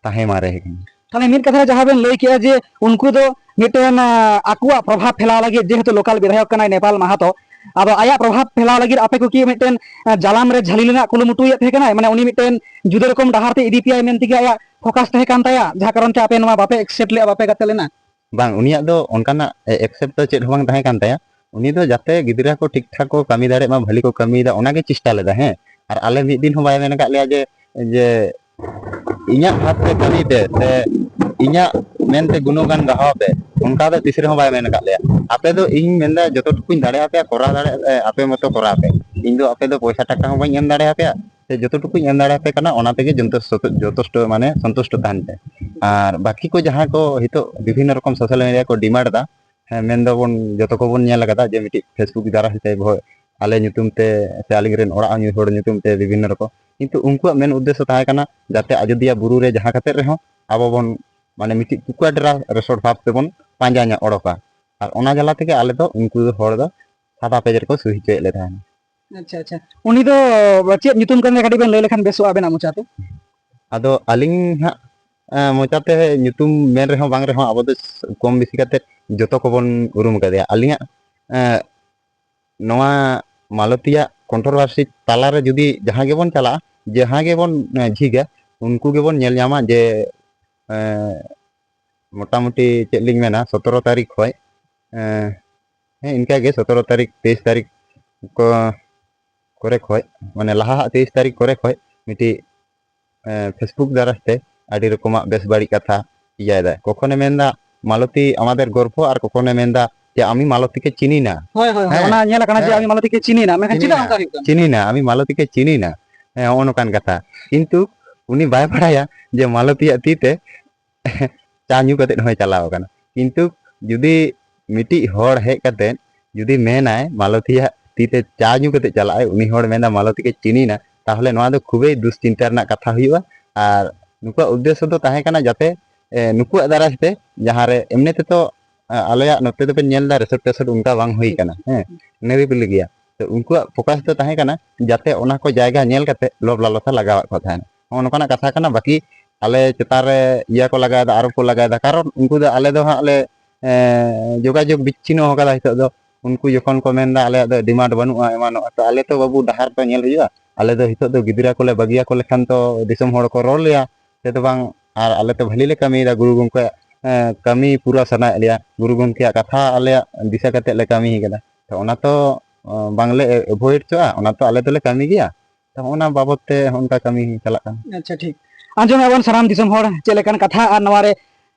ᱛᱟᱦᱮᱸ ᱢᱟᱨᱮ ᱟᱠᱟᱱᱟ᱾ ᱛᱟᱦᱞᱮ ᱢᱤᱫ ᱠᱟᱛᱷᱟ ᱨᱮ ᱡᱟᱦᱟᱸ ᱵᱮᱱ ᱞᱟᱹᱭ ᱠᱮᱜᱼᱟ ᱡᱮ ᱩᱱᱠᱩ ᱫᱚ ᱢᱤᱫᱴᱮᱱ, ᱟᱸ, ᱟᱠᱚᱣᱟᱜ ᱯᱨᱚᱵᱷᱟᱵᱽ ᱯᱷᱮᱞᱟᱣ ᱞᱟᱹᱜᱤᱫ, ᱡᱮᱦᱮᱛᱩ ᱞᱳᱠᱟᱞ ᱵᱤᱫᱷᱟᱭᱚᱠ ᱠᱟᱱᱟᱭ ᱱᱮᱯᱟᱞ ᱢᱟᱦᱟᱛᱚ, ᱟᱫᱚ ᱟᱭᱟᱜ ᱯᱨᱚᱵᱷᱟᱵᱽ ᱯᱷᱮᱞᱟᱣ ᱞᱟᱹᱜᱤᱫ ᱟᱯᱮ ᱠᱚ ᱠᱤ ᱢᱤᱫᱴᱮᱱ, ᱟᱸ, ᱡᱟᱞᱟᱢ ᱨᱮ ᱡᱷᱟᱹᱞᱤ ᱨᱮᱱᱟᱜ ᱠᱩᱨᱩᱢᱩᱴᱩᱭᱮᱫ ᱛᱟᱦᱮᱸ ᱠᱟᱱᱟᱭ? ᱢᱟᱱᱮ ᱩᱱᱤ ᱢᱤᱫᱴᱮᱱ ᱡᱩᱫᱟᱹ ᱨᱚᱠᱚᱢ ᱰᱟᱦᱟᱨ ᱛᱮ ᱤᱫᱤ ᱯᱮᱭᱟᱭ ᱢᱮᱱᱛᱮ ᱜᱮ ᱟᱭᱟᱜ focus ᱛᱟᱦᱮᱸ ᱠᱟᱱ ᱛᱟᱭᱟ, ᱡᱟᱦᱟᱸ ᱠᱟᱨᱚᱱ ᱛᱮ ᱟᱯᱮ ᱱᱚᱣᱟ ᱵᱟᱯᱮ accept ᱞᱮᱜᱼᱟ, ᱵᱟᱯᱮ ᱜᱟᱛᱮ ᱞᱮᱱᱟ? ᱵᱟᱝ, ᱩᱱᱤᱭᱟᱜ ᱫᱚ ᱚᱱᱠᱟᱱᱟᱜ ᱮ-, accept ᱫᱚ ᱪᱮᱫ ᱦᱚᱸ ᱵᱟᱝ ᱛᱟᱦᱮᱸ ᱠᱟᱱ ᱛᱟᱭᱟ᱾ ᱩᱱᱤ ᱫᱚ ᱡᱟᱛᱮ ᱜᱤᱫᱽᱨᱟᱹ ᱠᱚ ᱴᱷᱤᱠ ᱴᱷᱟᱠ ᱠᱚ ᱠᱟᱹᱢᱤ ᱫᱟᱲᱮᱭᱟᱜ ᱢᱟ, ᱵᱷᱟᱹᱞᱤ ᱠᱚ ᱠᱟᱹᱢᱤᱭᱮᱫᱟ, ᱚᱱᱟᱜᱮ ᱪᱮᱥᱴᱟ ᱞᱮᱫᱟ, ᱦᱮᱸ᱾ ᱟᱨ ᱟᱞᱮ ᱢᱤᱫ ᱫᱤᱱ ᱦᱚᱸ ᱵᱟᱭ ᱢᱮᱱ ᱟᱠᱟᱫ ᱞᱮᱭᱟ ᱡᱮ, ᱡᱮ ᱤᱧᱟᱹᱜ ᱵᱷᱟᱵᱽ ᱛᱮ ᱠᱟᱹᱢᱤ ᱯᱮ ᱥᱮ ᱤᱧᱟᱹᱜ ᱢᱮᱱᱛᱮ ᱜᱩᱱᱚᱜᱟᱱ ᱜᱟᱦᱟᱣ ᱯᱮ, ᱚᱱᱠᱟ ᱫᱚ ᱛᱤᱥ ᱨᱮᱦᱚᱸ ᱵᱟᱭ ᱢᱮᱱ ᱟᱠᱟᱫ ᱞᱮᱭᱟ᱾ ᱟᱯᱮ ᱫᱚ ᱤᱧ ᱢᱮᱱᱫᱟ ᱡᱚᱛᱚ ᱴᱩᱠᱩᱧ ᱫᱟᱲᱮᱭᱟᱯᱮᱭᱟ, ᱠᱚᱨᱟᱣ ᱫᱟᱲᱮᱭᱟᱜ ᱟᱯᱮ ᱢᱚᱛᱚ ᱠᱚᱨᱟᱣ ᱯᱮ, ᱤᱧ ᱫᱚ ᱟᱯᱮ ᱫᱚ ᱯᱚᱭᱥᱟ ᱴᱟᱠᱟ ᱦᱚᱸ ᱵᱟᱹᱧ ᱮᱢ ᱫᱟᱲᱮᱭᱟᱯᱮᱭᱟ, ᱥᱮ ᱡᱚᱛᱚ ᱴᱩᱠᱩᱧ ᱮᱢ ᱫᱟᱲᱮᱭᱟᱯᱮ ᱠᱟᱱᱟ ᱚᱱᱟ ᱛᱮᱜᱮ ᱡᱚᱛᱮᱥᱴᱚ, ᱡᱚᱛᱮᱥᱴᱚ ᱢᱟᱱᱮ ᱥᱚᱱᱛᱩᱥᱴᱚ ᱛᱟᱦᱮᱱ ᱯᱮ᱾ ᱟᱨ ᱵᱟᱹᱠᱤ ᱠᱚ ᱡᱟᱦᱟᱸ ᱠᱚ ᱱᱤᱛᱚᱜ ᱵᱤᱵᱷᱤᱱᱱᱚ ᱨᱚᱠᱚᱢ ᱥᱳᱥᱟᱞ ᱢᱤᱰᱤᱭᱟ ᱠᱚ ᱰᱤᱢᱟᱱᱰ ᱮᱫᱟ, ᱦᱮᱸ, ᱢᱮᱱ ᱫᱟᱵᱚᱱ ᱡᱚᱛᱚ ᱠᱚᱵᱚᱱ ᱧᱮᱞ ᱟᱠᱟᱫᱟ ᱡᱮ ᱢᱤᱫᱴᱤᱡ Facebook ᱫᱟᱨᱟᱭ ᱛᱮ ᱵᱷᱚ-, ᱟᱞᱮ ᱧᱩᱛᱩᱢ ᱛᱮ ᱥᱮ ᱟᱹᱞᱤᱧ ᱨᱮᱱ ᱚᱲᱟᱜ ᱦᱚᱲ ᱧᱩᱛᱩᱢ ᱛᱮ ᱵᱤᱵᱷᱤᱱᱱᱚ ᱨᱚᱠᱚᱢ, ᱠᱤᱱᱛᱩ ᱩᱱᱠᱩᱣᱟᱜ ᱢᱮᱱ ᱩᱫᱽᱫᱮᱥᱥᱚ ᱛᱟᱦᱮᱸ ᱠᱟᱱᱟ ᱡᱟᱛᱮ ᱟᱡᱚᱫᱤᱭᱟᱹ ᱵᱩᱨᱩ ᱨᱮ ᱡᱟᱦᱟᱸ ᱠᱟᱛᱮ ᱨᱮᱦᱚᱸ ᱟᱵᱚ ᱵᱚᱱ ᱢᱟᱱᱮ ᱢᱤᱫᱴᱤᱡ ᱠᱩᱠᱣᱟᱰᱨᱟ ᱨᱮᱥᱚᱨᱴ ᱵᱷᱟᱵᱽ ᱛᱮᱵᱚᱱ ᱯᱟᱸᱡᱟ ᱧᱟ-, ᱚᱰᱚᱠᱟ᱾ ᱟᱨ ᱚᱱᱟ ᱡᱟᱞᱟ ᱛᱮᱜᱮ ᱟᱞᱮ ᱫᱚ ᱩᱱᱠᱩ ᱦᱚᱲ ᱫᱚ ᱥᱟᱫᱟ ᱯᱮᱡᱽ ᱨᱮᱠᱚ ᱥᱩᱦᱤ ᱦᱚᱪᱚᱭᱮᱫ ᱞᱮ ᱛᱟᱦᱮᱱᱟ᱾ ᱟᱪᱪᱷᱟ, ᱟᱪᱪᱷᱟ᱾ ᱩᱱᱤ ᱫᱚ ᱪᱮᱫ ᱧᱩᱛᱩᱢ ᱠᱟᱱ ᱜᱮᱭᱟ, ᱠᱟᱹᱴᱤᱡ ᱵᱮᱱ ᱞᱟᱹᱭ ᱞᱮᱠᱷᱟᱱ ᱵᱮᱥᱚᱜᱼᱟ ᱟᱵᱮᱱᱟᱜ ᱢᱚᱪᱟᱛᱮ? ᱟᱫᱚ ᱟᱹᱞᱤᱧ ᱦᱟᱸᱜ, ᱮᱸ, ᱢᱚᱪᱟᱛᱮ ᱧᱩᱛᱩᱢ ᱢᱮᱱ ᱨᱮᱦᱚᱸ ᱵᱟᱝ ᱨᱮᱦᱚᱸ ᱟᱵᱚ ᱫᱚ ᱠᱚᱢ ᱵᱮᱥᱤ ᱠᱟᱛᱮ ᱡᱚᱛᱚ ᱠᱚᱵᱚᱱ ᱩᱨᱩᱢ ᱠᱟᱫᱮᱭᱟ᱾ ᱟᱹᱞᱤᱧᱟᱜ, ᱮᱸ, ᱱᱚᱣᱟ ᱢᱟᱞᱚᱛᱤᱭᱟᱜ ᱠᱚᱱᱴᱨᱳᱵᱷᱟᱨᱥᱤ ᱛᱟᱞᱟᱨᱮ ᱡᱩᱫᱤ ᱡᱟᱦᱟᱸ ᱜᱮᱵᱚᱱ ᱪᱟᱞᱟᱜᱼᱟ, ᱡᱟᱦᱟᱸ ᱜᱮᱵᱚᱱ, ᱮᱸ, ᱡᱷᱤᱡᱟ, ᱩᱱᱠᱩ ᱜᱮᱵᱚᱱ ᱧᱮᱞ ᱧᱟᱢᱟ ᱡᱮ, ᱮᱸ, ᱢᱚᱴᱟᱢᱩᱴᱤ ᱪᱮᱫ ᱞᱤᱧ ᱢᱮᱱᱟ, ᱥᱚᱛᱨᱚ ᱛᱟᱹᱨᱤᱠᱷ ᱠᱷᱚᱱ, ᱮᱸ, ᱦᱮᱸ, ᱤᱱᱠᱟᱹ ᱜᱮ ᱥᱚᱛᱨᱚ ᱛᱟᱹᱨᱤᱠᱷ, ᱛᱮᱭᱤᱥ ᱛᱟᱹᱨᱤᱠᱷ ᱠᱚ, ᱠᱚᱨᱮ ᱠᱷᱚᱱ, ᱢᱟᱱᱮ ᱞᱟᱦᱟ ᱦᱟᱜ ᱛᱮᱭᱤᱥ ᱛᱟᱹᱨᱤᱠᱷ ᱠᱚᱨᱮ ᱠᱷᱚᱱ ᱢᱤᱫᱴᱤᱡ, ᱮᱸ, Facebook ᱫᱟᱨᱟᱭ ᱛᱮ ᱟᱹᱰᱤ ᱨᱚᱠᱚᱢᱟᱜ ᱵᱮᱥ ᱵᱟᱹᱲᱤᱡ ᱠᱟᱛᱷᱟ ᱤᱭᱟᱹᱭᱮᱫᱟᱭ᱾ ᱠᱚᱠᱷᱚᱱᱮ ᱢᱮᱱᱫᱟ, "ᱢᱟᱞᱚᱛᱤ ᱟᱢᱟᱫᱮᱨ ᱜᱚᱨᱵᱷᱚ", ᱟᱨ ᱠᱚᱠᱷᱚᱱᱮ ᱢᱮᱱᱫᱟ ᱡᱮ, "ᱟᱢᱤ ᱢᱟᱞᱚᱛᱤ ᱠᱮ ᱪᱤᱱᱤ ᱱᱟ᱾" ᱦᱳᱭ, ᱦᱳᱭ, ᱦᱳᱭ, ᱦᱮᱸ, ᱚᱱᱟ ᱧᱮᱞ ᱟᱠᱟᱱᱟ ᱡᱮ ᱦᱮᱸ, "ᱟᱢᱤ ᱢᱟᱞᱚᱛᱤ ᱠᱮ ᱪᱤᱱᱤ ᱱᱟ", ᱢᱮᱱᱠᱷᱟᱱ ᱪᱤᱱᱤ ᱪᱮᱫᱟᱜ ᱱᱟ, ᱚᱱᱠᱟ ᱦᱩᱭᱩᱜ ᱠᱟᱱᱟ? ᱪᱤᱱᱤ ᱱᱟ, ᱟᱢᱤ ᱢᱟᱞᱚᱛᱤ ᱠᱮ ᱪᱤᱱᱤ ᱱᱟ᱾ ᱦᱮᱸ, ᱦᱚᱸᱜᱼᱚ ᱱᱚᱝᱠᱟᱱ ᱠᱟᱛᱷᱟ᱾ ᱠᱤᱱᱛᱩ ᱩᱱᱤ ᱵᱟᱭ ᱵᱟᱲᱟᱭᱟ ᱡᱮ ᱢᱟᱞᱚᱛᱤᱭᱟᱜ ᱛᱤ ᱛᱮ ᱪᱟ ᱧᱩ ᱠᱟᱛᱮᱫ ᱦᱚᱸᱭ ᱪᱟᱞᱟᱣ ᱟᱠᱟᱱᱟ᱾ ᱠᱤᱱᱛᱩ ᱡᱩᱫᱤ ᱢᱤᱫᱴᱤᱡ ᱦᱚᱲ ᱦᱮᱡ ᱠᱟᱛᱮᱫ ᱡᱩᱫᱤ ᱢᱮᱱᱟᱭ, "ᱢᱟᱞᱚᱛᱤᱭᱟᱜ ᱛᱤ ᱛᱮ ᱪᱟ ᱧᱩ ᱠᱟᱛᱮᱫ ᱪᱟᱞᱟᱜ ᱟᱭ", ᱩᱱᱤ ᱦᱚᱲ ᱢᱮᱱᱫᱟ, "ᱢᱟᱞᱚᱛᱤ ᱜᱮ ᱪᱤᱱᱤᱱᱟ", ᱛᱟᱦᱚᱞᱮ ᱱᱚᱣᱟ ᱫᱚ ᱠᱷᱩᱵᱮᱭ ᱫᱩᱥᱪᱤᱱᱛᱟ ᱨᱮᱱᱟᱜ ᱠᱟᱛᱷᱟ ᱦᱩᱭᱩᱜᱼᱟ᱾ ᱟᱨ ᱱᱩᱠᱩᱣᱟᱜ ᱩᱫᱽᱫᱮᱥᱥᱚ ᱫᱚ ᱛᱟᱦᱮᱸ ᱠᱟᱱᱟ ᱡᱟᱛᱮ, ᱮ, ᱱᱩᱠᱩᱣᱟᱜ ᱫᱟᱨᱟᱭ ᱛᱮ ᱡᱟᱦᱟᱸ ᱨᱮ ᱮᱢᱱᱤ ᱛᱮᱫᱚ, ᱟ-, ᱟᱞᱮᱭᱟᱜ ᱱᱚᱛᱮ ᱫᱚᱯᱮ ᱧᱮᱞ ᱮᱫᱟ ᱨᱮᱥᱚᱨᱴ ᱴᱮᱥᱚᱨᱴ ᱚᱱᱠᱟ ᱵᱟᱝ ᱦᱩᱭ ᱠᱟᱱᱟ, ᱦᱮᱸ, ᱱᱤᱨᱤᱵᱤᱞᱤ ᱜᱮᱭᱟ᱾ ᱛᱚ ᱩᱱᱠᱩᱣᱟᱜ ᱯᱷᱳᱠᱟᱥ ᱫᱚ ᱛᱟᱦᱮᱸ ᱠᱟᱱᱟ ᱡᱟᱛᱮ ᱚᱱᱟ ᱠᱚ ᱡᱟᱭᱜᱟ ᱧᱮᱞ ᱠᱟᱛᱮ ᱞᱚᱵᱷ ᱞᱟᱞᱚᱥᱟ ᱞᱟᱜᱟᱣᱟᱫ ᱠᱚ ᱛᱟᱦᱮᱱᱟ᱾ ᱱᱚᱜᱼᱚ ᱱᱚᱝᱠᱟᱱᱟᱜ ᱠᱟᱛᱷᱟ ᱠᱟᱱᱟ᱾ ᱵᱟᱹᱠᱤ ᱟᱞᱮ ᱪᱮᱛᱟᱱ ᱨᱮ ᱤᱭᱟᱹ ᱠᱚ ᱞᱟᱜᱟᱣᱮᱫᱟ, ᱟᱨᱚ ᱠᱚ ᱞᱟᱜᱟᱣᱮᱫᱟ, ᱠᱟᱨᱚᱱ ᱩᱱᱠᱩ ᱫᱚ ᱟᱞᱮ ᱫᱚ ᱦᱟᱸᱜ ᱞᱮ, ᱮᱸ, ᱡᱳᱜᱟᱡᱳᱜᱽ ᱵᱤᱪᱪᱷᱤᱱᱱᱚ ᱟᱠᱟᱫᱟ ᱱᱤᱛᱚᱜ ᱫᱚ᱾ ᱩᱱᱠᱩ ᱡᱚᱠᱷᱚᱱ ᱠᱚ ᱢᱮᱱᱫᱟ ᱟᱞᱮᱭᱟᱜ ᱫᱚ ᱰᱤᱢᱟᱱᱰ ᱵᱟᱹᱱᱩᱜᱼᱟ, ᱮᱢᱟᱱᱚᱜᱼᱟ, ᱛᱚ ᱟᱞᱮ ᱛᱚ ᱵᱟᱹᱵᱩ ᱰᱟᱦᱟᱨ ᱫᱚ ᱧᱮᱞ ᱦᱩᱭᱩᱜᱼᱟ᱾ ᱟᱞᱮ ᱫᱚ ᱱᱤᱛᱚᱜ ᱫᱚ ᱜᱤᱫᱽᱨᱟᱹ ᱠᱚᱞᱮ ᱵᱟᱹᱜᱤᱭᱟᱠᱚ ᱞᱮᱠᱷᱟᱱ ᱛᱚ ᱫᱤᱥᱚᱢ ᱦᱚᱲ ᱠᱚ ᱨᱚᱲ ᱞᱮᱭᱟ, ᱥᱮ ᱫᱚ ᱵᱟᱝ? ᱟᱨ ᱟᱞᱮ ᱛᱚ ᱵᱷᱟᱹᱞᱤ ᱞᱮ ᱠᱟᱹᱢᱤᱭᱮᱫᱟ, ᱜᱩᱨᱩ ᱜᱚᱢᱠᱮ, ᱮᱸ, ᱠᱟᱹᱢᱤ ᱯᱩᱨᱟᱹ ᱥᱟᱱᱟᱭᱮᱫ ᱞᱮᱭᱟ, ᱜᱩᱨᱩ ᱜᱚᱢᱠᱮᱭᱟᱜ ᱠᱟᱛᱷᱟ ᱟᱞᱮᱭᱟᱜ ᱫᱤᱥᱟᱹ ᱠᱟᱛᱮᱫ ᱞᱮ ᱠᱟᱹᱢᱤ ᱠᱟᱫᱟ᱾ ᱛᱚ ᱚᱱᱟ ᱛᱚ, ᱮᱸ, ᱵᱟᱝᱞᱮ ᱮ-, ᱮᱵᱷᱚᱭᱮᱰ ᱦᱚᱪᱚᱜᱼᱟ, ᱚᱱᱟ ᱛᱚ ᱟᱞᱮ ᱫᱚᱞᱮ ᱠᱟᱹᱢᱤ ᱜᱮᱭᱟ᱾ ᱛᱚ ᱚᱱᱟ ᱵᱟᱵᱚᱫ ᱛᱮ ᱚᱱᱠᱟ ᱠᱟᱹᱢᱤ ᱪᱟᱞᱟᱜ ᱠᱟᱱᱟ᱾ ᱟᱪᱪᱷᱟ, ᱴᱷᱤᱠ᱾ ᱟᱸᱡᱚᱢᱮᱫ ᱵᱚᱱ ᱥᱟᱱᱟᱢ ᱫᱤᱥᱚᱢ ᱦᱚᱲ ᱪᱮᱫ ᱞᱮᱠᱟᱱ ᱠᱟᱛᱷᱟ, ᱟᱨ ᱱᱚᱣᱟ ᱨᱮ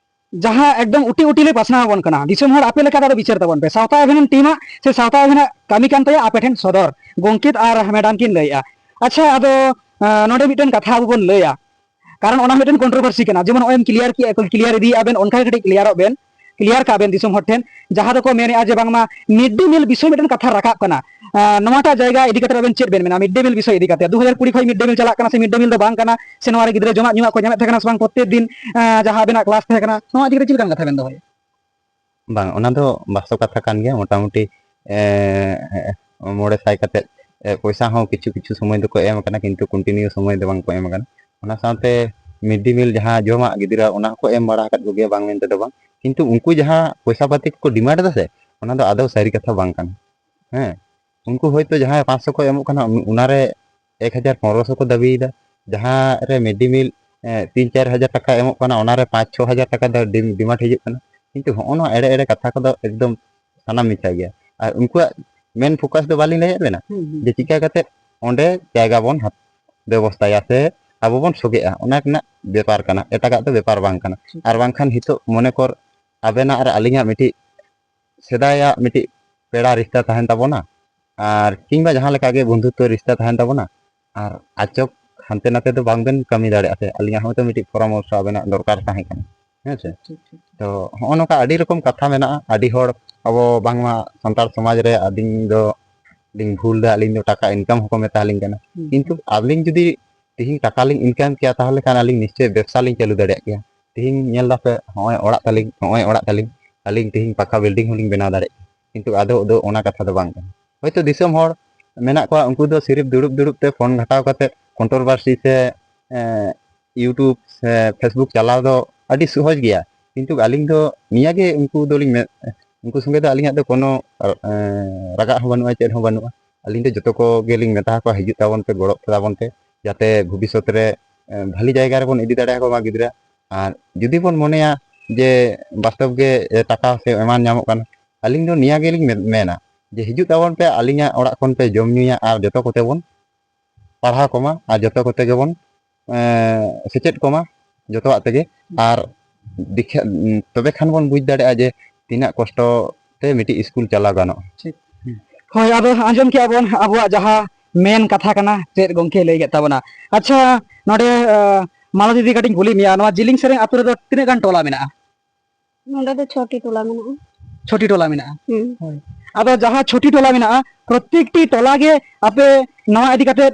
ᱡᱟᱦᱟᱸ ᱮᱠᱫᱚᱢ ᱩᱴᱤ ᱩᱴᱤ ᱞᱮ ᱯᱟᱥᱱᱟᱣ ᱟᱵᱚᱱ ᱠᱟᱱᱟ᱾ ᱫᱤᱥᱚᱢ ᱦᱚᱲ, ᱟᱯᱮ ᱞᱮᱠᱟ ᱫᱚ ᱵᱤᱪᱟᱹᱨ ᱛᱟᱵᱚᱱ ᱯᱮ᱾ ᱥᱟᱶᱛᱟ ᱮᱵᱷᱮᱱ ᱴᱤᱢᱟᱜ ᱥᱮ ᱥᱟᱶᱛᱟ ᱮᱵᱷᱮᱱᱟᱜ ᱠᱟᱹᱢᱤ ᱠᱟᱱ ᱛᱟᱭᱟ ᱟᱯᱮ ᱴᱷᱮᱱ ᱥᱚᱫᱚᱨ, ᱜᱚᱝᱠᱤᱛ ᱟᱨ ᱢᱮᱰᱟᱢ ᱠᱤᱱ ᱞᱟᱹᱭᱮᱜᱼᱟ᱾ ᱟᱪᱪᱷᱟ, ᱟᱫᱚ ᱟᱸ, ᱱᱚᱰᱮ ᱢᱤᱫᱴᱮᱱ ᱠᱟᱛᱷᱟ ᱟᱵᱚ ᱵᱚᱱ ᱞᱟᱹᱭᱟ, ᱠᱟᱨᱚᱱ ᱚᱱᱟ ᱢᱤᱫᱴᱮᱱ ᱠᱚᱱᱴᱨᱳᱵᱷᱟᱨᱥᱤ ᱠᱟᱱᱟ᱾ ᱡᱮᱢᱚᱱ ᱱᱚᱜᱼᱚᱭ ᱮᱢ ᱠᱞᱤᱭᱟᱨ ᱠᱮᱜᱼᱟ, ᱠᱞᱤᱭᱟᱨ ᱤᱫᱤᱭᱮᱫᱼᱟ ᱵᱮᱱ, ᱚᱱᱠᱟ ᱜᱮ ᱠᱟᱹᱴᱤᱡ ᱠᱞᱤᱭᱟᱨᱚᱜ ᱵᱮᱱ, ᱠᱞᱤᱭᱟᱨ ᱠᱟᱜ ᱵᱮᱱ ᱫᱤᱥᱚᱢ ᱦᱚᱲ ᱴᱷᱮᱱ᱾ ᱡᱟᱦᱟᱸ ᱫᱚᱠᱚ ᱢᱮᱱᱮᱫᱼᱟ ᱡᱮ ᱵᱟᱝᱢᱟ ᱢᱤᱰ ᱰᱮ ᱢᱤᱞ ᱵᱤᱥᱚᱭ ᱢᱤᱫᱴᱮᱱ ᱠᱟᱛᱷᱟ ᱨᱟᱠᱟᱵ ᱠᱟᱱᱟ, ᱟᱸ, ᱱᱚᱣᱟᱴᱟᱜ ᱡᱟᱭᱜᱟ ᱤᱫᱤ ᱠᱟᱛᱮ ᱟᱵᱮᱱ ᱪᱮᱫ ᱵᱮᱱ ᱢᱮᱱᱟ? ᱢᱤᱰ ᱰᱮ ᱢᱤᱞ ᱵᱤᱥᱚᱭ ᱤᱫᱤ ᱠᱟᱛᱮ, ᱫᱩ ᱦᱟᱡᱟᱨ ᱠᱩᱲᱤ ᱠᱷᱚᱱ ᱢᱤᱰ ᱰᱮ ᱢᱤᱞ ᱪᱟᱞᱟᱜ ᱠᱟᱱᱟ ᱥᱮ ᱢᱤᱰ ᱰᱮ ᱢᱤᱞ ᱫᱚ ᱵᱟᱝ ᱠᱟᱱᱟ, ᱥᱮ ᱱᱚᱣᱟ ᱨᱮ ᱜᱤᱫᱽᱨᱟᱹ ᱡᱚᱢᱟᱜ ᱧᱩᱣᱟᱜ ᱠᱚ ᱧᱟᱢᱮᱫ ᱛᱟᱦᱮᱸ ᱠᱟᱱᱟ ᱥᱮ ᱵᱟᱝ ᱯᱨᱚᱛᱛᱮᱠ ᱫᱤᱱ, ᱟᱸ, ᱡᱟᱦᱟᱸ ᱟᱵᱮᱱᱟᱜ ᱠᱞᱟᱥ ᱛᱟᱦᱮᱸ ᱠᱟᱱᱟ, ᱱᱚᱣᱟ ᱤᱫᱤ ᱠᱟᱛᱮ ᱪᱮᱫ ᱞᱮᱠᱟᱱ ᱠᱟᱛᱷᱟ ᱵᱮᱱ ᱫᱚᱦᱚᱭᱟ? ᱵᱟᱝ, ᱚᱱᱟ ᱫᱚ ᱵᱟᱥᱛᱚᱵ ᱠᱟᱛᱷᱟ ᱠᱟᱱ ᱜᱮᱭᱟ᱾ ᱢᱚᱴᱟᱢᱩᱴᱤ ᱮᱸ, ᱢᱚᱬᱮ ᱥᱟᱭ ᱠᱟᱛᱮᱫ, ᱮ, ᱯᱚᱭᱥᱟ ᱦᱚᱸ ᱠᱤᱪᱷᱩ ᱠᱤᱪᱷᱩ ᱥᱚᱢᱚᱭ ᱫᱚᱠᱚ ᱮᱢ ᱟᱠᱟᱱᱟ, ᱠᱤᱱᱛᱩ ᱠᱚᱱᱴᱤᱱᱤᱭᱩ ᱥᱚᱢᱚᱭ ᱫᱚ ᱵᱟᱝ ᱠᱚ ᱮᱢ ᱟᱠᱟᱱᱟ᱾ ᱚᱱᱟ ᱥᱟᱶᱛᱮ ᱢᱤᱰ ᱰᱮ ᱢᱤᱞ ᱡᱟᱦᱟᱸ ᱡᱚᱢᱟᱜ ᱜᱤᱫᱽᱨᱟᱹ, ᱚᱱᱟ ᱦᱚᱸᱠᱚ ᱮᱢ ᱵᱟᱲᱟ ᱟᱠᱟᱫ ᱠᱚᱜᱮᱭᱟ, ᱵᱟᱝ ᱢᱮᱱᱛᱮ ᱫᱚ ᱵᱟᱝ, ᱠᱤᱱᱛᱩ ᱩᱱᱠᱩ ᱡᱟᱦᱟᱸ ᱯᱚᱭᱥᱟ ᱯᱟᱹᱛᱤ ᱠᱚᱠᱚ ᱰᱤᱢᱟᱱᱰ ᱮᱫᱟ ᱥᱮ, ᱚᱱᱟ ᱫᱚ ᱟᱫᱚ ᱥᱟᱹᱨᱤ ᱠᱟᱛᱷᱟ ᱵᱟᱝ ᱠᱟᱱᱟ᱾ ᱦᱮᱸ, ᱩᱱᱠᱩ ᱦᱚᱭᱛᱳ ᱡᱟᱦᱟᱸᱭ ᱯᱟᱸᱪᱥᱚ ᱠᱚ ᱮᱢᱚᱜ ᱠᱟᱱᱟ, ᱚᱱᱟᱨᱮ ᱮᱠ ᱦᱟᱡᱟᱨ ᱯᱚᱱᱨᱚᱥᱚ ᱠᱚ ᱫᱟᱹᱵᱤᱭᱮᱫᱟ, ᱡᱟᱦᱟᱸ ᱨᱮ ᱢᱤᱰ ᱰᱮ ᱢᱤᱞ ᱛᱤᱱ ᱪᱟᱨ ᱦᱟᱡᱟᱨ ᱴᱟᱠᱟ ᱮᱢᱚᱜ ᱠᱟᱱᱟ, ᱚᱱᱟᱨᱮ ᱯᱟᱸᱪ ᱪᱷᱚ ᱦᱟᱡᱟᱨ ᱴᱟᱠᱟ ᱰᱤᱢᱟᱱᱰ ᱦᱤᱡᱩᱜ ᱠᱟᱱᱟ᱾ ᱠᱤᱱᱛᱩ ᱦᱚᱸᱜᱼᱚ ᱱᱚᱣᱟ ᱮᱲᱮ ᱮᱲᱮ ᱠᱟᱛᱷᱟ ᱠᱚᱫᱚ ᱮᱠᱫᱚᱢ ᱥᱟᱱᱟᱢ ᱢᱤᱪᱷᱟ ᱜᱮᱭᱟ᱾ ᱟᱨ ᱩᱱᱠᱩᱣᱟᱜ ᱢᱮᱱ ᱯᱷᱳᱠᱟᱥ ᱫᱚ ᱵᱟᱹᱞᱤᱧ ᱞᱟᱹᱭᱟᱫ ᱵᱮᱱᱟ, ᱡᱮ ᱪᱤᱠᱟ ᱠᱟᱛᱮ ᱚᱸᱰᱮ ᱡᱟᱭᱜᱟ ᱵᱚᱱ ᱦᱟᱛ- ᱵᱮᱵᱚᱥᱛᱷᱟᱭᱟ ᱥᱮ ᱟᱵᱚ ᱵᱚᱱ ᱥᱚᱜᱮᱜᱼᱟ, ᱚᱱᱟ ᱨᱮᱱᱟᱜ ᱵᱮᱯᱟᱨ ᱠᱟᱱᱟ, ᱮᱴᱟᱜᱟᱜ ᱫᱚ ᱵᱮᱯᱟᱨ ᱵᱟᱝ ᱠᱟᱱᱟ᱾ ᱟᱨ ᱵᱟᱝᱠᱷᱟᱱ ᱱᱤᱛᱚᱜ ᱢᱚᱱᱮ ᱠᱚᱨ ᱟᱵᱮᱱᱟᱜ ᱟᱨ ᱟᱹᱞᱤᱧᱟᱜ ᱢᱤᱫᱴᱤᱡ ᱥᱮᱫᱟᱭᱟᱜ ᱢᱤᱫᱴᱤᱡ ᱯᱮᱲᱟ ᱨᱤᱥᱛᱟ ᱛᱟᱦᱮᱱ ᱛᱟᱵᱚᱱᱟ, ᱟᱨ ᱠᱤᱝᱵᱟ ᱡᱟᱦᱟᱸ ᱞᱮᱠᱟ ᱜᱮ ᱵᱚᱱᱫᱷᱩᱛᱛᱚ ᱨᱤᱥᱛᱟ ᱛᱟᱦᱮᱱ ᱛᱟᱵᱚᱱᱟ, ᱟᱨ ᱟᱪᱚᱠ ᱦᱟᱱᱛᱮ ᱱᱟᱛᱮ ᱫᱚ ᱵᱟᱝᱵᱮᱱ ᱠᱟᱹᱢᱤ ᱫᱟᱲᱮᱭᱟᱜᱼᱟ ᱥᱮ᱾ ᱟᱹᱞᱤᱧᱟᱜ ᱦᱚᱸ ᱛᱚ ᱢᱤᱫᱴᱤᱡ ᱯᱚᱨᱟᱢᱚᱨᱥᱚ ᱟᱵᱮᱱᱟᱜ ᱫᱚᱨᱠᱟᱨ ᱛᱟᱦᱮᱸ ᱠᱟᱱᱟ, ᱦᱮᱸ ᱥᱮ? ᱛᱚ ᱦᱚᱸᱜᱼᱚ ᱱᱚᱝᱠᱟ ᱟᱹᱰᱤ ᱨᱚᱠᱚᱢ ᱠᱟᱛᱷᱟ ᱢᱮᱱᱟᱜᱼᱟ᱾ ᱟᱹᱰᱤ ᱦᱚᱲ ᱟᱵᱚ ᱵᱟᱝᱢᱟ ᱥᱟᱱᱛᱟᱲ ᱥᱚᱢᱟᱡᱽ ᱨᱮ ᱟᱹᱞᱤᱧ ᱫᱚ ᱞᱤᱧ ᱵᱷᱩᱞ ᱮᱫᱟ, ᱟᱹᱞᱤᱧ ᱫᱚ ᱴᱟᱠᱟ ᱤᱱᱠᱟᱢ ᱦᱚᱸᱠᱚ ᱢᱮᱛᱟ ᱟᱹᱞᱤᱧ ᱠᱟᱱᱟ, ᱠᱤᱱᱛᱩ ᱟᱹᱞᱤᱧ ᱡᱩᱫᱤ ᱛᱤᱦᱤᱧ ᱴᱟᱠᱟ ᱞᱤᱧ ᱤᱱᱠᱟᱢ ᱠᱮᱭᱟ, ᱛᱟᱦᱚᱞᱮ ᱠᱷᱟᱱ ᱟᱹᱞᱤᱧ ᱱᱤᱥᱪᱚᱭ ᱵᱮᱵᱽᱥᱟ ᱞᱤᱧ ᱪᱟᱹᱞᱩ ᱫᱟᱲᱮᱭᱟᱜ ᱠᱮᱭᱟ᱾ ᱛᱤᱦᱤᱧ ᱧᱮᱞ ᱫᱟᱯᱮ, ᱦᱚᱸᱜᱼᱚᱭ ᱚᱲᱟᱜ ᱛᱟᱹᱞᱤᱧ, ᱦᱚᱸᱜᱼᱚᱭ ᱚᱲᱟᱜ ᱛᱟᱹᱞᱤᱧ, ᱟᱹᱞᱤᱧ ᱛᱤᱦᱤᱧ ᱯᱟᱠᱟ ᱵᱤᱞᱰᱤᱝ ᱦᱚᱸᱞᱤᱧ ᱵᱮᱱᱟᱣ ᱫᱟᱲᱮᱭᱟᱜ ᱠᱮᱭᱟ᱾ ᱠᱤᱱᱛᱩ ᱟᱫᱚ ᱫᱚ ᱚᱱᱟ ᱠᱟᱛᱷᱟ ᱫᱚ ᱵᱟᱝ ᱠᱟᱱᱟ᱾ ᱦᱚᱭᱛᱳ ᱫᱤᱥᱚᱢ ᱦᱚᱲ ᱢᱮᱱᱟᱜ ᱠᱚᱣᱟ, ᱩᱱᱠᱩ ᱫᱚ ᱥᱤᱨᱤᱯ ᱫᱩᱲᱩᱵ ᱫᱩᱲᱩᱵ ᱛᱮ ᱯᱷᱳᱱ ᱜᱷᱟᱴᱟᱣ ᱠᱟᱛᱮ ᱠᱚᱱᱴᱨᱳᱵᱷᱟᱨᱥᱤ ᱥᱮ, ᱮᱸ, YouTube ᱥᱮ Facebook ᱪᱟᱞᱟᱣ ᱫᱚ ᱟᱹᱰᱤ ᱥᱚᱦᱚᱡᱽ ᱜᱮᱭᱟ᱾ ᱠᱤᱱᱛᱩ ᱟᱹᱞᱤᱧ ᱫᱚ ᱱᱤᱭᱟᱹ ᱜᱮ ᱩᱱᱠᱩ ᱫᱚᱞᱤᱧ ᱢᱮ-, ᱩᱱᱠᱩ ᱥᱚᱸᱜᱮ ᱫᱚ ᱟᱹᱞᱤᱧᱟᱜ ᱫᱚ ᱠᱳᱱᱳ, ᱮᱸ, ᱨᱟᱜᱟᱜ ᱦᱚᱸ ᱵᱟᱹᱱᱩᱜᱼᱟ, ᱪᱮᱫ ᱦᱚᱸ ᱵᱟᱹᱱᱩᱜᱼᱟ᱾ ᱟᱹᱞᱤᱧ ᱫᱚ ᱡᱚᱛᱚ ᱠᱚᱜᱮᱞᱤᱧ ᱢᱮᱛᱟ ᱠᱚᱣᱟ, ᱦᱤᱡᱩᱜ ᱛᱟᱵᱚᱱ ᱯᱮ, ᱜᱚᱲᱚᱜ ᱛᱟᱵᱚᱱ ᱯᱮ, ᱡᱟᱛᱮ ᱵᱷᱚᱵᱤᱥᱥᱚᱛ ᱨᱮ, ᱮᱸ, ᱵᱷᱟᱞᱤ ᱡᱟᱭᱜᱟ ᱨᱮᱵᱚᱱ ᱤᱫᱤ ᱫᱟᱲᱮᱭᱟᱠᱚ ᱢᱟ ᱜᱤᱫᱽᱨᱟᱹ᱾ ᱟᱨ ᱡᱩᱫᱤ ᱵᱚᱱ ᱢᱚᱱᱮᱭᱟ ᱡᱮ ᱵᱟᱥᱛᱚᱵ ᱜᱮ, ᱮ, ᱴᱟᱠᱟ ᱥᱮ ᱮᱢᱟᱱ ᱧᱟᱢᱚᱜ ᱠᱟᱱᱟ, ᱟᱹᱞᱤᱧ ᱫᱚ ᱱᱤᱭᱟᱹ ᱜᱮᱞᱤᱧ ᱢᱮ-, ᱢᱮᱱᱟ ᱡᱮ ᱦᱤᱡᱩᱜ ᱛᱟᱵᱚᱱ ᱯᱮ, ᱟᱹᱞᱤᱧᱟᱜ ᱚᱲᱟᱜ ᱠᱷᱚᱱ ᱯᱮ ᱡᱚᱢ ᱧᱩᱭᱟ ᱟᱨ ᱡᱚᱛᱚ ᱠᱚᱛᱮ ᱵᱚᱱ ᱯᱟᱲᱦᱟᱣ ᱠᱚᱢᱟ ᱟᱨ ᱡᱚᱛᱚ ᱠᱚᱛᱮ ᱜᱮᱵᱚᱱ ᱮᱸ, ᱥᱮᱪᱮᱫ ᱠᱚᱢᱟ ᱡᱚᱛᱚᱣᱟᱜ ᱛᱮᱜᱮ᱾ ᱟᱨ ᱫᱤᱠᱷᱟ-, ᱛᱚᱵᱮ ᱠᱷᱟᱱ ᱵᱚᱱ ᱵᱩᱡᱽ ᱫᱟᱲᱮᱭᱟᱜᱼᱟ ᱡᱮ ᱛᱤᱱᱟᱹᱜ ᱠᱚᱥᱴᱚ ᱛᱮ ᱢᱤᱫᱴᱤᱡ ᱥᱠᱩᱞ ᱪᱟᱞᱟᱣ ᱜᱟᱱᱚᱜᱼᱟ᱾ ᱦᱳᱭ, ᱟᱫᱚ ᱟᱸᱡᱚᱢ ᱠᱮᱜᱼᱟ ᱵᱚᱱ ᱟᱵᱚᱣᱟᱜ ᱡᱟᱦᱟᱸ ᱢᱮᱱ ᱠᱟᱛᱷᱟ ᱠᱟᱱᱟ, ᱪᱮᱫ ᱜᱚᱢᱠᱮ ᱞᱟᱹᱭ ᱠᱮᱫ ᱛᱟᱵᱚᱱᱟ᱾ ᱟᱪᱪᱷᱟ, ᱱᱚᱰᱮ ᱟᱸ, ᱢᱟᱞᱚᱛᱤ ᱫᱤᱫᱤ, ᱠᱟᱹᱴᱤᱡ ᱤᱧ ᱠᱩᱞᱤ ᱢᱮᱭᱟ, ᱱᱚᱣᱟ ᱡᱤᱞᱤᱧ ᱥᱮᱨᱮᱧ ᱟᱹᱛᱩ ᱨᱮᱫᱚ ᱛᱤᱱᱟᱹᱜ ᱜᱟᱱ ᱴᱚᱞᱟ ᱢᱮᱱᱟᱜᱼᱟ? ᱱᱚᱰᱮ ᱫᱚ ᱪᱷᱚᱴᱤ ᱴᱚᱞᱟ ᱢᱮᱱᱟᱜᱼᱟ᱾ ᱪᱷᱚᱴᱤ ᱴᱚᱞᱟ ᱢᱮᱱᱟᱜᱼᱟ᱾ ᱦᱩᱸ᱾ ᱦᱳᱭ, ᱟᱫᱚ ᱡᱟᱦᱟᱸ ᱪᱷᱚᱴᱤ ᱴᱚᱞᱟ ᱢᱮᱱᱟᱜᱼᱟ, ᱯᱨᱚᱛᱮᱠᱴᱤ ᱴᱚᱞᱟ ᱜᱮ ᱟᱯᱮ ᱱᱚᱣᱟ ᱤᱫᱤ ᱠᱟᱛᱮ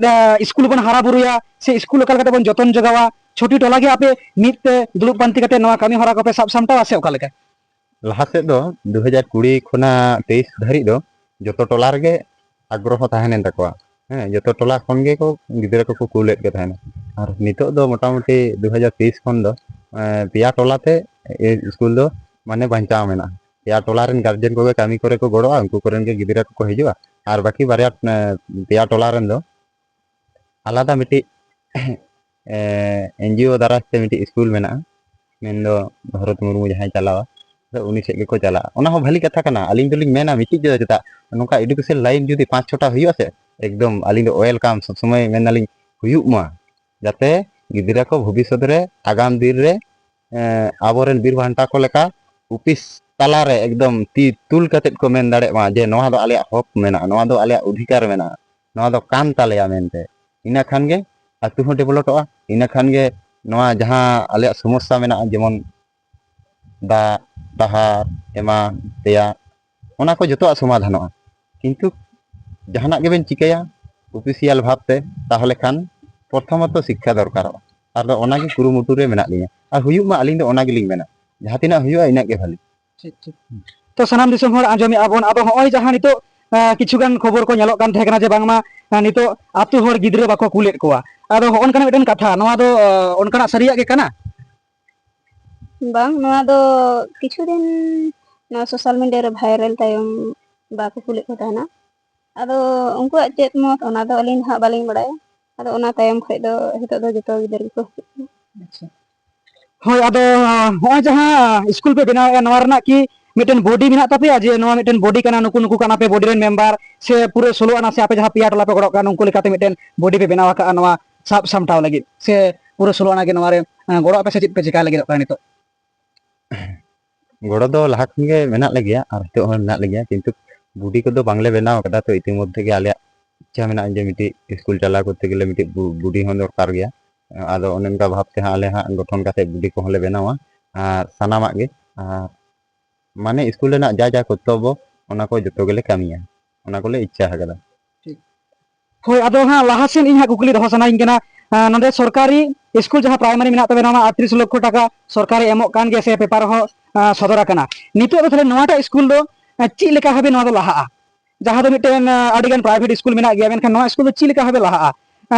ᱥᱠᱩᱞ ᱵᱚᱱ ᱦᱟᱨᱟ ᱵᱩᱨᱩᱭᱟ ᱥᱮ ᱥᱠᱩᱞ ᱚᱠᱟ ᱞᱮᱠᱟᱛᱮ ᱵᱚᱱ ᱡᱚᱛᱚᱱ ᱡᱚᱜᱟᱣᱟ, ᱪᱷᱚᱴᱤ ᱴᱚᱞᱟ ᱜᱮ ᱟᱯᱮ ᱢᱤᱫ ᱛᱮ ᱫᱩᱲᱩᱵ ᱯᱟᱱᱛᱮ ᱠᱟᱛᱮ ᱱᱚᱣᱟ ᱠᱟᱹᱢᱤ ᱦᱚᱨᱟ ᱠᱚᱯᱮ ᱥᱟᱵ ᱥᱟᱢᱴᱟᱣᱟ ᱥᱮ ᱚᱠᱟ ᱞᱮᱠᱟ? ᱞᱟᱦᱟ ᱥᱮᱫ ᱫᱚ ᱫᱩ ᱦᱟᱡᱟᱨ ᱠᱩᱲᱤ ᱠᱷᱚᱱᱟᱜ ᱛᱮᱭᱤᱥ ᱫᱷᱟᱹᱨᱤᱡ ᱫᱚ ᱡᱚᱛᱚ ᱴᱚᱞᱟ ᱨᱮᱜᱮ ᱟᱜᱽᱨᱚᱦᱚ ᱛᱟᱦᱮᱸ ᱞᱮᱱ ᱛᱟᱠᱚᱣᱟ᱾ ᱦᱮᱸ, ᱡᱚᱛᱚ ᱴᱚᱞᱟ ᱠᱷᱚᱱ ᱜᱮᱠᱚ ᱜᱤᱫᱽᱨᱟᱹ ᱠᱚᱠᱚ ᱠᱩᱞᱮᱫ ᱠᱚ ᱛᱟᱦᱮᱱᱟ᱾ ᱟᱨ ᱱᱤᱛᱚᱜ ᱫᱚ ᱢᱚᱴᱟᱢᱩᱴᱤ ᱫᱩ ᱦᱟᱡᱟᱨ ᱛᱮᱭᱤᱥ ᱠᱷᱚᱱ ᱫᱚ ᱮᱸ, ᱯᱮᱭᱟ ᱴᱚᱞᱟ ᱛᱮ ᱮ, ᱥᱠᱩᱞ ᱫᱚ ᱢᱟᱱᱮ ᱵᱟᱧᱪᱟᱣ ᱢᱮᱱᱟᱜᱼᱟ᱾ ᱯᱮᱭᱟ ᱴᱚᱞᱟ ᱨᱮᱱ ᱜᱟᱨᱡᱮᱱ ᱠᱚᱜᱮ ᱠᱟᱹᱢᱤ ᱠᱚᱨᱮ ᱠᱚ ᱜᱚᱲᱚᱜᱼᱟ, ᱩᱱᱠᱩ ᱠᱚᱨᱮᱱ ᱜᱮ ᱜᱤᱫᱽᱨᱟᱹ ᱠᱚᱠᱚ ᱦᱤᱡᱩᱜᱼᱟ᱾ ᱟᱨ ᱵᱟᱹᱠᱤ ᱵᱟᱨᱭᱟ ᱮᱸ, ᱯᱮᱭᱟ ᱴᱚᱞᱟ ᱨᱮᱱ ᱫᱚ ᱟᱞᱟᱫᱟ ᱢᱤᱫᱴᱤᱡ ᱮᱱᱡᱤᱳ ᱫᱟᱨᱟᱭ ᱛᱮ ᱢᱤᱫᱴᱤᱡ ᱥᱠᱩᱞ ᱢᱮᱱᱟᱜᱼᱟ, ᱢᱮᱱᱫᱚ ᱵᱷᱚᱨᱚᱛ ᱢᱩᱨᱢᱩ ᱡᱟᱦᱟᱸᱭ ᱪᱟᱞᱟᱣᱟ, ᱟᱫᱚ ᱩᱱᱤ ᱥᱮᱫ ᱜᱮᱠᱚ ᱪᱟᱞᱟᱜᱼᱟ᱾ ᱚᱱᱟ ᱦᱚᱸ ᱵᱷᱟᱹᱞᱤ ᱠᱟᱛᱷᱟ ᱠᱟᱱᱟ᱾ ᱟᱹᱞᱤᱧ ᱫᱚᱞᱤᱧ ᱢᱮᱱᱟ ᱢᱤᱫᱴᱤᱡ ᱫᱚ ᱪᱮᱫᱟᱜ ᱱᱚᱝᱠᱟ ᱮᱰᱩᱠᱮᱥᱚᱱ ᱞᱟᱭᱤᱱ ᱡᱩᱫᱤ ᱯᱟᱸᱪ ᱪᱷᱚᱴᱟ ᱦᱩᱭᱩᱜᱼᱟ ᱥᱮ, ᱮᱠᱫᱚᱢ ᱟᱹᱞᱤᱧ ᱫᱚ ᱳᱭᱮᱞᱠᱟᱢ ᱥᱚᱵ ᱥᱚᱢᱚᱭ ᱢᱮᱱ ᱫᱟᱞᱤᱧ ᱦᱩᱭᱩᱜ ᱢᱟ, ᱡᱟᱛᱮ ᱜᱤᱫᱽᱨᱟᱹ ᱠᱚ ᱵᱷᱚᱵᱤᱥᱥᱚᱛ ᱨᱮ ᱟᱜᱟᱢ ᱫᱤᱱ ᱨᱮ ᱮᱸ, ᱟᱵᱚᱨᱮᱱ ᱵᱤᱨ ᱵᱟᱱᱴᱟ ᱠᱚ ᱞᱮᱠᱟ ᱚᱯᱷᱤᱥ ᱛᱟᱞᱟᱨᱮ ᱮᱠᱫᱚᱢ ᱛᱤ ᱛᱩᱞ ᱠᱟᱛᱮᱫ ᱠᱚ ᱢᱮᱱ ᱫᱟᱲᱮᱭᱟᱜ ᱢᱟ ᱡᱮ ᱱᱚᱣᱟ ᱫᱚ ᱟᱞᱮᱭᱟᱜ ᱦᱚᱠ ᱢᱮᱱᱟᱜᱼᱟ, ᱱᱚᱣᱟ ᱫᱚ ᱟᱞᱮᱭᱟᱜ ᱚᱫᱷᱤᱠᱟᱨ ᱢᱮᱱᱟᱜᱼᱟ, ᱱᱚᱣᱟ ᱫᱚ ᱠᱟᱱ ᱛᱟᱞᱮᱭᱟ ᱢᱮᱱᱛᱮ᱾ ᱤᱱᱟᱹ ᱠᱷᱟᱱ ᱜᱮ ᱟᱹᱛᱩ ᱦᱚᱸ ᱰᱮᱵᱷᱞᱚᱯᱚᱜᱼᱟ, ᱤᱱᱟᱹ ᱠᱷᱟᱱ ᱜᱮ ᱱᱚᱣᱟ ᱡᱟᱦᱟᱸ ᱟᱞᱮᱭᱟᱜ ᱥᱚᱢᱚᱥᱥᱟ ᱢᱮᱱᱟᱜᱼᱟ, ᱡᱮᱢᱚᱱ ᱫᱟᱜ, ᱰᱟᱦᱟᱨ, ᱮᱢᱟᱱ ᱛᱮᱭᱟᱜ, ᱚᱱᱟ ᱠᱚ ᱡᱚᱛᱚᱣᱟᱜ ᱥᱚᱢᱟᱫᱷᱟᱱᱚᱜᱼᱟ᱾ ᱠᱤᱱᱛᱩ ᱡᱟᱦᱟᱱᱟᱜ ᱜᱮᱵᱮᱱ ᱪᱤᱠᱟᱹᱭᱟ ᱚᱯᱷᱤᱥᱤᱭᱟᱞ ᱵᱷᱟᱵᱽᱛᱮ, ᱛᱟᱦᱚᱞᱮ ᱠᱷᱟᱱ ᱯᱨᱚᱛᱷᱚᱢᱚᱛᱚ ᱥᱤᱠᱠᱷᱟ ᱫᱚᱨᱠᱟᱨᱚᱜᱼᱟ᱾ ᱟᱨ ᱫᱚ ᱚᱱᱟᱜᱮ ᱠᱩᱨᱩᱢᱩᱴᱩ ᱨᱮ ᱢᱮᱱᱟᱜ ᱞᱤᱧᱟ᱾ ᱟᱨ ᱦᱩᱭᱩᱜ ᱢᱟ, ᱟᱹᱞᱤᱧ ᱫᱚ ᱚᱱᱟ ᱜᱮᱞᱤᱧ ᱢᱮᱱᱟ, ᱡᱟᱦᱟᱸ ᱛᱤᱱᱟᱹᱜ ᱦᱩᱭᱩᱜᱼᱟ, ᱤᱱᱟᱹᱜ ᱜᱮ ᱵᱷᱟᱹᱞᱤ᱾ ᱴᱷᱤᱠ, ᱴᱷᱤᱠ᱾ ᱛᱚ, ᱥᱟᱱᱟᱢ ᱫᱤᱥᱚᱢ ᱦᱚᱲ ᱟᱸᱡᱚᱢᱮᱫᱼᱟ ᱵᱚᱱ, ᱟᱫᱚ ᱦᱚᱸᱜᱼᱚᱭ ᱡᱟᱦᱟᱸ ᱱᱤᱛᱚᱜ ᱟᱸ, ᱠᱤᱪᱷᱩ ᱜᱟᱱ ᱠᱷᱚᱵᱚᱨ ᱠᱚ ᱧᱮᱞᱚᱜ ᱠᱟᱱ ᱛᱟᱦᱮᱸ ᱠᱟᱱᱟ ᱡᱮ ᱵᱟᱝᱢᱟ ᱟᱸ, ᱱᱤᱛᱚᱜ ᱟᱹᱛᱩ ᱦᱚᱲ ᱜᱤᱫᱽᱨᱟᱹ ᱵᱟᱠᱚ ᱠᱩᱞᱮᱫ ᱠᱚᱣᱟ᱾ ᱟᱫᱚ ᱦᱚᱸᱜᱼᱚ ᱱᱚᱝᱠᱟᱱᱟᱜ ᱢᱤᱫᱴᱮᱱ ᱠᱟᱛᱷᱟ, ᱱᱚᱣᱟ ᱫᱚ ᱟᱸ, ᱚᱱᱠᱟᱱᱟᱜ ᱥᱟᱹᱨᱤᱭᱟᱜ ᱜᱮ ᱠᱟᱱᱟ? ᱵᱟᱝ, ᱱᱚᱣᱟ ᱫᱚ ᱠᱤᱪᱷᱩ ᱫᱤᱱ ᱱᱚᱣᱟ ᱥᱳᱥᱟᱞ ᱢᱤᱰᱤᱭᱟ ᱨᱮ ᱵᱷᱟᱭᱨᱟᱞ ᱛᱟᱭᱚᱢ ᱵᱟᱠᱚ ᱠᱩᱞᱮᱫ ᱠᱚ ᱛᱟᱦᱮᱱᱟ᱾ ᱟᱫᱚ ᱩᱱᱠᱩᱣᱟᱜ ᱪᱮᱫ ᱢᱚᱛ, ᱚᱱᱟ ᱫᱚ ᱟᱹᱞᱤᱧ ᱫᱚ ᱦᱟᱸᱜ ᱵᱟᱹᱞᱤᱧ ᱵᱟᱲᱟᱭᱟ᱾ ᱟᱫᱚ ᱚᱱᱟ ᱛᱟᱭᱚᱢ ᱠᱷᱚᱱ ᱫᱚ ᱱᱤᱛᱚᱜ ᱫᱚ ᱡᱚᱛᱚ ᱜᱤᱫᱟᱹᱨ ᱜᱮᱠᱚ ᱦᱤᱡᱩᱜ ᱠᱟᱱᱟ᱾ ᱦᱳᱭ, ᱟᱫᱚ ᱦᱚᱸᱜᱼᱚᱭ ᱡᱟᱦᱟᱸ ᱥᱠᱩᱞ ᱯᱮ ᱵᱮᱱᱟᱣᱮᱫᱼᱟ, ᱱᱚᱣᱟ ᱨᱮᱱᱟᱜ ᱠᱤ ᱢᱤᱫᱴᱮᱱ ᱵᱚᱰᱤ ᱢᱮᱱᱟᱜ ᱛᱟᱯᱮᱭᱟ ᱡᱮ ᱱᱚᱣᱟ ᱢᱤᱫᱴᱮᱱ ᱵᱚᱰᱤ ᱠᱟᱱᱟ, ᱱᱩᱠᱩ ᱱᱩᱠᱩ ᱠᱟᱱᱟ ᱯᱮ ᱵᱚᱰᱤ ᱨᱮᱱ ᱢᱮᱢᱵᱟᱨ, ᱥᱮ ᱯᱩᱨᱟᱹ ᱥᱳᱞᱳ ᱟᱱᱟ ᱥᱮ ᱟᱯᱮ ᱡᱟᱦᱟᱸ ᱯᱮᱭᱟ ᱴᱚᱞᱟ ᱯᱮ ᱜᱚᱲᱚᱜ ᱠᱟᱱᱟ ᱱᱩᱠᱩ ᱞᱮᱠᱟᱛᱮ ᱢᱤᱫᱴᱮᱱ ᱵᱚᱰᱤ ᱯᱮ ᱵᱮᱱᱟᱣ ᱟᱠᱟᱫᱼᱟ ᱱᱚᱣᱟ ᱥᱟᱵ ᱥᱟᱢᱴᱟᱣ ᱞᱟᱹᱜᱤᱫ, ᱥᱮ ᱯᱩᱨᱟᱹ ᱥᱳᱞᱳ ᱟᱱᱟ ᱜᱮ ᱱᱚᱣᱟ ᱨᱮ ᱜᱚᱲᱚ ᱟᱯᱮ ᱥᱮ ᱪᱮᱫ ᱯᱮ ᱪᱮᱠᱟ ᱞᱟᱹᱜᱤᱫᱚᱜ ᱠᱟᱱᱟ ᱱᱤᱛᱚᱜ? ᱜᱚᱲᱚ ᱫᱚ ᱞᱟᱦᱟ ᱠᱷᱚᱱ ᱜᱮ ᱢᱮᱱᱟᱜ ᱞᱮᱜᱮᱭᱟ ᱟᱨ ᱱᱤᱛᱚᱜ ᱦᱚᱸ ᱢᱮᱱᱟᱜ ᱞᱮᱜᱮᱭᱟ, ᱠᱤᱱᱛᱩ ᱵᱚᱰᱤ ᱠᱚᱫᱚ ᱵᱟᱝᱞᱮ ᱵᱮᱱᱟᱣ ᱟᱠᱟᱫᱟ᱾ ᱛᱚ ᱤᱛᱤᱢᱚᱫᱽᱫᱷᱮ ᱜᱮ ᱟᱞᱮᱭᱟᱜ ᱤᱪᱪᱷᱟ ᱢᱮᱱᱟᱜᱼᱟ ᱡᱮ ᱢᱤᱫᱴᱤᱡ ᱥᱠᱩᱞ ᱪᱟᱞᱟᱣ ᱠᱚᱨᱛᱮ ᱜᱮᱞᱮ ᱢᱤᱫᱴᱤᱡ ᱵᱚᱰᱤ ᱦᱚᱸ ᱫᱚᱨᱠᱟᱨ ᱜᱮᱭᱟ᱾ ᱟᱫᱚ ᱚᱱᱮ ᱚᱱᱠᱟ ᱵᱷᱟᱵᱽ ᱛᱮ ᱦᱟᱸᱜ ᱟᱞᱮ ᱦᱟᱸᱜ ᱜᱚᱴᱷᱚᱱ ᱠᱟᱛᱮ ᱵᱚᱰᱤ ᱠᱚᱦᱚᱸ ᱞᱮ ᱵᱮᱱᱟᱣᱟ᱾ ᱟᱨ ᱥᱟᱱᱟᱢᱟᱜ ᱜᱮ ᱟᱨ ᱢᱟᱱᱮ ᱥᱠᱩᱞ ᱨᱮᱱᱟᱜ ᱡᱟ ᱡᱟ ᱠᱚᱨᱛᱚᱵᱵᱚ ᱚᱱᱟ ᱠᱚ ᱡᱚᱛᱚ ᱜᱮᱞᱮ ᱠᱟᱹᱢᱤᱭᱟ, ᱚᱱᱟ ᱠᱚᱞᱮ ᱤᱪᱪᱷᱟ ᱟᱠᱟᱫᱟ᱾ ᱦᱳᱭ, ᱟᱫᱚ ᱦᱟᱸᱜ ᱞᱟᱦᱟ ᱥᱮᱫ ᱤᱧ ᱦᱟᱸᱜ ᱠᱩᱠᱞᱤ ᱫᱚᱦᱚ ᱥᱟᱱᱟᱧ ᱠᱟᱱᱟ᱾ ᱱᱚᱰᱮ ᱥᱚᱨᱠᱟᱨᱤ ᱥᱠᱩᱞ ᱡᱟᱦᱟᱸ ᱯᱨᱟᱭᱢᱟᱨᱤ ᱢᱮᱱᱟᱜ ᱛᱟᱵᱮᱱᱟ, ᱚᱱᱟ ᱟᱴᱛᱨᱤᱥ ᱞᱚᱠᱠᱷᱚ ᱴᱟᱠᱟ ᱥᱚᱨᱠᱟᱨᱮ ᱮᱢᱚᱜ ᱠᱟᱱ ᱜᱮᱭᱟ ᱥᱮ ᱯᱮᱯᱟᱨ ᱦᱚᱸ ᱥᱚᱫᱚᱨ ᱟᱠᱟᱱᱟ᱾ ᱱᱤᱛᱚᱜ ᱫᱚ ᱛᱟᱦᱚᱞᱮ ᱱᱚᱣᱟᱴᱟᱜ ᱥᱠᱩᱞ ᱫᱚ ᱪᱮᱫ ᱞᱮᱠᱟ ᱵᱷᱟᱵᱮ ᱱᱚᱣᱟ ᱫᱚ ᱞᱟᱦᱟᱜᱼᱟ? ᱡᱟᱦᱟᱸ ᱫᱚ ᱢᱤᱫᱴᱮᱱ ᱟᱹᱰᱤᱜᱟᱱ ᱯᱨᱟᱭᱵᱷᱮᱴ ᱥᱠᱩᱞ ᱢᱮᱱᱟᱜ ᱜᱮᱭᱟ, ᱢᱮᱱᱠᱷᱟᱱ ᱱᱚᱣᱟ ᱥᱠᱩᱞ ᱫᱚ ᱪᱮᱫ ᱞᱮᱠᱟ ᱵᱷᱟᱵᱮ ᱞᱟᱦᱟᱜᱼᱟ?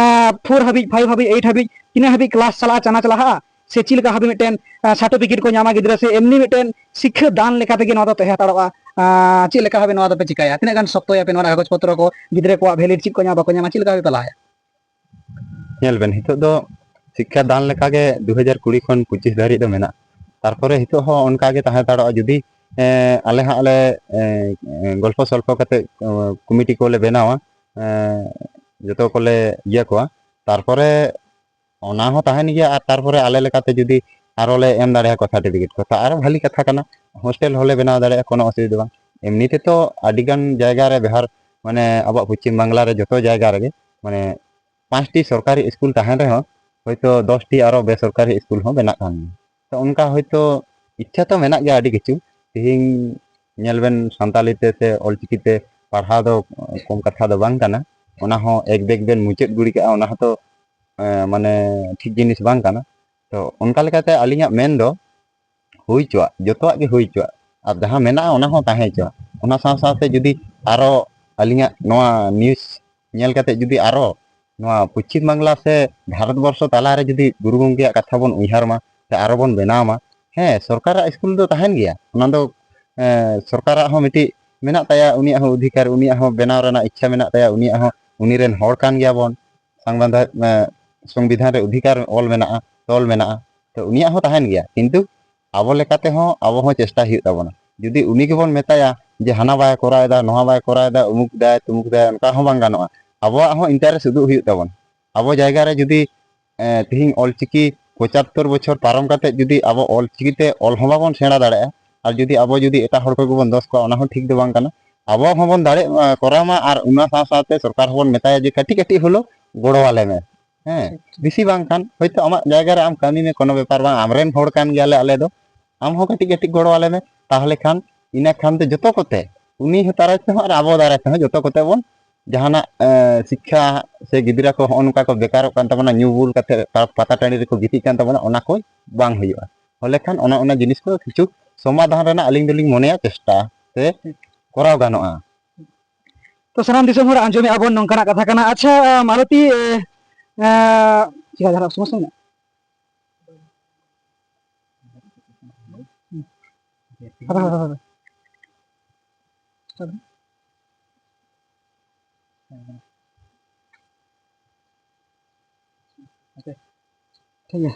ᱯᱷᱳᱨ ᱦᱟᱹᱵᱤᱡ, ᱯᱷᱟᱭᱤᱵᱷ ᱦᱟᱹᱵᱤᱡ, ᱮᱭᱤᱴ ᱦᱟᱹᱵᱤᱡ ᱛᱤᱱᱟᱹᱜ ᱦᱟᱹᱵᱤᱡ ᱠᱞᱟᱥ ᱪᱟᱞᱟᱜᱼᱟ, ᱪᱟᱱᱟᱪ ᱞᱟᱦᱟᱜᱼᱟ, ᱥᱮ ᱪᱮᱫ ᱞᱮᱠᱟ ᱵᱷᱟᱵᱮ ᱢᱤᱫᱴᱮᱱ ᱥᱟᱨᱴᱤᱯᱷᱤᱠᱮᱴ ᱠᱚ ᱧᱟᱢᱟ ᱜᱤᱫᱽᱨᱟᱹ, ᱥᱮ ᱮᱢᱱᱤ ᱢᱤᱫᱴᱮᱱ ᱥᱤᱠᱠᱷᱟᱹ ᱫᱟᱱ ᱞᱮᱠᱟ ᱛᱮᱜᱮ ᱱᱚᱣᱟ ᱫᱚ ᱛᱟᱦᱮᱸ ᱦᱟᱛᱟᱲᱚᱜᱼᱟ? ᱪᱮᱫ ᱞᱮᱠᱟ ᱵᱷᱟᱵᱮ ᱱᱚᱣᱟ ᱫᱚᱯᱮ ᱪᱤᱠᱟᱹᱭᱟ? ᱛᱤᱱᱟᱹᱜ ᱜᱟᱱ ᱥᱚᱠᱛᱚᱭᱟᱯᱮ ᱱᱚᱣᱟ ᱨᱮᱱᱟᱜ ᱠᱟᱜᱚᱡᱽ ᱯᱚᱛᱨᱚ ᱠᱚ, ᱜᱤᱫᱽᱨᱟᱹ ᱠᱚᱣᱟᱜ ᱵᱷᱮᱞᱤᱰ ᱪᱮᱫ ᱠᱚ ᱧᱟᱢᱟ ᱵᱟᱠᱚ ᱧᱟᱢᱟ, ᱪᱮᱫ ᱞᱮᱠᱟ ᱵᱷᱟᱵᱮ ᱯᱮ ᱞᱟᱦᱟᱭᱟ? ᱧᱮᱞ ᱵᱮᱱ, ᱱᱤᱛᱚᱜ ᱫᱚ ᱥᱤᱠᱠᱷᱟ ᱫᱟᱱ ᱞᱮᱠᱟᱜᱮ ᱫᱩ ᱦᱟᱡᱟᱨ ᱠᱩᱲᱤ ᱠᱷᱚᱱ ᱯᱚᱸᱪᱤᱥ ᱫᱷᱟᱹᱨᱤᱡ ᱫᱚ ᱢᱮᱱᱟᱜᱼᱟ᱾ ᱛᱟᱨᱯᱚᱨᱮ ᱱᱤᱛᱚᱜ ᱦᱚᱸ ᱚᱱᱠᱟ ᱜᱮ ᱛᱟᱦᱮᱸ ᱦᱟᱛᱟᱲᱚᱜᱼᱟ᱾ ᱡᱩᱫᱤ ᱮᱸ, ᱟᱞᱮ ᱦᱟᱸᱜ ᱞᱮ ᱮᱸ, ᱜᱚᱞᱯᱚ ᱥᱚᱞᱯᱚ ᱠᱟᱛᱮ ᱠᱚᱢᱤᱴᱤ ᱠᱚᱞᱮ ᱵᱮᱱᱟᱣᱟ, ᱮᱸ, ᱡᱚᱛᱚ ᱠᱚᱞᱮ ᱤᱭᱟᱹ ᱠᱚᱣᱟ, ᱛᱟᱨᱯᱚᱨᱮ ᱚᱱᱟ ᱦᱚᱸ ᱛᱟᱦᱮᱱ ᱜᱮᱭᱟ᱾ ᱟᱨ ᱛᱟᱨᱯᱚᱨᱮ ᱟᱞᱮ ᱞᱮᱠᱟᱛᱮ ᱡᱩᱫᱤ ᱟᱨᱚ ᱞᱮ ᱮᱢ ᱫᱟᱲᱮᱭᱟᱠᱚᱣᱟ ᱥᱟᱨᱴᱤᱯᱷᱤᱠᱮᱴ ᱠᱚ, ᱛᱚ ᱟᱨᱚ ᱵᱷᱟᱹᱞᱤ ᱠᱟᱛᱷᱟ ᱠᱟᱱᱟ᱾ ᱦᱳᱥᱴᱮᱞ ᱦᱚᱸᱞᱮ ᱵᱮᱱᱟᱣ ᱫᱟᱲᱮᱭᱟᱜᱼᱟ, ᱠᱳᱱᱳ ᱚᱥᱩᱵᱤᱫᱷᱟ ᱵᱟᱝ᱾ ᱮᱢᱱᱤ ᱛᱮᱛᱚ ᱟᱹᱰᱤᱜᱟᱱ ᱡᱟᱭᱜᱟ ᱨᱮ ᱵᱤᱦᱟᱨ, ᱢᱟᱱᱮ ᱟᱵᱚᱣᱟᱜ ᱯᱚᱪᱷᱤᱢ ᱵᱟᱝᱞᱟ ᱨᱮ ᱡᱚᱛᱚ ᱡᱟᱭᱜᱟ ᱨᱮᱜᱮ ᱢᱟᱱᱮ ᱯᱟᱸᱪᱴᱤ ᱥᱚᱨᱠᱟᱨᱤ ᱥᱠᱩᱞ ᱛᱟᱦᱮᱱ ᱨᱮᱦᱚᱸ ᱦᱚᱭᱛᱳ ᱫᱚᱥᱴᱤ ᱟᱨᱚ ᱵᱮᱥᱚᱨᱠᱟᱨᱤ ᱥᱠᱩᱞ ᱦᱚᱸ ᱵᱮᱱᱟᱜ ᱠᱟᱱ ᱜᱮᱭᱟ᱾ ᱛᱚ ᱚᱱᱠᱟ ᱦᱚᱭᱛᱳ ᱤᱪᱪᱷᱟ ᱛᱚ ᱢᱮᱱᱟᱜ ᱜᱮᱭᱟ ᱟᱹᱰᱤ ᱠᱤᱪᱷᱩ᱾ ᱛᱮᱦᱮᱧ ᱧᱮᱞ ᱵᱮᱱ, ᱥᱟᱱᱛᱟᱞᱤ ᱛᱮ ᱥᱮ ᱚᱞᱪᱤᱠᱤ ᱛᱮ ᱯᱟᱲᱦᱟᱣ ᱫᱚ ᱠᱚᱢ ᱠᱟᱛᱷᱟ ᱫᱚ ᱵᱟᱝ ᱠᱟᱱᱟ᱾ ᱚᱱᱟ ᱦᱚᱸ ᱮᱠ ᱵᱮᱜᱽ ᱵᱮᱱ ᱢᱩᱪᱟᱹᱫ ᱜᱤᱰᱤ ᱠᱟᱜᱼᱟ, ᱚᱱᱟ ᱦᱚᱸᱛᱚ ᱮᱸ, ᱢᱟᱱᱮ ᱴᱷᱤᱠ ᱡᱤᱱᱤᱥ ᱵᱟᱝ ᱠᱟᱱᱟ᱾ ᱛᱚ ᱚᱱᱠᱟ ᱞᱮᱠᱟᱛᱮ ᱟᱹᱞᱤᱧᱟᱜ ᱢᱮᱱ ᱫᱚ ᱦᱩᱭ ᱦᱚᱪᱚᱣᱟᱜ, ᱡᱚᱛᱚᱣᱟᱜ ᱜᱮ ᱦᱩᱭ ᱦᱚᱪᱚᱣᱟᱜ᱾ ᱟᱨ ᱡᱟᱦᱟᱸ ᱢᱮᱱᱟᱜᱼᱟ ᱚᱱᱟ ᱦᱚᱸ ᱛᱟᱦᱮᱸ ᱦᱚᱪᱚᱣᱟᱜ᱾ ᱚᱱᱟ ᱥᱟᱶ ᱥᱟᱶᱛᱮ ᱡᱩᱫᱤ ᱟᱨᱚ ᱟᱹᱞᱤᱧᱟᱜ ᱱᱚᱣᱟ ᱱᱤᱭᱩᱡᱽ ᱧᱮᱞ ᱠᱟᱛᱮ ᱡᱩᱫᱤ ᱟᱨᱚ ᱱᱚᱣᱟ ᱯᱚᱪᱷᱤᱢ ᱵᱟᱝᱞᱟ ᱥᱮ ᱵᱷᱟᱨᱚᱛ ᱵᱚᱨᱥᱚ ᱛᱟᱞᱟᱨᱮ ᱡᱩᱫᱤ ᱜᱩᱨᱩ ᱜᱚᱢᱠᱮᱭᱟᱜ ᱠᱟᱛᱷᱟ ᱵᱚᱱ ᱩᱭᱦᱟᱹᱨ ᱢᱟ ᱥᱮ ᱟᱨᱚ ᱵᱚᱱ ᱵᱮᱱᱟᱣ ᱢᱟ, ᱦᱮᱸ, ᱥᱚᱨᱠᱟᱨᱟᱜ ᱥᱠᱩᱞ ᱫᱚ ᱛᱟᱦᱮᱱ ᱜᱮᱭᱟ, ᱚᱱᱟ ᱫᱚ ᱮᱸ, ᱥᱚᱨᱠᱟᱨᱟᱜ ᱦᱚᱸ ᱢᱤᱫᱴᱤᱡ ᱢᱮᱱᱟᱜ ᱛᱟᱭᱟ, ᱩᱱᱤᱭᱟᱜ ᱦᱚᱸ ᱚᱫᱷᱤᱠᱟᱨ, ᱩᱱᱤᱭᱟᱜ ᱦᱚᱸ ᱵᱮᱱᱟᱣ ᱨᱮᱱᱟᱜ ᱤᱪᱪᱷᱟ ᱢᱮᱱᱟᱜ ᱛᱟᱭᱟ, ᱩᱱᱤᱭᱟᱜ ᱦᱚᱸ, ᱩᱱᱤ ᱨᱮᱱ ᱦᱚᱲ ᱠᱟᱱ ᱜᱮᱭᱟ ᱵᱚᱱ, ᱥᱚᱝᱵᱤᱫᱷᱟᱱ, ᱮᱸ, ᱥᱚᱝᱵᱤᱫᱷᱟᱱ ᱨᱮ ᱚᱫᱷᱤᱠᱟᱨ ᱚᱞ ᱢᱮᱱᱟᱜᱼᱟ, ᱛᱚᱞ ᱢᱮᱱᱟᱜᱼᱟ᱾ ᱛᱚ ᱩᱱᱤᱭᱟᱜ ᱦᱚᱸ ᱛᱟᱦᱮᱱ ᱜᱮᱭᱟ, ᱠᱤᱱᱛᱩ ᱟᱵᱚ ᱞᱮᱠᱟᱛᱮ ᱦᱚᱸ ᱟᱵᱚ ᱦᱚᱸ ᱪᱮᱥᱴᱟᱭ ᱦᱩᱭᱩᱜ ᱛᱟᱵᱚᱱᱟ᱾ ᱡᱩᱫᱤ ᱩᱱᱤ ᱜᱮᱵᱚᱱ ᱢᱮᱛᱟᱭᱟ ᱡᱮ ᱦᱟᱱᱟ ᱵᱟᱭ ᱠᱚᱨᱟᱣ ᱮᱫᱟ, ᱱᱚᱣᱟ ᱵᱟᱭ ᱠᱚᱨᱟᱣ ᱮᱫᱟ, ᱩᱢᱩᱠ ᱫᱟᱭ, ᱛᱩᱢᱩᱠ ᱫᱟᱭ, ᱚᱱᱠᱟ ᱦᱚᱸ ᱵᱟᱝ ᱜᱟᱱᱚᱜᱼᱟ᱾ ᱟᱵᱚᱣᱟᱜ ᱦᱚᱸ interest ᱩᱫᱩᱜ ᱦᱩᱭᱩᱜ ᱛᱟᱵᱚᱱ᱾ ᱟᱵᱚ ᱡᱟᱭᱜᱟ ᱨᱮ ᱡᱩᱫᱤ, ᱮ, ᱛᱤᱦᱤᱧ ᱚᱞᱪᱤᱠᱤ ᱯᱚᱸᱪᱟᱛᱛᱳᱨ ᱵᱚᱪᱷᱚᱨ ᱯᱟᱨᱚᱢ ᱠᱟᱛᱮ ᱡᱩᱫᱤ ᱟᱵᱚ ᱚᱞᱪᱤᱠᱤ ᱛᱮ ᱚᱞ ᱦᱚᱸ ᱵᱟᱵᱚᱱ ᱥᱮᱬᱟ ᱫᱟᱲᱮᱭᱟᱜᱼᱟ, ᱟᱨ ᱡᱩᱫᱤ ᱟᱵᱚ ᱡᱩᱫᱤ ᱮᱴᱟᱜ ᱦᱚᱲ ᱠᱚᱜᱮ ᱵᱚᱱ ᱫᱚᱥ ᱠᱚᱣᱟ, ᱚᱱᱟ ᱦᱚᱸ ᱴᱷᱤᱠ ᱫᱚ ᱵᱟᱝ ᱠᱟᱱᱟ᱾ ᱟᱵᱚ ᱦᱚᱸᱵᱚᱱ ᱫᱟᱲᱮ, ᱮ, ᱠᱚᱨᱟᱣ ᱢᱟ, ᱟᱨ ᱚᱱᱟ ᱥᱟᱶ ᱥᱟᱶᱛᱮ ᱥᱚᱨᱠᱟᱨ ᱦᱚᱸᱵᱚᱱ ᱢᱮᱛᱟᱭᱟ ᱡᱮ ᱠᱟᱹᱴᱤᱡ ᱠᱟᱹᱴᱤᱡ ᱦᱚᱞᱳ ᱜᱚᱲᱚ ᱟᱞᱮ ᱢᱮ᱾ ᱦᱮᱸ, ᱴᱷᱤᱠ, ᱴᱷᱤᱠ᱾ ᱵᱮᱥᱤ ᱵᱟᱝ ᱠᱷᱟᱱ ᱦᱚᱭᱛᱳ ᱟᱢᱟᱜ ᱡᱟᱭᱜᱟ ᱨᱮ ᱟᱢ ᱠᱟᱹᱢᱤ ᱢᱮ, ᱠᱳᱱᱳ ᱵᱮᱯᱟᱨ ᱵᱟᱝ, ᱟᱢᱨᱮᱱ ᱦᱚᱲ ᱠᱟᱱ ᱜᱮᱭᱟᱞᱮ ᱟᱞᱮ ᱫᱚ, ᱟᱢ ᱦᱚᱸ ᱠᱟᱹᱴᱤᱡ ᱠᱟᱹᱴᱤᱡ ᱜᱚᱲᱚ ᱟᱞᱮ ᱢᱮ᱾ ᱛᱟᱦᱚᱞᱮ ᱠᱷᱟᱱ, ᱤᱱᱟᱹ ᱠᱷᱟᱱ ᱫᱚ ᱡᱚᱛᱚ ᱠᱚᱛᱮ, ᱩᱱᱤ ᱦᱚᱸ ᱫᱟᱨᱟᱭ ᱛᱮᱦᱚᱸ ᱟᱨ ᱟᱵᱚ ᱫᱟᱨᱟᱭ ᱛᱮᱦᱚᱸ ᱡᱚᱛᱚ ᱠᱚᱛᱮ ᱵᱚᱱ ᱡᱟᱦᱟᱱᱟᱜ, ᱮ, ᱥᱤᱠᱠᱷᱟ ᱥᱮ ᱜᱤᱫᱽᱨᱟᱹ ᱠᱚ ᱦᱚᱸᱜᱼᱚ ᱱᱚᱝᱠᱟ ᱠᱚ ᱵᱮᱠᱟᱨᱚᱜ ᱠᱟᱱ ᱛᱟᱵᱚᱱᱟ, ᱧᱩ ᱵᱩᱞ ᱠᱟᱛᱮ ᱯᱟ-, ᱯᱟᱛᱟ ᱴᱟᱺᱰᱤ ᱨᱮᱠᱚ ᱜᱤᱛᱤᱡ ᱠᱟᱱ ᱛᱟᱵᱚᱱᱟ, ᱚᱱᱟ ᱠᱚ ᱵᱟᱝ ᱦᱩᱭᱩᱜᱼᱟ᱾ ᱛᱟᱦᱚᱞᱮ ᱠᱷᱟᱱ ᱚᱱᱟ, ᱚᱱᱟ ᱡᱤᱱᱤᱥ ᱠᱚ ᱠᱤᱪᱷᱩ ᱥᱚᱢᱟᱫᱷᱟᱱ ᱨᱮᱱᱟᱜ ᱟᱹᱞᱤᱧ ᱫᱚᱞᱤᱧ ᱢᱚᱱᱮᱭᱟ ᱪᱮᱥᱴᱟ ᱥᱮ ᱠᱚᱨᱟᱣ ᱜᱟᱱᱚᱜᱼᱟ᱾ ᱛᱚ ᱥᱟᱱᱟᱢ ᱫᱤᱥᱚᱢ ᱦᱚᱲ ᱟᱸᱡᱚᱢᱮᱫᱼᱟ ᱵᱚᱱ ᱱᱚᱝᱠᱟᱱᱟᱜ ᱠᱟᱛᱷᱟ ᱠᱟᱱᱟ᱾ ᱟᱪᱪᱷᱟ, ᱟᱸ, ᱢᱟᱞᱚᱛᱤ, ᱮ, ᱮ, ᱪᱮᱫ ᱞᱮᱠᱟ ᱡᱟᱦᱟᱱᱟᱜ ᱥᱚᱢᱚᱥᱥᱟ ᱢᱮᱱᱟᱜᱼᱟ? ᱦᱟᱯᱮ, ᱦᱟᱯᱮ, ᱦᱟᱯᱮ, ᱦᱟᱯᱮ᱾ ᱴᱷᱤᱠ ᱜᱮᱭᱟ᱾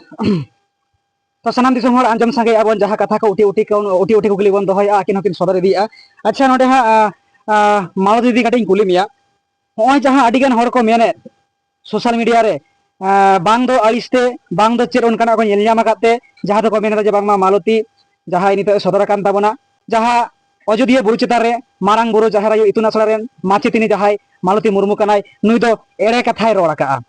ᱛᱚ ᱥᱟᱱᱟᱢ ᱫᱤᱥᱚᱢ ᱦᱚᱲ ᱟᱸᱡᱚᱢ ᱥᱟᱸᱜᱮᱭᱮᱫᱼᱟ ᱵᱚᱱ ᱡᱟᱦᱟᱸ ᱠᱟᱛᱷᱟ ᱠᱚ ᱩᱴᱤ ᱩᱴᱤ ᱠᱚ, ᱩᱴᱤ ᱩᱴᱤ ᱠᱩᱠᱞᱤ ᱵᱚᱱ ᱫᱚᱦᱚᱭᱮᱫᱼᱟ, ᱟᱹᱠᱤᱱ ᱦᱚᱸᱠᱤᱱ ᱥᱚᱫᱚᱨ ᱤᱫᱤᱭᱮᱫᱼᱟ᱾ ᱟᱪᱪᱷᱟ, ᱱᱚᱰᱮ ᱦᱟᱸᱜ, ᱟ, ᱟ, ᱢᱟᱞᱚᱛᱤ ᱫᱤᱫᱤ ᱠᱟᱹᱴᱤᱡ ᱤᱧ ᱠᱩᱞᱤ ᱢᱮᱭᱟ, ᱱᱚᱜᱼᱚᱭ ᱡᱟᱦᱟᱸ ᱟᱹᱰᱤᱜᱟᱱ ᱦᱚᱲ ᱠᱚ ᱢᱮᱱᱮᱫ social media ᱨᱮ, ᱟ, ᱵᱟᱝ ᱫᱚ ᱟᱹᱲᱤᱥ ᱛᱮ, ᱵᱟᱝ ᱫᱚ ᱪᱮᱫ ᱚᱱᱠᱟᱱᱟᱜ ᱠᱚ ᱧᱮᱞ ᱧᱟᱢ ᱟᱠᱟᱫ ᱛᱮ, ᱡᱟᱦᱟᱸ ᱫᱚᱠᱚ ᱢᱮᱱ ᱮᱫᱟ ᱡᱮ ᱵᱟᱝᱢᱟ ᱢᱟᱞᱚᱛᱤ ᱡᱟᱦᱟᱸᱭ ᱱᱤᱛᱚᱜ ᱮ ᱥᱚᱫᱚᱨ ᱟᱠᱟᱱ ᱛᱟᱵᱚᱱᱟ, ᱡᱟᱦᱟᱸ ᱟᱡᱚᱫᱤᱭᱟᱹ ᱵᱩᱨᱩ ᱪᱮᱛᱟᱱ ᱨᱮ ᱢᱟᱨᱟᱝ ᱵᱩᱨᱩ ᱡᱟᱦᱮᱨ ᱟᱭᱳ ᱤᱛᱩᱱ ᱟᱥᱲᱟ ᱨᱮᱱ ᱢᱟᱪᱮᱛᱟᱹᱱᱤ ᱡᱟᱦᱟᱸᱭ ᱢᱟᱞᱚᱛᱤ ᱢᱩᱨᱢᱩ ᱠᱟᱱᱟᱭ, ᱱᱩᱭ ᱫᱚ ᱮᱲᱮ ᱠᱟᱛᱷᱟᱭ ᱨᱚᱲ ᱟᱠᱟᱜᱼᱟ,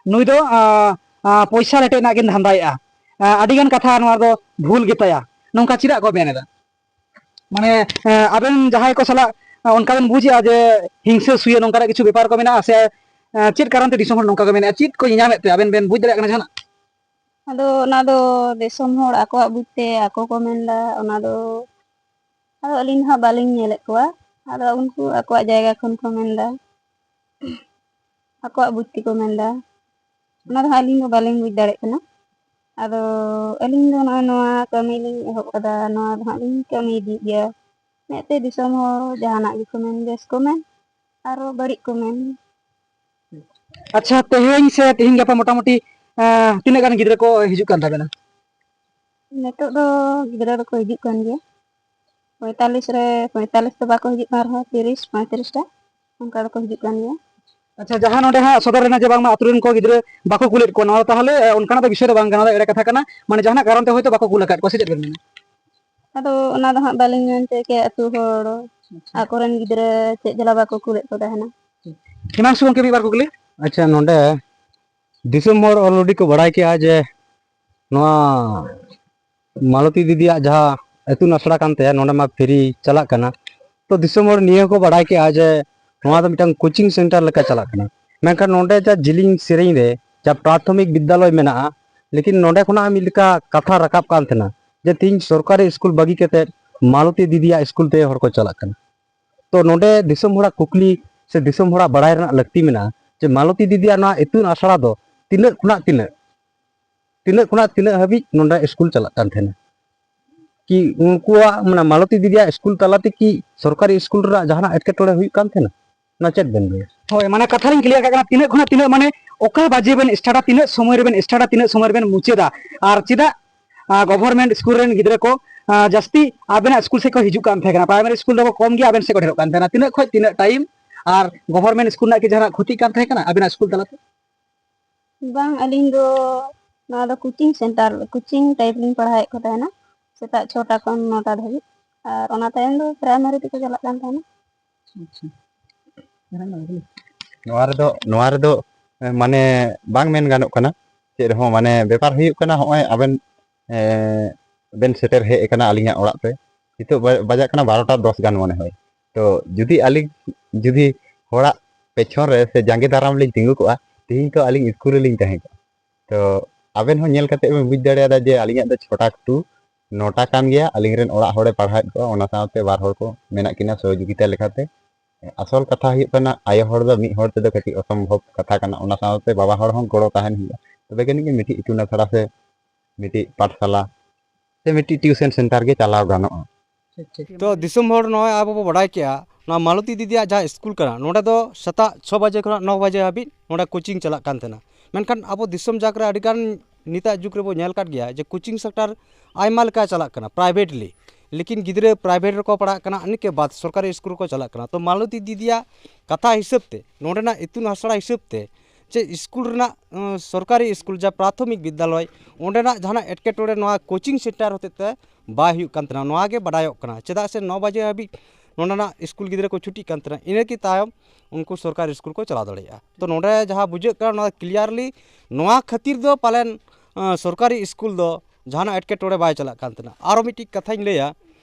ᱱᱩᱭ ᱫᱚ, ᱟ, ᱟ, ᱯᱚᱭᱥᱟ ᱨᱮᱴᱮᱡ ᱨᱮᱱᱟᱜ ᱠᱤᱱ ᱫᱷᱟᱱᱫᱟᱭᱮᱜᱼᱟ, ᱟ, ᱟᱹᱰᱤᱜᱟᱱ ᱠᱟᱛᱷᱟ ᱱᱚᱣᱟ ᱫᱚ ᱵᱷᱩᱞ ᱜᱮᱛᱟᱭᱟ, ᱱᱚᱝᱠᱟ ᱪᱮᱫᱟᱜ ᱠᱚ ᱢᱮᱱ ᱮᱫᱟ? ᱢᱟᱱᱮ, ᱮ, ᱟᱵᱮᱱ ᱡᱟᱦᱟᱸᱭ ᱠᱚ ᱥᱟᱞᱟᱜ, ᱮ, ᱚᱱᱠᱟ ᱵᱮᱱ ᱵᱩᱡᱮᱜᱼᱟ ᱡᱮ ᱦᱤᱝᱥᱟᱹ ᱥᱩᱭᱟᱹ ᱱᱚᱝᱠᱟᱱᱟᱜ ᱠᱤᱪᱷᱩ ᱵᱮᱯᱟᱨ ᱠᱚ ᱢᱮᱱᱟᱜᱼᱟ ᱥᱮ, ᱮ, ᱪᱮᱫ ᱠᱟᱨᱚᱱ ᱛᱮ ᱫᱤᱥᱚᱢ ᱦᱚᱲ ᱱᱚᱝᱠᱟ ᱠᱚ ᱢᱮᱱᱮᱫᱼᱟ? ᱪᱮᱫ ᱠᱚ ᱧᱮᱧᱟᱢᱮᱫ ᱛᱮ ᱟᱵᱮᱱ ᱵᱮᱱ ᱵᱩᱡᱽ ᱫᱟᱲᱮᱭᱟᱜ ᱠᱟᱱᱟ ᱡᱟᱦᱟᱱᱟᱜ? ᱟᱫᱚ ᱚᱱᱟ ᱫᱚ ᱫᱤᱥᱚᱢ ᱦᱚᱲ ᱟᱠᱚᱣᱟᱜ ᱵᱩᱡᱽ ᱛᱮ ᱟᱠᱚ ᱠᱚ ᱢᱮᱱᱫᱟ, ᱚᱱᱟ ᱫᱚ ᱟᱫᱚ ᱟᱹᱞᱤᱧ ᱫᱚ ᱦᱟᱸᱜ ᱵᱟᱹᱞᱤᱧ ᱧᱮᱞᱮᱫ ᱠᱚᱣᱟ᱾ ᱟᱫᱚ ᱩᱱᱠᱩ ᱟᱠᱚᱣᱟᱜ ᱡᱟᱭᱜᱟ ᱠᱷᱚᱱ ᱠᱚ ᱢᱮᱱᱫᱟ, ᱟᱠᱚᱣᱟᱜ ᱵᱩᱡᱽ ᱛᱮᱠᱚ ᱢᱮᱱᱫᱟ, ᱚᱱᱟ ᱫᱚ ᱦᱟᱸᱜ ᱟᱹᱞᱤᱧ ᱫᱚ ᱵᱟᱹᱞᱤᱧ ᱵᱩᱡᱽ ᱫᱟᱲᱮᱭᱟᱜ ᱠᱟᱱᱟ᱾ ᱟᱫᱚ ᱟᱹᱞᱤᱧ ᱫᱚ ᱱᱚᱜᱼᱚᱭ ᱱᱚᱣᱟ ᱠᱟᱹᱢᱤ ᱞᱤᱧ ᱮᱦᱚᱵ ᱠᱟᱫᱟ, ᱱᱚᱣᱟ ᱫᱚ ᱦᱟᱸᱜ ᱞᱤᱧ ᱠᱟᱹᱢᱤ ᱤᱫᱤᱭᱮᱫ ᱜᱮᱭᱟ᱾ ᱢᱮᱫᱛᱮ ᱫᱤᱥᱚᱢ ᱦᱚᱲ ᱡᱟᱦᱟᱱᱟᱜ ᱜᱮᱠᱚ ᱢᱮᱱ, ᱵᱮᱥ ᱠᱚ ᱢᱮᱱ, ᱟᱨᱚ ᱵᱟᱹᱲᱤᱡ ᱠᱚ ᱢᱮᱱ᱾ ᱟᱪᱪᱷᱟ, ᱛᱮᱦᱮᱧ ᱥᱮ ᱛᱮᱦᱮᱧ ᱜᱟᱯᱟ ᱢᱚᱴᱟᱢᱩᱴᱤ, ᱮᱸ, ᱛᱤᱱᱟᱹᱜ ᱜᱟᱱ ᱜᱤᱫᱽᱨᱟᱹ ᱠᱚ ᱦᱤᱡᱩᱜ ᱠᱟᱱ ᱛᱟᱵᱮᱱᱟ? ᱱᱤᱛᱚᱜ ᱫᱚ ᱜᱤᱫᱽᱨᱟᱹ ᱫᱚᱠᱚ ᱦᱤᱡᱩᱜ ᱠᱟᱱ ᱜᱮᱭᱟ᱾ ᱯᱚᱸᱭᱛᱟᱞᱞᱤᱥ ᱨᱮ, ᱯᱚᱸᱭᱛᱟᱞᱞᱤᱥ ᱫᱚ ᱵᱟᱠᱚ ᱦᱤᱡᱩᱜ ᱠᱟᱱ ᱨᱮᱦᱚᱸ, ᱛᱤᱨᱤᱥ, ᱯᱚᱸᱭᱛᱨᱤᱥ ᱴᱟ ᱚᱱᱠᱟ ᱫᱚᱠᱚ ᱦᱤᱡᱩᱜ ᱠᱟᱱ ᱜᱮᱭᱟ᱾ ᱟᱪᱪᱷᱟ, ᱡᱟᱦᱟᱸ ᱱᱚᱰᱮ ᱦᱟᱸᱜ ᱥᱚᱫᱚᱨ ᱮᱱᱟ ᱡᱮ ᱵᱟᱝᱢᱟ ᱟᱛᱳ ᱨᱮᱱ ᱠᱚ ᱜᱤᱫᱽᱨᱟᱹ ᱵᱟᱠᱚ ᱠᱩᱞᱮᱫ ᱠᱚᱣᱟ, ᱱᱚᱣᱟ ᱫᱚ ᱛᱟᱦᱚᱞᱮ, ᱮ, ᱚᱱᱠᱟᱱᱟᱜ ᱫᱚ ᱵᱤᱥᱚᱭ ᱫᱚ ᱵᱟᱝ ᱠᱟᱱᱟ, ᱱᱚᱣᱟ ᱫᱚ ᱮᱲᱮ ᱠᱟᱛᱷᱟ ᱠᱟᱱᱟ, ᱢᱟᱱᱮ ᱡᱟᱦᱟᱱᱟᱜ ᱠᱟᱨᱚᱱ ᱛᱮ ᱦᱚᱭᱛᱳ ᱵᱟᱠᱚ ᱠᱩᱞ ᱟᱠᱟᱫ ᱠᱚᱣᱟ, ᱥᱮ ᱪᱮᱫ ᱵᱮᱱ ᱢᱮᱱᱟ? ᱟᱫᱚ ᱚᱱᱟ ᱫᱚ ᱦᱟᱸᱜ ᱵᱟᱹᱞᱤᱧ ᱢᱮᱱ ᱦᱚᱪᱚ ᱠᱮᱭᱟ, ᱟᱹᱛᱩ ᱦᱚᱲ ᱟᱠᱚᱨᱮᱱ ᱜᱤᱫᱽᱨᱟᱹ ᱪᱮᱫ ᱡᱟᱞᱟ ᱵᱟᱠᱚ ᱠᱩᱞᱮᱫ ᱠᱚ ᱛᱟᱦᱮᱱᱟ᱾ ᱦᱤᱢᱟᱝᱥᱩ ᱜᱚᱢᱠᱮ, ᱢᱤᱫ ᱵᱟᱨ ᱠᱩᱠᱞᱤ᱾ ᱟᱪᱪᱷᱟ, ᱱᱚᱰᱮ ᱫᱤᱥᱚᱢ ᱦᱚᱲ already ᱠᱚ ᱵᱟᱲᱟᱭ ᱠᱮᱜᱼᱟ ᱡᱮ ᱱᱚᱣᱟ ᱢᱟᱞᱚᱛᱤ ᱫᱤᱫᱤᱭᱟᱜ ᱡᱟᱦᱟᱸ ᱤᱛᱩᱱ ᱟᱥᱲᱟ ᱠᱟᱱ ᱛᱟᱭᱟ, ᱱᱚᱰᱮ ᱢᱟ free ᱪᱟᱞᱟᱜ ᱠᱟᱱᱟ᱾ ᱛᱚ ᱫᱤᱥᱚᱢ ᱦᱚᱲ ᱱᱤᱭᱟᱹ ᱦᱚᱸᱠᱚ ᱵᱟᱲᱟᱭ ᱠᱮᱜᱼᱟ ᱡᱮ ᱱᱚᱣᱟ ᱫᱚ ᱢᱤᱫᱴᱟᱝ coaching center ᱞᱮᱠᱟ ᱪᱟᱞᱟᱜ ᱠᱟᱱᱟ, ᱢᱮᱱᱠᱷᱟᱱ ᱱᱚᱰᱮ ᱡᱟ ᱡᱤᱞᱤᱧ ᱥᱮᱨᱮᱧ ᱨᱮ ᱡᱟ ᱯᱨᱟᱛᱷᱚᱢᱤᱠ ᱵᱤᱫᱽᱫᱟᱞᱚᱭ ᱢᱮᱱᱟᱜᱼᱟ, ᱞᱮᱠᱤᱱ ᱱᱚᱰᱮ ᱠᱷᱚᱱᱟᱜ ᱢᱤᱫ ᱞᱮᱠᱟ ᱠᱟᱛᱷᱟ ᱨᱟᱠᱟᱵ ᱠᱟᱱ ᱛᱟᱦᱮᱱᱟ ᱡᱮ ᱛᱮᱦᱤᱧ ᱥᱚᱨᱠᱟᱨᱤ ᱥᱠᱩᱞ ᱵᱟᱹᱜᱤ ᱠᱟᱛᱮᱫ ᱢᱟᱞᱚᱛᱤ ᱫᱤᱫᱤᱭᱟᱜ ᱥᱠᱩᱞ ᱛᱮ ᱦᱚᱲ ᱠᱚ ᱪᱟᱞᱟᱜ ᱠᱟᱱᱟ᱾ ᱛᱚ ᱱᱚᱰᱮ ᱫᱤᱥᱚᱢ ᱦᱚᱲᱟᱜ ᱠᱩᱠᱞᱤ ᱥᱮ ᱫᱤᱥᱚᱢ ᱦᱚᱲᱟᱜ ᱵᱟᱲᱟᱭ ᱨᱮᱱᱟᱜ ᱞᱟᱹᱠᱛᱤ ᱢᱮᱱᱟᱜᱼᱟ ᱡᱮ ᱢᱟᱞᱚᱛᱤ ᱫᱤᱫᱤᱭᱟᱜ ᱱᱚᱣᱟ ᱤᱛᱩᱱ ᱟᱥᱲᱟ ᱫᱚ ᱛᱤᱱᱟᱹᱜ ᱠᱷᱚᱱᱟᱜ ᱛᱤᱱᱟᱹᱜ, ᱛᱤᱱᱟᱹᱜ ᱠᱷᱚᱱᱟᱜ ᱛᱤᱱᱟᱹᱜ ᱦᱟᱹᱵᱤᱡ ᱱᱚᱰᱮ ᱥᱠᱩᱞ ᱪᱟᱞᱟᱜ ᱠᱟᱱ ᱛᱟᱦᱮᱱᱟ? ᱠᱤ ᱩᱱᱠᱩᱣᱟᱜ, ᱢᱟᱱᱮ, ᱢᱟᱞᱚᱛᱤ ᱫᱤᱫᱤᱭᱟᱜ ᱥᱠᱩᱞ ᱛᱟᱞᱟᱛᱮ ᱠᱤ ᱥᱚᱨᱠᱟᱨᱤ ᱥᱠᱩᱞ ᱨᱮᱱᱟᱜ ᱡᱟᱦᱟᱱᱟᱜ ᱮᱴᱠᱮᱴᱚᱬᱮ ᱦᱩᱭᱩᱜ ᱠᱟᱱ ᱛᱟᱦᱮᱱᱟ? ᱚᱱᱟ ᱪᱮᱫ ᱵᱮᱱ ᱞᱟᱹᱭᱟ? ᱦᱳᱭ, ᱢᱟᱱᱮ, ᱠᱟᱛᱷᱟ ᱞᱤᱧ ᱠᱞᱤᱭᱟᱨ ᱠᱟᱜ ᱠᱟᱱᱟ, ᱛᱤᱱᱟᱹᱜ ᱠᱷᱚᱱᱟᱜ ᱛᱤᱱᱟᱹᱜ, ᱢᱟᱱᱮ, ᱚᱠᱟ ᱵᱟᱡᱮ ᱵᱮᱱ ᱥᱴᱟᱨᱴᱟ, ᱛᱤᱱᱟᱹᱜ ᱥᱚᱢᱚᱭ ᱨᱮᱵᱮᱱ ᱥᱴᱟᱨᱴᱟ, ᱛᱤᱱᱟᱹᱜ ᱥᱚᱢᱚᱭ ᱨᱮᱵᱮᱱ ᱢᱩᱪᱟᱹᱫᱟ? ᱟᱨ ᱪᱮᱫᱟᱜ, ᱟ, ᱜᱚᱵᱷᱚᱨᱢᱮᱱᱴ ᱥᱠᱩᱞ ᱨᱮᱱ ᱜᱤᱫᱽᱨᱟᱹ ᱠᱚ, ᱟ, ᱡᱟᱹᱥᱛᱤ ᱟᱵᱮᱱᱟᱜ ᱥᱠᱩᱞ ᱥᱮᱫ ᱠᱚ ᱦᱤᱡᱩᱜ ᱠᱟᱱ ᱛᱟᱦᱮᱸ ᱠᱟᱱᱟ? ᱯᱨᱟᱭᱢᱟᱨᱤ ᱥᱠᱩᱞ ᱫᱚᱠᱚ ᱠᱚᱢ ᱜᱮᱭᱟ, ᱟᱵᱮᱱ ᱥᱮᱫ ᱠᱚ ᱰᱷᱮᱨᱚᱜ ᱠᱟᱱ ᱛᱟᱦᱮᱱᱟ᱾ ᱛᱤᱱᱟᱹᱜ ᱠᱷᱚᱱ ᱛᱤᱱᱟᱹᱜ ᱴᱟᱭᱤᱢ? ᱟᱨ ᱜᱚᱵᱷᱚᱨᱢᱮᱱᱴ ᱥᱠᱩᱞ ᱨᱮᱱᱟᱜ ᱠᱤ ᱡᱟᱦᱟᱱᱟᱜ ᱠᱷᱚᱛᱤᱜ ᱠᱟᱱ ᱛᱟᱦᱮᱸ ᱠᱟᱱᱟ ᱟᱵᱮᱱᱟᱜ ᱥᱠᱩᱞ ᱛᱟᱞᱟᱛᱮ? ᱵᱟᱝ, ᱟᱹᱞᱤᱧ ᱫᱚ ᱱᱚᱣᱟ ᱫᱚ ᱠᱳᱪᱤᱝ ᱥᱮᱱᱴᱟᱨ, ᱠᱳᱪᱤᱝ ᱴᱟᱭᱤᱯ ᱞᱤᱧ ᱯᱟᱲᱦᱟᱣᱮᱫ ᱠᱚ ᱛᱟᱦᱮᱱᱟ, ᱥᱮᱛᱟᱜ ᱪᱷᱚᱴᱟ ᱠᱷᱚᱱ ᱱᱚᱴᱟ ᱫᱷᱟᱹᱵᱤᱡ᱾ ᱟᱨ ᱚᱱᱟ ᱛᱟᱭᱚᱢ ᱫᱚ ᱯᱨᱟᱭᱢᱟᱨᱤ ᱛᱮᱠᱚ ᱪᱟᱞᱟᱜ ᱠᱟᱱ ᱛᱟᱦᱮᱱᱟ᱾ ᱟᱪᱪᱷᱟ᱾ ᱱᱚᱣᱟ ᱨᱮᱫᱚ, ᱱᱚᱣᱟ ᱨᱮᱫᱚ, ᱮ, ᱢᱟᱱᱮ, ᱵᱟᱝ ᱢᱮᱱ ᱜᱟᱱᱚᱜ ᱠᱟᱱᱟ ᱪᱮᱫ ᱨᱮᱦᱚᱸ᱾ ᱢᱟᱱᱮ, ᱵᱮᱯᱟᱨ ᱦᱩᱭᱩᱜ ᱠᱟᱱᱟ, ᱦᱚᱸᱜᱼᱚᱭ ᱟᱵᱮᱱ, ᱮ, ᱵᱮᱱ ᱥᱮᱴᱮᱨ ᱦᱮᱡ ᱟᱠᱟᱱᱟ ᱟᱹᱞᱤᱧᱟᱜ ᱚᱲᱟᱜ ᱛᱮ᱾ ᱱᱤᱛᱚᱜ ᱵᱟ-, ᱵᱟᱡᱟᱜ ᱠᱟᱱᱟ ᱵᱟᱨᱚᱴᱟ ᱫᱚᱥ ᱜᱟᱱ ᱢᱚᱱᱮ ᱦᱚᱭ᱾ ᱛᱚ, ᱡᱩᱫᱤ ᱟᱹᱞᱤᱧ, ᱡᱩᱫᱤ ᱦᱚᱲᱟᱜ ᱯᱮᱪᱷᱚᱱ ᱨᱮ ᱥᱮ ᱡᱟᱸᱜᱮ ᱫᱟᱨᱟᱢ ᱞᱤᱧ ᱛᱤᱸᱜᱩ ᱠᱚᱜᱼᱟ, ᱛᱮᱦᱮᱧ ᱛᱚ ᱟᱹᱞᱤᱧ ᱥᱠᱩᱞ ᱨᱮᱞᱤᱧ ᱛᱟᱦᱮᱸ ᱠᱚᱜᱼᱟ᱾ ᱛᱚ, ᱟᱵᱮᱱ ᱦᱚᱸ ᱧᱮᱞ ᱠᱟᱛᱮ ᱵᱮᱱ ᱵᱩᱡᱽ ᱫᱟᱲᱮᱭᱟᱫᱟ ᱡᱮ ᱟᱹᱞᱤᱧᱟᱜ ᱫᱚ ᱪᱷᱚᱴᱟ ᱴᱩ ᱱᱚᱴᱟ ᱠᱟᱱ ᱜᱮᱭᱟ, ᱟᱹᱞᱤᱧ ᱨᱮᱱ ᱚᱲᱟᱜ ᱦᱚᱲᱮ ᱯᱟᱲᱦᱟᱣᱮᱫ ᱠᱚᱣᱟ, ᱚᱱᱟ ᱥᱟᱶᱛᱮ ᱵᱟᱨ ᱦᱚᱲ ᱠᱚ ᱢᱮᱱᱟᱜ ᱠᱤᱱᱟ ᱥᱚᱦᱚᱡᱳᱜᱤᱛᱟ ᱞᱮᱠᱟᱛᱮ᱾ ᱟᱥᱚᱞ ᱠᱟᱛᱷᱟ ᱦᱩᱭᱩᱜ ᱠᱟᱱᱟ, ᱟᱭᱳ ᱦᱚᱲ ᱫᱚ ᱢᱤᱫ ᱦᱚᱲ ᱛᱮᱫᱚ ᱠᱟᱹᱴᱤᱡ ᱚᱥᱚᱢᱵᱷᱚᱵ ᱠᱟᱛᱷᱟ ᱠᱟᱱᱟ, ᱚᱱᱟ ᱥᱟᱶᱛᱮ ᱵᱟᱵᱟ ᱦᱚᱲ ᱦᱚᱸ ᱜᱚᱲᱚ ᱛᱟᱦᱮᱱ ᱦᱩᱭᱩᱜᱼᱟ, ᱛᱚᱵᱮ ᱡᱟᱹᱱᱤᱡ ᱜᱮ ᱢᱤᱫᱴᱤᱡ ᱤᱛᱩᱱ ᱟᱥᱲᱟ ᱥᱮ ᱢᱤᱫᱴᱤᱡ ᱯᱟᱴᱷᱥᱟᱞᱟ ᱥᱮ ᱢᱤᱫᱴᱤᱡ ᱴᱤᱭᱩᱥᱚᱱ ᱥᱮᱱᱴᱟᱨ ᱜᱮ ᱪᱟᱞᱟᱣ ᱜᱟᱱᱚᱜᱼᱟ᱾ ᱴᱷᱤᱠ, ᱴᱷᱤᱠ᱾ ᱛᱚ, ᱫᱤᱥᱚᱢ ᱦᱚᱲ, ᱱᱚᱜᱼᱚᱭ ᱟᱵᱚ ᱵᱚ ᱵᱟᱰᱟᱭ ᱠᱮᱜᱼᱟ, ᱱᱚᱣᱟ ᱢᱟᱞᱚᱛᱤ ᱫᱤᱫᱤᱭᱟᱜ ᱡᱟᱦᱟᱸ ᱥᱠᱩᱞ ᱠᱟᱱᱟ, ᱱᱚᱸᱰᱮ ᱫᱚ ᱥᱮᱛᱟᱜ ᱪᱷᱚ ᱵᱟᱡᱮ ᱠᱷᱚᱱᱟᱜ ᱱᱚ ᱵᱟᱡᱮ ᱦᱟᱹᱵᱤᱡ ᱱᱚᱸᱰᱮ ᱠᱳᱪᱤᱝ ᱪᱟᱞᱟᱜ ᱠᱟᱱ ᱛᱟᱦᱮᱱᱟ᱾ ᱢᱮᱱᱠᱷᱟᱱ ᱟᱵᱚ ᱫᱤᱥᱚᱢ ᱡᱟᱠ ᱨᱮ ᱟᱹᱰᱤᱜᱟᱱ ᱱᱤᱛᱟᱜ ᱡᱩᱜᱽ ᱨᱮᱵᱚ ᱧᱮᱞ ᱠᱟᱫ ᱜᱮᱭᱟ ᱡᱮ ᱠᱳᱪᱤᱝ ᱥᱮᱱᱴᱟᱨ ᱟᱭᱢᱟ ᱞᱮᱠᱟ ᱪᱟᱞᱟᱜ ᱠᱟᱱᱟ ᱯᱨᱟᱭᱵᱷᱮᱴᱞᱤ, ᱞᱮᱠᱤᱱ ᱜᱤᱫᱽᱨᱟᱹ ᱯᱨᱟᱭᱵᱷᱮᱴ ᱨᱮᱠᱚ ᱯᱟᱲᱦᱟᱜ ᱠᱟᱱᱟ, ᱤᱱᱟᱹ ᱠᱮ ᱵᱟᱫ ᱥᱚᱨᱠᱟᱨᱤ ᱥᱠᱩᱞ ᱨᱮᱠᱚ ᱪᱟᱞᱟᱜ ᱠᱟᱱᱟ᱾ ᱛᱚ ᱢᱟᱞᱚᱛᱤ ᱫᱤᱫᱤᱭᱟᱜ ᱠᱟᱛᱷᱟ ᱦᱤᱥᱟᱹᱵ ᱛᱮ, ᱱᱚᱰᱮᱱᱟᱜ ᱤᱛᱩᱱ ᱟᱥᱲᱟ ᱦᱤᱥᱟᱹᱵ ᱛᱮ, ᱪᱮ ᱥᱠᱩᱞ ᱨᱮᱱᱟᱜ, ᱟᱸ, ᱥᱚᱨᱠᱟᱨᱤ ᱥᱠᱩᱞ ᱡᱟ ᱯᱨᱟᱛᱷᱚᱢᱤᱠ ᱵᱤᱫᱽᱫᱟᱞᱚᱭ, ᱚᱸᱰᱮᱱᱟᱜ ᱡᱟᱦᱟᱱᱟᱜ ᱮᱴᱠᱮᱴᱚᱬᱮ ᱱᱚᱣᱟ ᱠᱳᱪᱤᱝ ᱥᱮᱱᱴᱟᱨ ᱦᱚᱛᱮᱡ ᱛᱮ ᱵᱟᱭ ᱦᱩᱭᱩᱜ ᱠᱟᱱ ᱛᱟᱦᱮᱱᱟ, ᱱᱚᱣᱟ ᱜᱮ ᱵᱟᱰᱟᱭᱚᱜ ᱠᱟᱱᱟ᱾ ᱪᱮᱫᱟᱜ ᱥᱮ ᱱᱚ ᱵᱟᱡᱮ ᱦᱟᱹᱵᱤᱡ ᱱᱚᱰᱮᱱᱟᱜ ᱥᱠᱩᱞ ᱜᱤᱫᱽᱨᱟᱹ ᱠᱚ ᱪᱷᱩᱴᱤᱜ ᱠᱟᱱ ᱛᱟᱦᱮᱱᱟ, ᱤᱱᱟᱹ ᱠᱤ ᱛᱟᱭᱚᱢ ᱩᱱᱠᱩ ᱥᱚᱨᱠᱟᱨᱤ ᱥᱠᱩᱞ ᱠᱚ ᱪᱟᱞᱟᱣ ᱫᱟᱲᱮᱭᱟᱜᱼᱟ᱾ ᱛᱚ ᱱᱚᱰᱮ ᱡᱟᱦᱟᱸ ᱵᱩᱡᱷᱟᱹᱜ ᱠᱟᱱᱟ, ᱱᱚᱣᱟ ᱠᱞᱤᱭᱟᱨᱞᱤ ᱱᱚᱣᱟ ᱠᱷᱟᱹᱛᱤᱨ ᱫᱚ ᱯᱟᱞᱮᱱ, ᱟᱸ, ᱥᱚᱨᱠᱟᱨᱤ ᱥᱠᱩᱞ ᱫᱚ ᱡᱟᱦᱟᱱᱟᱜ ᱮᱴᱠᱮᱴᱚᱬᱮ ᱵᱟᱭ ᱪᱟᱞᱟᱜ ᱠᱟᱱ ᱛᱟᱦᱮᱱᱟ᱾ ᱟᱨᱚ ᱢᱤᱫᱴᱤᱡ ᱠᱟᱛᱷᱟᱧ ᱞᱟᱹᱭᱟ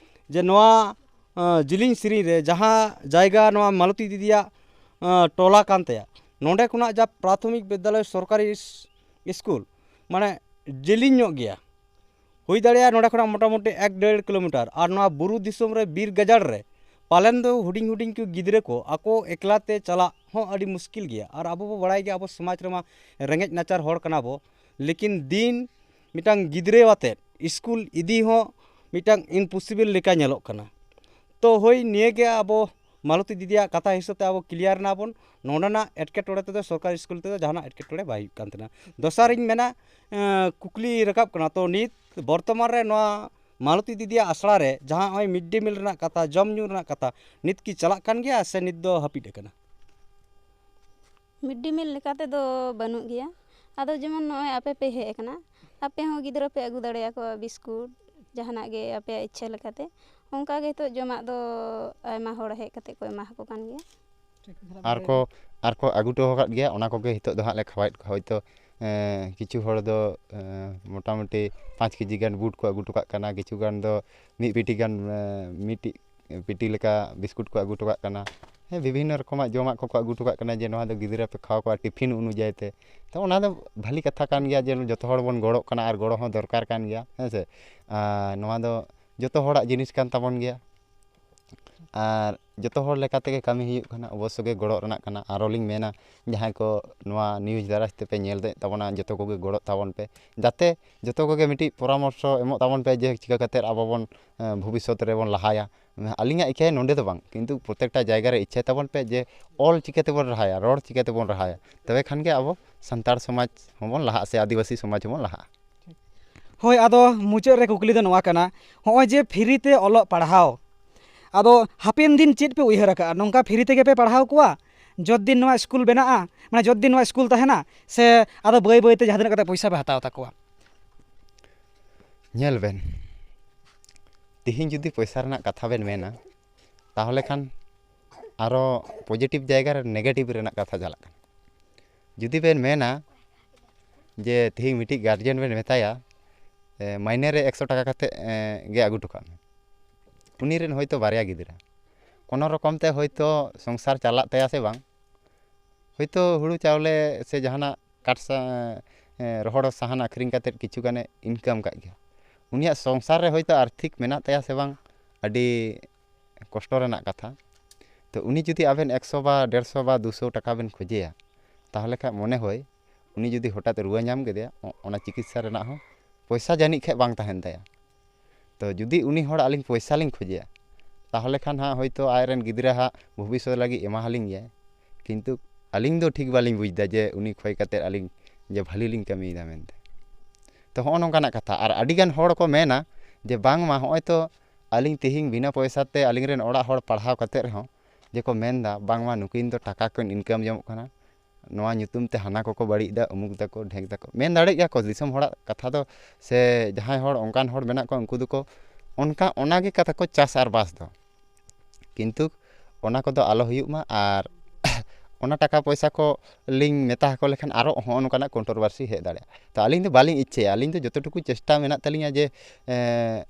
ᱡᱮ ᱱᱚᱣᱟ, ᱟᱸ, ᱡᱤᱞᱤᱧ ᱥᱤᱨᱤᱧ ᱨᱮ ᱡᱟᱦᱟᱸ ᱡᱟᱭᱜᱟ ᱱᱚᱣᱟ ᱢᱟᱞᱚᱛᱤ ᱫᱤᱫᱤᱭᱟᱜ, ᱟᱸ, ᱴᱚᱞᱟ ᱠᱟᱱ ᱛᱟᱭᱟ, ᱱᱚᱰᱮ ᱠᱷᱚᱱᱟᱜ ᱡᱟ ᱯᱨᱟᱛᱷᱚᱢᱤᱠ ᱵᱤᱫᱽᱫᱟᱞᱚᱭ ᱥᱚᱨᱠᱟᱨᱤ ᱤᱥ-, ᱥᱠᱩᱞ ᱢᱟᱱᱮ ᱡᱮᱞᱮᱧ ᱧᱚᱜ ᱜᱮᱭᱟ, ᱦᱩᱭ ᱫᱟᱲᱮᱭᱟᱜᱼᱟ ᱱᱚᱰᱮ ᱠᱷᱚᱱᱟᱜ ᱢᱚᱴᱟᱢᱩᱴᱤ ᱮᱠ ᱰᱮᱲ ᱠᱤᱞᱳᱢᱤᱴᱟᱨ᱾ ᱟᱨ ᱱᱚᱣᱟ ᱵᱩᱨᱩ ᱫᱤᱥᱚᱢ ᱨᱮ, ᱵᱤᱨ ᱜᱟᱡᱟᱲ ᱨᱮ ᱯᱟᱞᱮᱱ ᱫᱚ ᱦᱩᱰᱤᱧ ᱦᱩᱰᱤᱧ ᱠᱚ ᱜᱤᱫᱽᱨᱟᱹ ᱠᱚ ᱟᱠᱚ ᱮᱠᱞᱟ ᱛᱮ ᱪᱟᱞᱟᱜ ᱦᱚᱸ ᱟᱹᱰᱤ ᱢᱩᱥᱠᱤᱞ ᱜᱮᱭᱟ᱾ ᱟᱨ ᱟᱵᱚ ᱵᱚ ᱵᱟᱲᱟᱭ ᱜᱮᱭᱟ, ᱟᱵᱚ ᱥᱚᱢᱟᱡᱽ ᱨᱮᱢᱟ ᱨᱮᱸᱜᱮᱡ ᱱᱟᱪᱟᱨ ᱦᱚᱲ ᱠᱟᱱᱟ ᱵᱚ, ᱞᱮᱠᱤᱱ ᱫᱤᱱ ᱢᱤᱫᱴᱟᱝ ᱜᱤᱫᱽᱨᱟᱹ ᱟᱛᱮᱫ ᱥᱠᱩᱞ ᱤᱫᱤ ᱦᱚᱸ ᱢᱤᱫᱴᱟᱝ ᱤᱢᱯᱚᱥᱤᱵᱚᱞ ᱞᱮᱠᱟ ᱧᱮᱞᱚᱜ ᱠᱟᱱᱟ᱾ ᱛᱚ ᱦᱳᱭ, ᱱᱤᱭᱟᱹ ᱜᱮ ᱟᱵᱚ ᱢᱟᱞᱚᱛᱤ ᱫᱤᱫᱤᱭᱟᱜ ᱠᱟᱛᱷᱟ ᱦᱤᱥᱟᱹᱵ ᱛᱮ ᱟᱵᱚ ᱠᱞᱤᱭᱟᱨ ᱮᱱᱟ ᱵᱚᱱ᱾ ᱱᱚᱰᱮᱱᱟᱜ ᱮᱴᱠᱮᱴᱚᱬᱮ ᱛᱮᱫᱚ ᱥᱚᱨᱠᱟᱨᱤ ᱥᱠᱩᱞ ᱛᱮᱫᱚ ᱡᱟᱦᱟᱱᱟᱜ ᱮᱴᱠᱮᱴᱚᱬᱮ ᱵᱟᱭ ᱦᱩᱭᱩᱜ ᱠᱟᱱ ᱛᱟᱦᱮᱱᱟ᱾ ᱫᱚᱥᱟᱨᱤᱧ ᱢᱮᱱᱟ, ᱮᱸ, ᱠᱩᱠᱞᱤ ᱨᱟᱠᱟᱵ ᱠᱟᱱᱟ, ᱛᱚ ᱱᱤᱛ ᱵᱚᱨᱛᱚᱢᱟᱱ ᱨᱮ ᱱᱚᱣᱟ ᱢᱟᱞᱚᱛᱤ ᱫᱤᱫᱤᱭᱟᱜ ᱟᱥᱲᱟ ᱨᱮ ᱡᱟᱦᱟᱸ ᱱᱚᱜᱼᱚᱭ ᱢᱤᱰ ᱰᱮ ᱢᱤᱞ ᱨᱮᱱᱟᱜ ᱠᱟᱛᱷᱟ, ᱡᱚᱢ ᱧᱩ ᱨᱮᱱᱟᱜ ᱠᱟᱛᱷᱟ, ᱱᱤᱛ ᱠᱤ ᱪᱟᱞᱟᱜ ᱠᱟᱱ ᱜᱮᱭᱟ ᱥᱮ ᱱᱤᱛ ᱫᱚ ᱦᱟᱹᱯᱤᱫ ᱟᱠᱟᱱᱟ? ᱢᱤᱰ ᱰᱮ ᱢᱤᱞ ᱞᱮᱠᱟ ᱛᱮᱫᱚ ᱵᱟᱹᱱᱩᱜ ᱜᱮᱭᱟ᱾ ᱟᱫᱚ ᱡᱮᱢᱚᱱ ᱱᱚᱜᱼᱚᱭ ᱟᱯᱮ ᱯᱮ ᱦᱮᱡ ᱟᱠᱟᱱᱟ, ᱟᱯᱮ ᱦᱚᱸ ᱜᱤᱫᱽᱨᱟᱹ ᱯᱮ ᱟᱹᱜᱩ ᱫᱟᱲᱮᱭᱟᱠᱚᱣᱟ ᱵᱤᱥᱠᱩᱴ, ᱡᱟᱦᱟᱱᱟᱜ ᱜᱮ ᱟᱯᱮᱭᱟᱜ ᱤᱪᱪᱷᱟᱹ ᱞᱮᱠᱟᱛᱮ᱾ ᱚᱱᱠᱟ ᱜᱮ ᱱᱤᱛᱚᱜ ᱡᱚᱢᱟᱜ ᱫᱚ ᱟᱭᱢᱟ ᱦᱚᱲ ᱦᱮᱡ ᱠᱟᱛᱮ ᱠᱚ ᱮᱢᱟ ᱠᱚ ᱠᱟᱱ ᱜᱮᱭᱟ᱾ ᱟᱨ ᱠᱚ ᱟᱨ ᱠᱚ ᱟᱹᱜᱩ ᱦᱚᱴᱚ ᱟᱠᱟᱫ ᱜᱮᱭᱟ᱾ ᱚᱱᱟ ᱠᱚᱜᱮ ᱱᱤᱛᱚᱜ ᱫᱚ ᱦᱟᱸᱜ ᱞᱮ ᱠᱷᱟᱣᱟᱭᱮᱫ ᱠᱚᱣᱟ᱾ ᱦᱳᱭᱛᱳ, ᱮᱸ, ᱠᱤᱪᱷᱩ ᱦᱚᱲ ᱫᱚ, ᱮᱸ, ᱢᱚᱴᱟᱢᱩᱴᱤ ᱯᱟᱸᱪ ᱠᱮᱡᱤ ᱜᱟᱱ ᱵᱩᱴ ᱠᱚ ᱟᱹᱜᱩ ᱦᱚᱴᱚ ᱠᱟᱜ ᱠᱟᱱᱟ, ᱠᱤᱪᱷᱩ ᱜᱟᱱ ᱫᱚ ᱢᱤᱫ ᱯᱮᱴᱤ ᱜᱟᱱ, ᱮᱸ, ᱢᱤᱫᱴᱤᱡ ᱯᱮᱴᱤ ᱞᱮᱠᱟ ᱵᱤᱥᱠᱩᱴ ᱠᱚ ᱟᱹᱜᱩ ᱦᱚᱴᱚ ᱠᱟᱜ ᱠᱟᱱᱟ᱾ ᱦᱮᱸ, ᱵᱤᱵᱷᱤᱱᱱᱚ ᱨᱚᱠᱚᱢᱟᱜ ᱡᱚᱢᱟᱜ ᱠᱚᱠᱚ ᱟᱹᱜᱩ ᱦᱚᱴᱚ ᱠᱟᱜ ᱠᱟᱱᱟ, ᱡᱮ ᱱᱚᱣᱟ ᱫᱚ ᱜᱤᱫᱽᱨᱟᱹ ᱯᱮ ᱠᱷᱟᱣᱟ ᱠᱚᱣᱟ ᱴᱤᱯᱷᱤᱱ ᱚᱱᱩᱡᱟᱭᱤ ᱛᱮ᱾ ᱛᱚ ᱚᱱᱟ ᱫᱚ ᱵᱷᱟᱹᱞᱤ ᱠᱟᱛᱷᱟ ᱠᱟᱱ ᱜᱮᱭᱟ ᱡᱮ ᱡᱚᱛᱚ ᱦᱚᱲ ᱵᱚᱱ ᱜᱚᱲᱚᱜ ᱠᱟᱱᱟ ᱟᱨ ᱜᱚᱲᱚ ᱦᱚᱸ ᱫᱚᱨᱠᱟᱨ ᱠᱟᱱ ᱜᱮᱭᱟ, ᱦᱮᱸ ᱥᱮ᱾ ᱟᱨ ᱱᱚᱣᱟ ᱫᱚ ᱡᱚᱛᱚ ᱦᱚᱲᱟᱜ ᱡᱤᱱᱤᱥ ᱠᱟᱱ ᱛᱟᱵᱚᱱ ᱜᱮᱭᱟ᱾ ᱟᱨ ᱡᱚᱛᱚ ᱦᱚᱲ ᱞᱮᱠᱟ ᱛᱮᱜᱮ ᱠᱟᱹᱢᱤ ᱦᱩᱭᱩᱜ ᱠᱟᱱᱟ, ᱚᱵᱚᱥᱥᱚ ᱜᱮ ᱜᱚᱲᱚ ᱨᱮᱱᱟᱜ ᱠᱟᱱᱟ᱾ ᱟᱨᱚ ᱞᱤᱧ ᱢᱮᱱᱟ, ᱡᱟᱦᱟᱸᱭ ᱠᱚ ᱱᱚᱣᱟ ᱱᱤᱭᱩᱡᱽ ᱫᱟᱨᱟᱭ ᱛᱮᱯᱮ ᱧᱮᱞ ᱮᱫ ᱛᱟᱵᱚᱱᱟ, ᱡᱚᱛᱚ ᱠᱚᱜᱮ ᱜᱚᱲᱚᱜ ᱛᱟᱵᱚᱱ ᱯᱮ, ᱡᱟᱛᱮ ᱡᱚᱛᱚ ᱠᱚᱜᱮ ᱢᱤᱫᱴᱤᱡ ᱯᱚᱨᱟᱢᱚᱨᱥᱚ ᱮᱢᱚᱜ ᱛᱟᱵᱚᱱ ᱯᱮ ᱡᱮ ᱪᱤᱠᱟᱹ ᱠᱟᱛᱮᱫ ᱟᱵᱚ ᱵᱚᱱ, ᱮᱸ, ᱵᱷᱚᱵᱤᱥᱥᱚᱛ ᱨᱮᱵᱚᱱ ᱞᱟᱦᱟᱭᱟ᱾ ᱟᱹᱞᱤᱧᱟᱜ ᱤᱪᱪᱷᱟᱹ ᱱᱚᱰᱮ ᱫᱚ ᱵᱟᱝ, ᱠᱤᱱᱛᱩ ᱯᱨᱚᱛᱮᱠᱴᱟ ᱡᱟᱭᱜᱟ ᱨᱮ ᱤᱪᱪᱷᱟᱹ ᱛᱟᱵᱚᱱ ᱯᱮ ᱡᱮ ᱚᱞ ᱪᱤᱠᱟᱹ ᱛᱮᱵᱚᱱ ᱞᱟᱦᱟᱭᱟ, ᱨᱚᱲ ᱪᱤᱠᱟᱹ ᱛᱮᱵᱚᱱ ᱞᱟᱦᱟᱭᱟ, ᱛᱚᱵᱮ ᱠᱷᱟᱱ ᱜᱮ ᱟᱵᱚ ᱥᱟᱱᱛᱟᱲ ᱥᱚᱢᱟᱡᱽ ᱦᱚᱸᱵᱚᱱ ᱞᱟᱦᱟᱜᱼᱟ ᱥᱮ ᱟᱹᱫᱤᱵᱟᱹᱥᱤ ᱥᱚᱢᱟᱡᱽ ᱦᱚᱸᱵᱚᱱ ᱞᱟᱦᱟᱜᱼᱟ᱾ ᱦᱳᱭ, ᱟᱫᱚ ᱢᱩᱪᱟᱹᱫ ᱨᱮ ᱠᱩᱠᱞᱤ ᱫᱚ ᱱᱚᱣᱟ ᱠᱟᱱᱟ, ᱦᱚᱸᱜᱼᱚᱭ ᱡᱮ ᱯᱷᱨᱤ ᱛᱮ ᱚᱞᱚᱜ ᱯᱟᱲᱦᱟᱣ, ᱟᱫᱚ ᱦᱟᱯᱮᱱ ᱫᱤᱱ ᱪᱮᱫ ᱯᱮ ᱩᱭᱦᱟᱹᱨ ᱟᱠᱟᱫᱼᱟ? ᱱᱚᱝᱠᱟ ᱯᱷᱨᱤ ᱛᱮᱜᱮ ᱯᱮ ᱯᱟᱲᱦᱟᱣ ᱠᱚᱣᱟ ᱡᱚᱛ ᱫᱤᱱ ᱱᱚᱣᱟ ᱥᱠᱩᱞ ᱵᱮᱱᱟᱜᱼᱟ, ᱢᱟᱱᱮ ᱡᱚᱛ ᱫᱤᱱ ᱱᱚᱣᱟ ᱥᱠᱩᱞ ᱛᱟᱦᱮᱱᱟ, ᱥᱮ ᱟᱫᱚ ᱵᱟᱹᱭ ᱵᱟᱹᱭ ᱛᱮ ᱡᱟᱦᱟᱸ ᱛᱤᱱᱟᱹᱜ ᱠᱟᱛᱮ ᱯᱚᱭᱥᱟ ᱯᱮ ᱦᱟᱛᱟᱣ ᱛᱟᱠᱚᱣᱟ? ᱧᱮᱞ ᱵᱮᱱ, ᱛᱤᱦᱤᱧ ᱡᱩᱫᱤ ᱯᱚᱭᱥᱟ ᱨᱮᱱᱟᱜ ᱠᱟᱛᱷᱟ ᱵᱮᱱ ᱢᱮᱱᱟ, ᱛᱟᱦᱚᱞᱮ ᱠᱷᱟᱱ ᱟᱨᱚ ᱯᱚᱡᱤᱴᱤᱵᱷ ᱡᱟᱭᱜᱟ ᱨᱮ ᱱᱮᱜᱮᱴᱤᱵᱷ ᱨᱮᱱᱟᱜ ᱠᱟᱛᱷᱟ ᱪᱟᱞᱟᱜ ᱠᱟᱱᱟ᱾ ᱡᱩᱫᱤ ᱵᱮᱱ ᱢᱮᱱᱟ ᱡᱮ ᱛᱤᱦᱤᱧ ᱢᱤᱫᱴᱤᱡ ᱜᱟᱨᱡᱮᱱ ᱵᱮᱱ ᱢᱮᱛᱟᱭᱟ, ᱮ, ᱢᱟᱭᱱᱮ ᱨᱮ ᱮᱠᱥᱚ ᱴᱟᱠᱟ ᱠᱟᱛᱮ, ᱮ, ᱜᱮ ᱟᱹᱜᱩ ᱦᱚᱴᱚ ᱠᱟᱜ ᱢᱮ, ᱩᱱᱤ ᱨᱮᱱ ᱦᱚᱭᱛᱳ ᱵᱟᱨᱭᱟ ᱜᱤᱫᱽᱨᱟᱹ, ᱠᱳᱱᱳ ᱨᱚᱠᱚᱢ ᱛᱮ ᱦᱚᱭᱛᱳ ᱥᱚᱝᱥᱟᱨ ᱪᱟᱞᱟᱜ ᱛᱟᱭᱟ ᱥᱮ ᱵᱟᱝ, ᱦᱚᱭᱛᱳ ᱦᱩᱲᱩ ᱪᱟᱣᱞᱮ ᱥᱮ ᱡᱟᱦᱟᱱᱟᱜ ᱠᱟᱴ ᱥᱟ-, ᱮ, ᱨᱚᱦᱚᱲ ᱥᱟᱦᱟᱱ ᱟᱹᱠᱷᱨᱤᱧ ᱠᱟᱛᱮᱫ ᱠᱤᱪᱷᱩ ᱜᱟᱱᱮ ᱤᱱᱠᱟᱢ ᱠᱟᱜ ᱜᱮᱭᱟ, ᱩᱱᱤᱭᱟᱜ ᱥᱚᱝᱥᱟᱨ ᱨᱮ ᱦᱚᱭᱛᱳ ᱟᱨᱛᱷᱤᱠ ᱢᱮᱱᱟᱜ ᱛᱟᱭᱟ ᱥᱮ ᱵᱟᱝ, ᱟᱹᱰᱤ ᱠᱚᱥᱴᱚ ᱨᱮᱱᱟᱜ ᱠᱟᱛᱷᱟ᱾ ᱛᱚ ᱩᱱᱤ ᱡᱩᱫᱤ ᱟᱵᱮᱱ ᱮᱠᱥᱚ ᱵᱟ ᱰᱮᱲᱥᱚ ᱵᱟ ᱫᱩᱥᱚ ᱴᱟᱠᱟ ᱵᱮᱱ ᱠᱷᱚᱡᱮᱭᱟ, ᱛᱟᱦᱚᱞᱮ ᱠᱷᱟᱱ ᱢᱚᱱᱮ ᱦᱚᱭ ᱩᱱᱤ ᱡᱩᱫᱤ ᱦᱚᱴᱟᱛ ᱨᱩᱣᱟᱹ ᱧᱟᱢ ᱠᱮᱫᱮᱭᱟ, ᱚ-, ᱚᱱᱟ ᱪᱤᱠᱤᱛᱥᱟ ᱨᱮᱱᱟᱜ ᱦᱚᱸ ᱯᱚᱭᱥᱟ ᱡᱟᱹᱱᱤᱡ ᱠᱷᱟᱡ ᱵᱟᱝ ᱛᱟᱦᱮᱱ ᱛᱟᱭᱟ᱾ ᱛᱚ ᱡᱩᱫᱤ ᱩᱱᱤ ᱦᱚᱲ ᱟᱹᱞᱤᱧ ᱯᱚᱭᱥᱟ ᱞᱤᱧ ᱠᱷᱚᱡᱮᱭᱟ, ᱛᱟᱦᱚᱞᱮ ᱠᱷᱟᱱ ᱦᱟᱸᱜ ᱦᱚᱭᱛᱳ ᱟᱡᱨᱮᱱ ᱜᱤᱫᱽᱨᱟᱹ ᱦᱟᱸᱜ ᱵᱷᱚᱵᱤᱥᱥᱚᱛ ᱞᱟᱹᱜᱤᱫ ᱮᱢᱟ ᱦᱟᱹᱞᱤᱧ ᱜᱮᱭᱟᱭ, ᱠᱤᱱᱛᱩ ᱟᱹᱞᱤᱧ ᱫᱚ ᱴᱷᱤᱠ ᱵᱟᱹᱞᱤᱧ ᱵᱩᱡᱽ ᱮᱫᱟ ᱡᱮ ᱩᱱᱤ ᱠᱷᱚᱭ ᱠᱟᱛᱮᱫ ᱟᱹᱞᱤᱧ ᱡᱮ ᱵᱷᱟᱹᱞᱤ ᱞᱤᱧ ᱠᱟᱹᱢᱤᱭᱮᱫᱟ ᱢᱮᱱᱛᱮ᱾ ᱛᱚ ᱦᱚᱸᱜᱼᱚ ᱱᱚᱝᱠᱟᱱᱟᱜ ᱠᱟᱛᱷᱟ᱾ ᱟᱨ ᱟᱹᱰᱤᱜᱟᱱ ᱦᱚᱲ ᱠᱚ ᱢᱮᱱᱟ ᱡᱮ ᱵᱟᱝᱢᱟ ᱦᱚᱸᱜᱼᱚᱭ ᱛᱚ ᱟᱹᱞᱤᱧ ᱛᱮᱦᱮᱧ ᱵᱤᱱᱟᱹ ᱯᱚᱭᱥᱟ ᱛᱮ ᱟᱹᱞᱤᱧ ᱨᱮᱱ ᱚᱲᱟᱜ ᱦᱚᱲ ᱯᱟᱲᱦᱟᱣ ᱠᱟᱛᱮᱫ ᱨᱮᱦᱚᱸ ᱡᱮ ᱠᱚ ᱢᱮᱱᱫᱟ ᱵᱟᱝᱢᱟ ᱱᱩᱠᱤᱱ ᱫᱚ ᱴᱟᱠᱟ ᱠᱤᱱ ᱤᱱᱠᱟᱢ ᱡᱚᱝᱚᱜ ᱠᱟᱱᱟ, ᱱᱚᱣᱟ ᱧᱩᱛᱩᱢ ᱛᱮ ᱦᱟᱱᱟ ᱠᱚᱠᱚ ᱵᱟᱹᱲᱤᱡ ᱮᱫᱟ, ᱩᱢᱩᱠ ᱫᱟᱠᱚ ᱰᱷᱮᱠ ᱫᱟᱠᱚ᱾ ᱢᱮᱱ ᱫᱟᱲᱮᱭᱟᱜ ᱜᱮᱭᱟ ᱠᱚ, ᱫᱤᱥᱚᱢ ᱦᱚᱲᱟᱜ ᱠᱟᱛᱷᱟ ᱫᱚ ᱥᱮ ᱡᱟᱦᱟᱸᱭ ᱦᱚᱲ ᱚᱱᱠᱟᱱ ᱦᱚᱲ ᱢᱮᱱᱟᱜ ᱠᱚᱣᱟ ᱩᱱᱠᱩ ᱫᱚᱠᱚ ᱚᱱᱠᱟ, ᱚᱱᱟᱜᱮ ᱠᱟᱛᱷᱟ ᱠᱚ ᱪᱟᱥ ᱟᱨ ᱵᱟᱥ ᱫᱚ᱾ ᱠᱤᱱᱛᱩ ᱚᱱᱟ ᱠᱚᱫᱚ ᱟᱞᱚ ᱦᱩᱭᱩᱜ ᱢᱟ᱾ ᱟᱨ ᱚᱱᱟ ᱴᱟᱠᱟ ᱯᱚᱭᱥᱟ ᱠᱚ ᱞᱤᱧ ᱢᱮᱛᱟ ᱟᱠᱚ ᱞᱮᱠᱷᱟᱱ ᱟᱨᱚ ᱦᱚᱸᱜᱼᱚ ᱱᱚᱝᱠᱟᱱᱟᱜ ᱠᱚᱱᱴᱨᱳᱵᱷᱟᱨᱥᱤ ᱦᱮᱡ ᱫᱟᱲᱮᱭᱟᱜᱼᱟ᱾ ᱛᱚ ᱟᱹᱞᱤᱧ ᱫᱚ ᱵᱟᱹᱞᱤᱧ ᱤᱪᱪᱷᱟᱹᱭᱟ, ᱟᱹᱞᱤᱧ ᱫᱚ ᱡᱚᱛᱚᱴᱩᱠᱩ ᱪᱮᱥᱴᱟ ᱢᱮᱱᱟᱜ ᱛᱟᱹᱞᱤᱧᱟ ᱡᱮ, ᱮᱸ,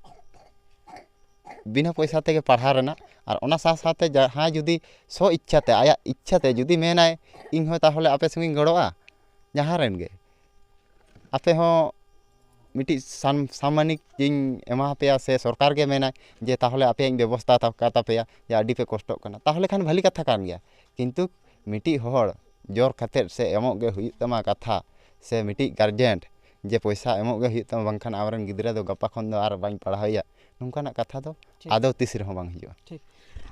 ᱵᱤᱱᱟᱹ ᱯᱚᱭᱥᱟ ᱛᱮᱜᱮ ᱯᱟᱲᱦᱟᱣ ᱨᱮᱱᱟᱜ᱾ ᱟᱨ ᱚᱱᱟ ᱥᱟᱶ ᱥᱟᱶᱛᱮ ᱡᱟᱦᱟᱸᱭ ᱡᱩᱫᱤ ᱥᱚ ᱤᱪᱪᱷᱟᱛᱮ, ᱟᱭᱟᱜ ᱤᱪᱪᱷᱟᱛᱮ ᱡᱩᱫᱤ ᱢᱮᱱᱟᱭ ᱤᱧ ᱦᱚᱸ ᱛᱟᱦᱚᱞᱮ ᱟᱯᱮ ᱥᱚᱸᱜᱮᱧ ᱜᱚᱲᱚᱜᱼᱟ, ᱡᱟᱦᱟᱸ ᱨᱮᱱ ᱜᱮ, ᱟᱯᱮ ᱦᱚᱸ ᱢᱤᱫᱴᱤᱡ ᱥᱟᱢ-, ᱥᱟᱢᱢᱟᱱᱤᱠ ᱤᱧ ᱮᱢᱟ ᱯᱮᱭᱟ ᱥᱮ ᱥᱚᱨᱠᱟᱨ ᱜᱮ ᱢᱮᱱᱟᱭ ᱡᱮ ᱛᱟᱦᱚᱞᱮ ᱟᱯᱮᱭᱟᱜ ᱤᱧ ᱵᱮᱵᱚᱥᱛᱷᱟ ᱠᱟᱛᱟ ᱯᱮᱭᱟ ᱡᱮ ᱟᱹᱰᱤ ᱯᱮ ᱠᱚᱥᱴᱚᱜ ᱠᱟᱱᱟ, ᱛᱟᱦᱚᱞᱮ ᱠᱷᱟᱱ ᱵᱷᱟᱹᱞᱤ ᱠᱟᱛᱷᱟ ᱠᱟᱱ ᱜᱮᱭᱟ᱾ ᱠᱤᱱᱛᱩ ᱢᱤᱫᱴᱤᱡ ᱦᱚᱲ ᱡᱳᱨ ᱠᱟᱛᱮᱫ ᱥᱮ ᱮᱢᱚᱜ ᱜᱮ ᱦᱩᱭᱩᱜ ᱛᱟᱢᱟ ᱠᱟᱛᱷᱟ, ᱥᱮ ᱢᱤᱫᱴᱤᱡ ᱜᱟᱨᱡᱮᱱ ᱡᱮ ᱯᱚᱭᱥᱟ ᱮᱢᱚᱜ ᱜᱮ ᱦᱩᱭᱩᱜ ᱛᱟᱢᱟ, ᱵᱟᱝᱠᱷᱟᱱ ᱟᱢᱨᱮᱱ ᱜᱤᱫᱽᱨᱟᱹ ᱫᱚ ᱜᱟᱯᱟ ᱠᱷᱚᱱ ᱫᱚ ᱟᱨ ᱵᱟᱹᱧ ᱯᱟᱲᱦᱟᱣᱮᱭᱟ, ᱱᱚᱝᱠᱟᱱᱟᱜ ᱠᱟᱛᱷᱟ ᱫᱚ ᱴᱷᱤᱠ᱾ ᱟᱫᱚ ᱛᱤᱥ ᱨᱮᱦᱚᱸ ᱵᱟᱝ ᱦᱤᱡᱩᱜᱼᱟ᱾ ᱴᱷᱤᱠ᱾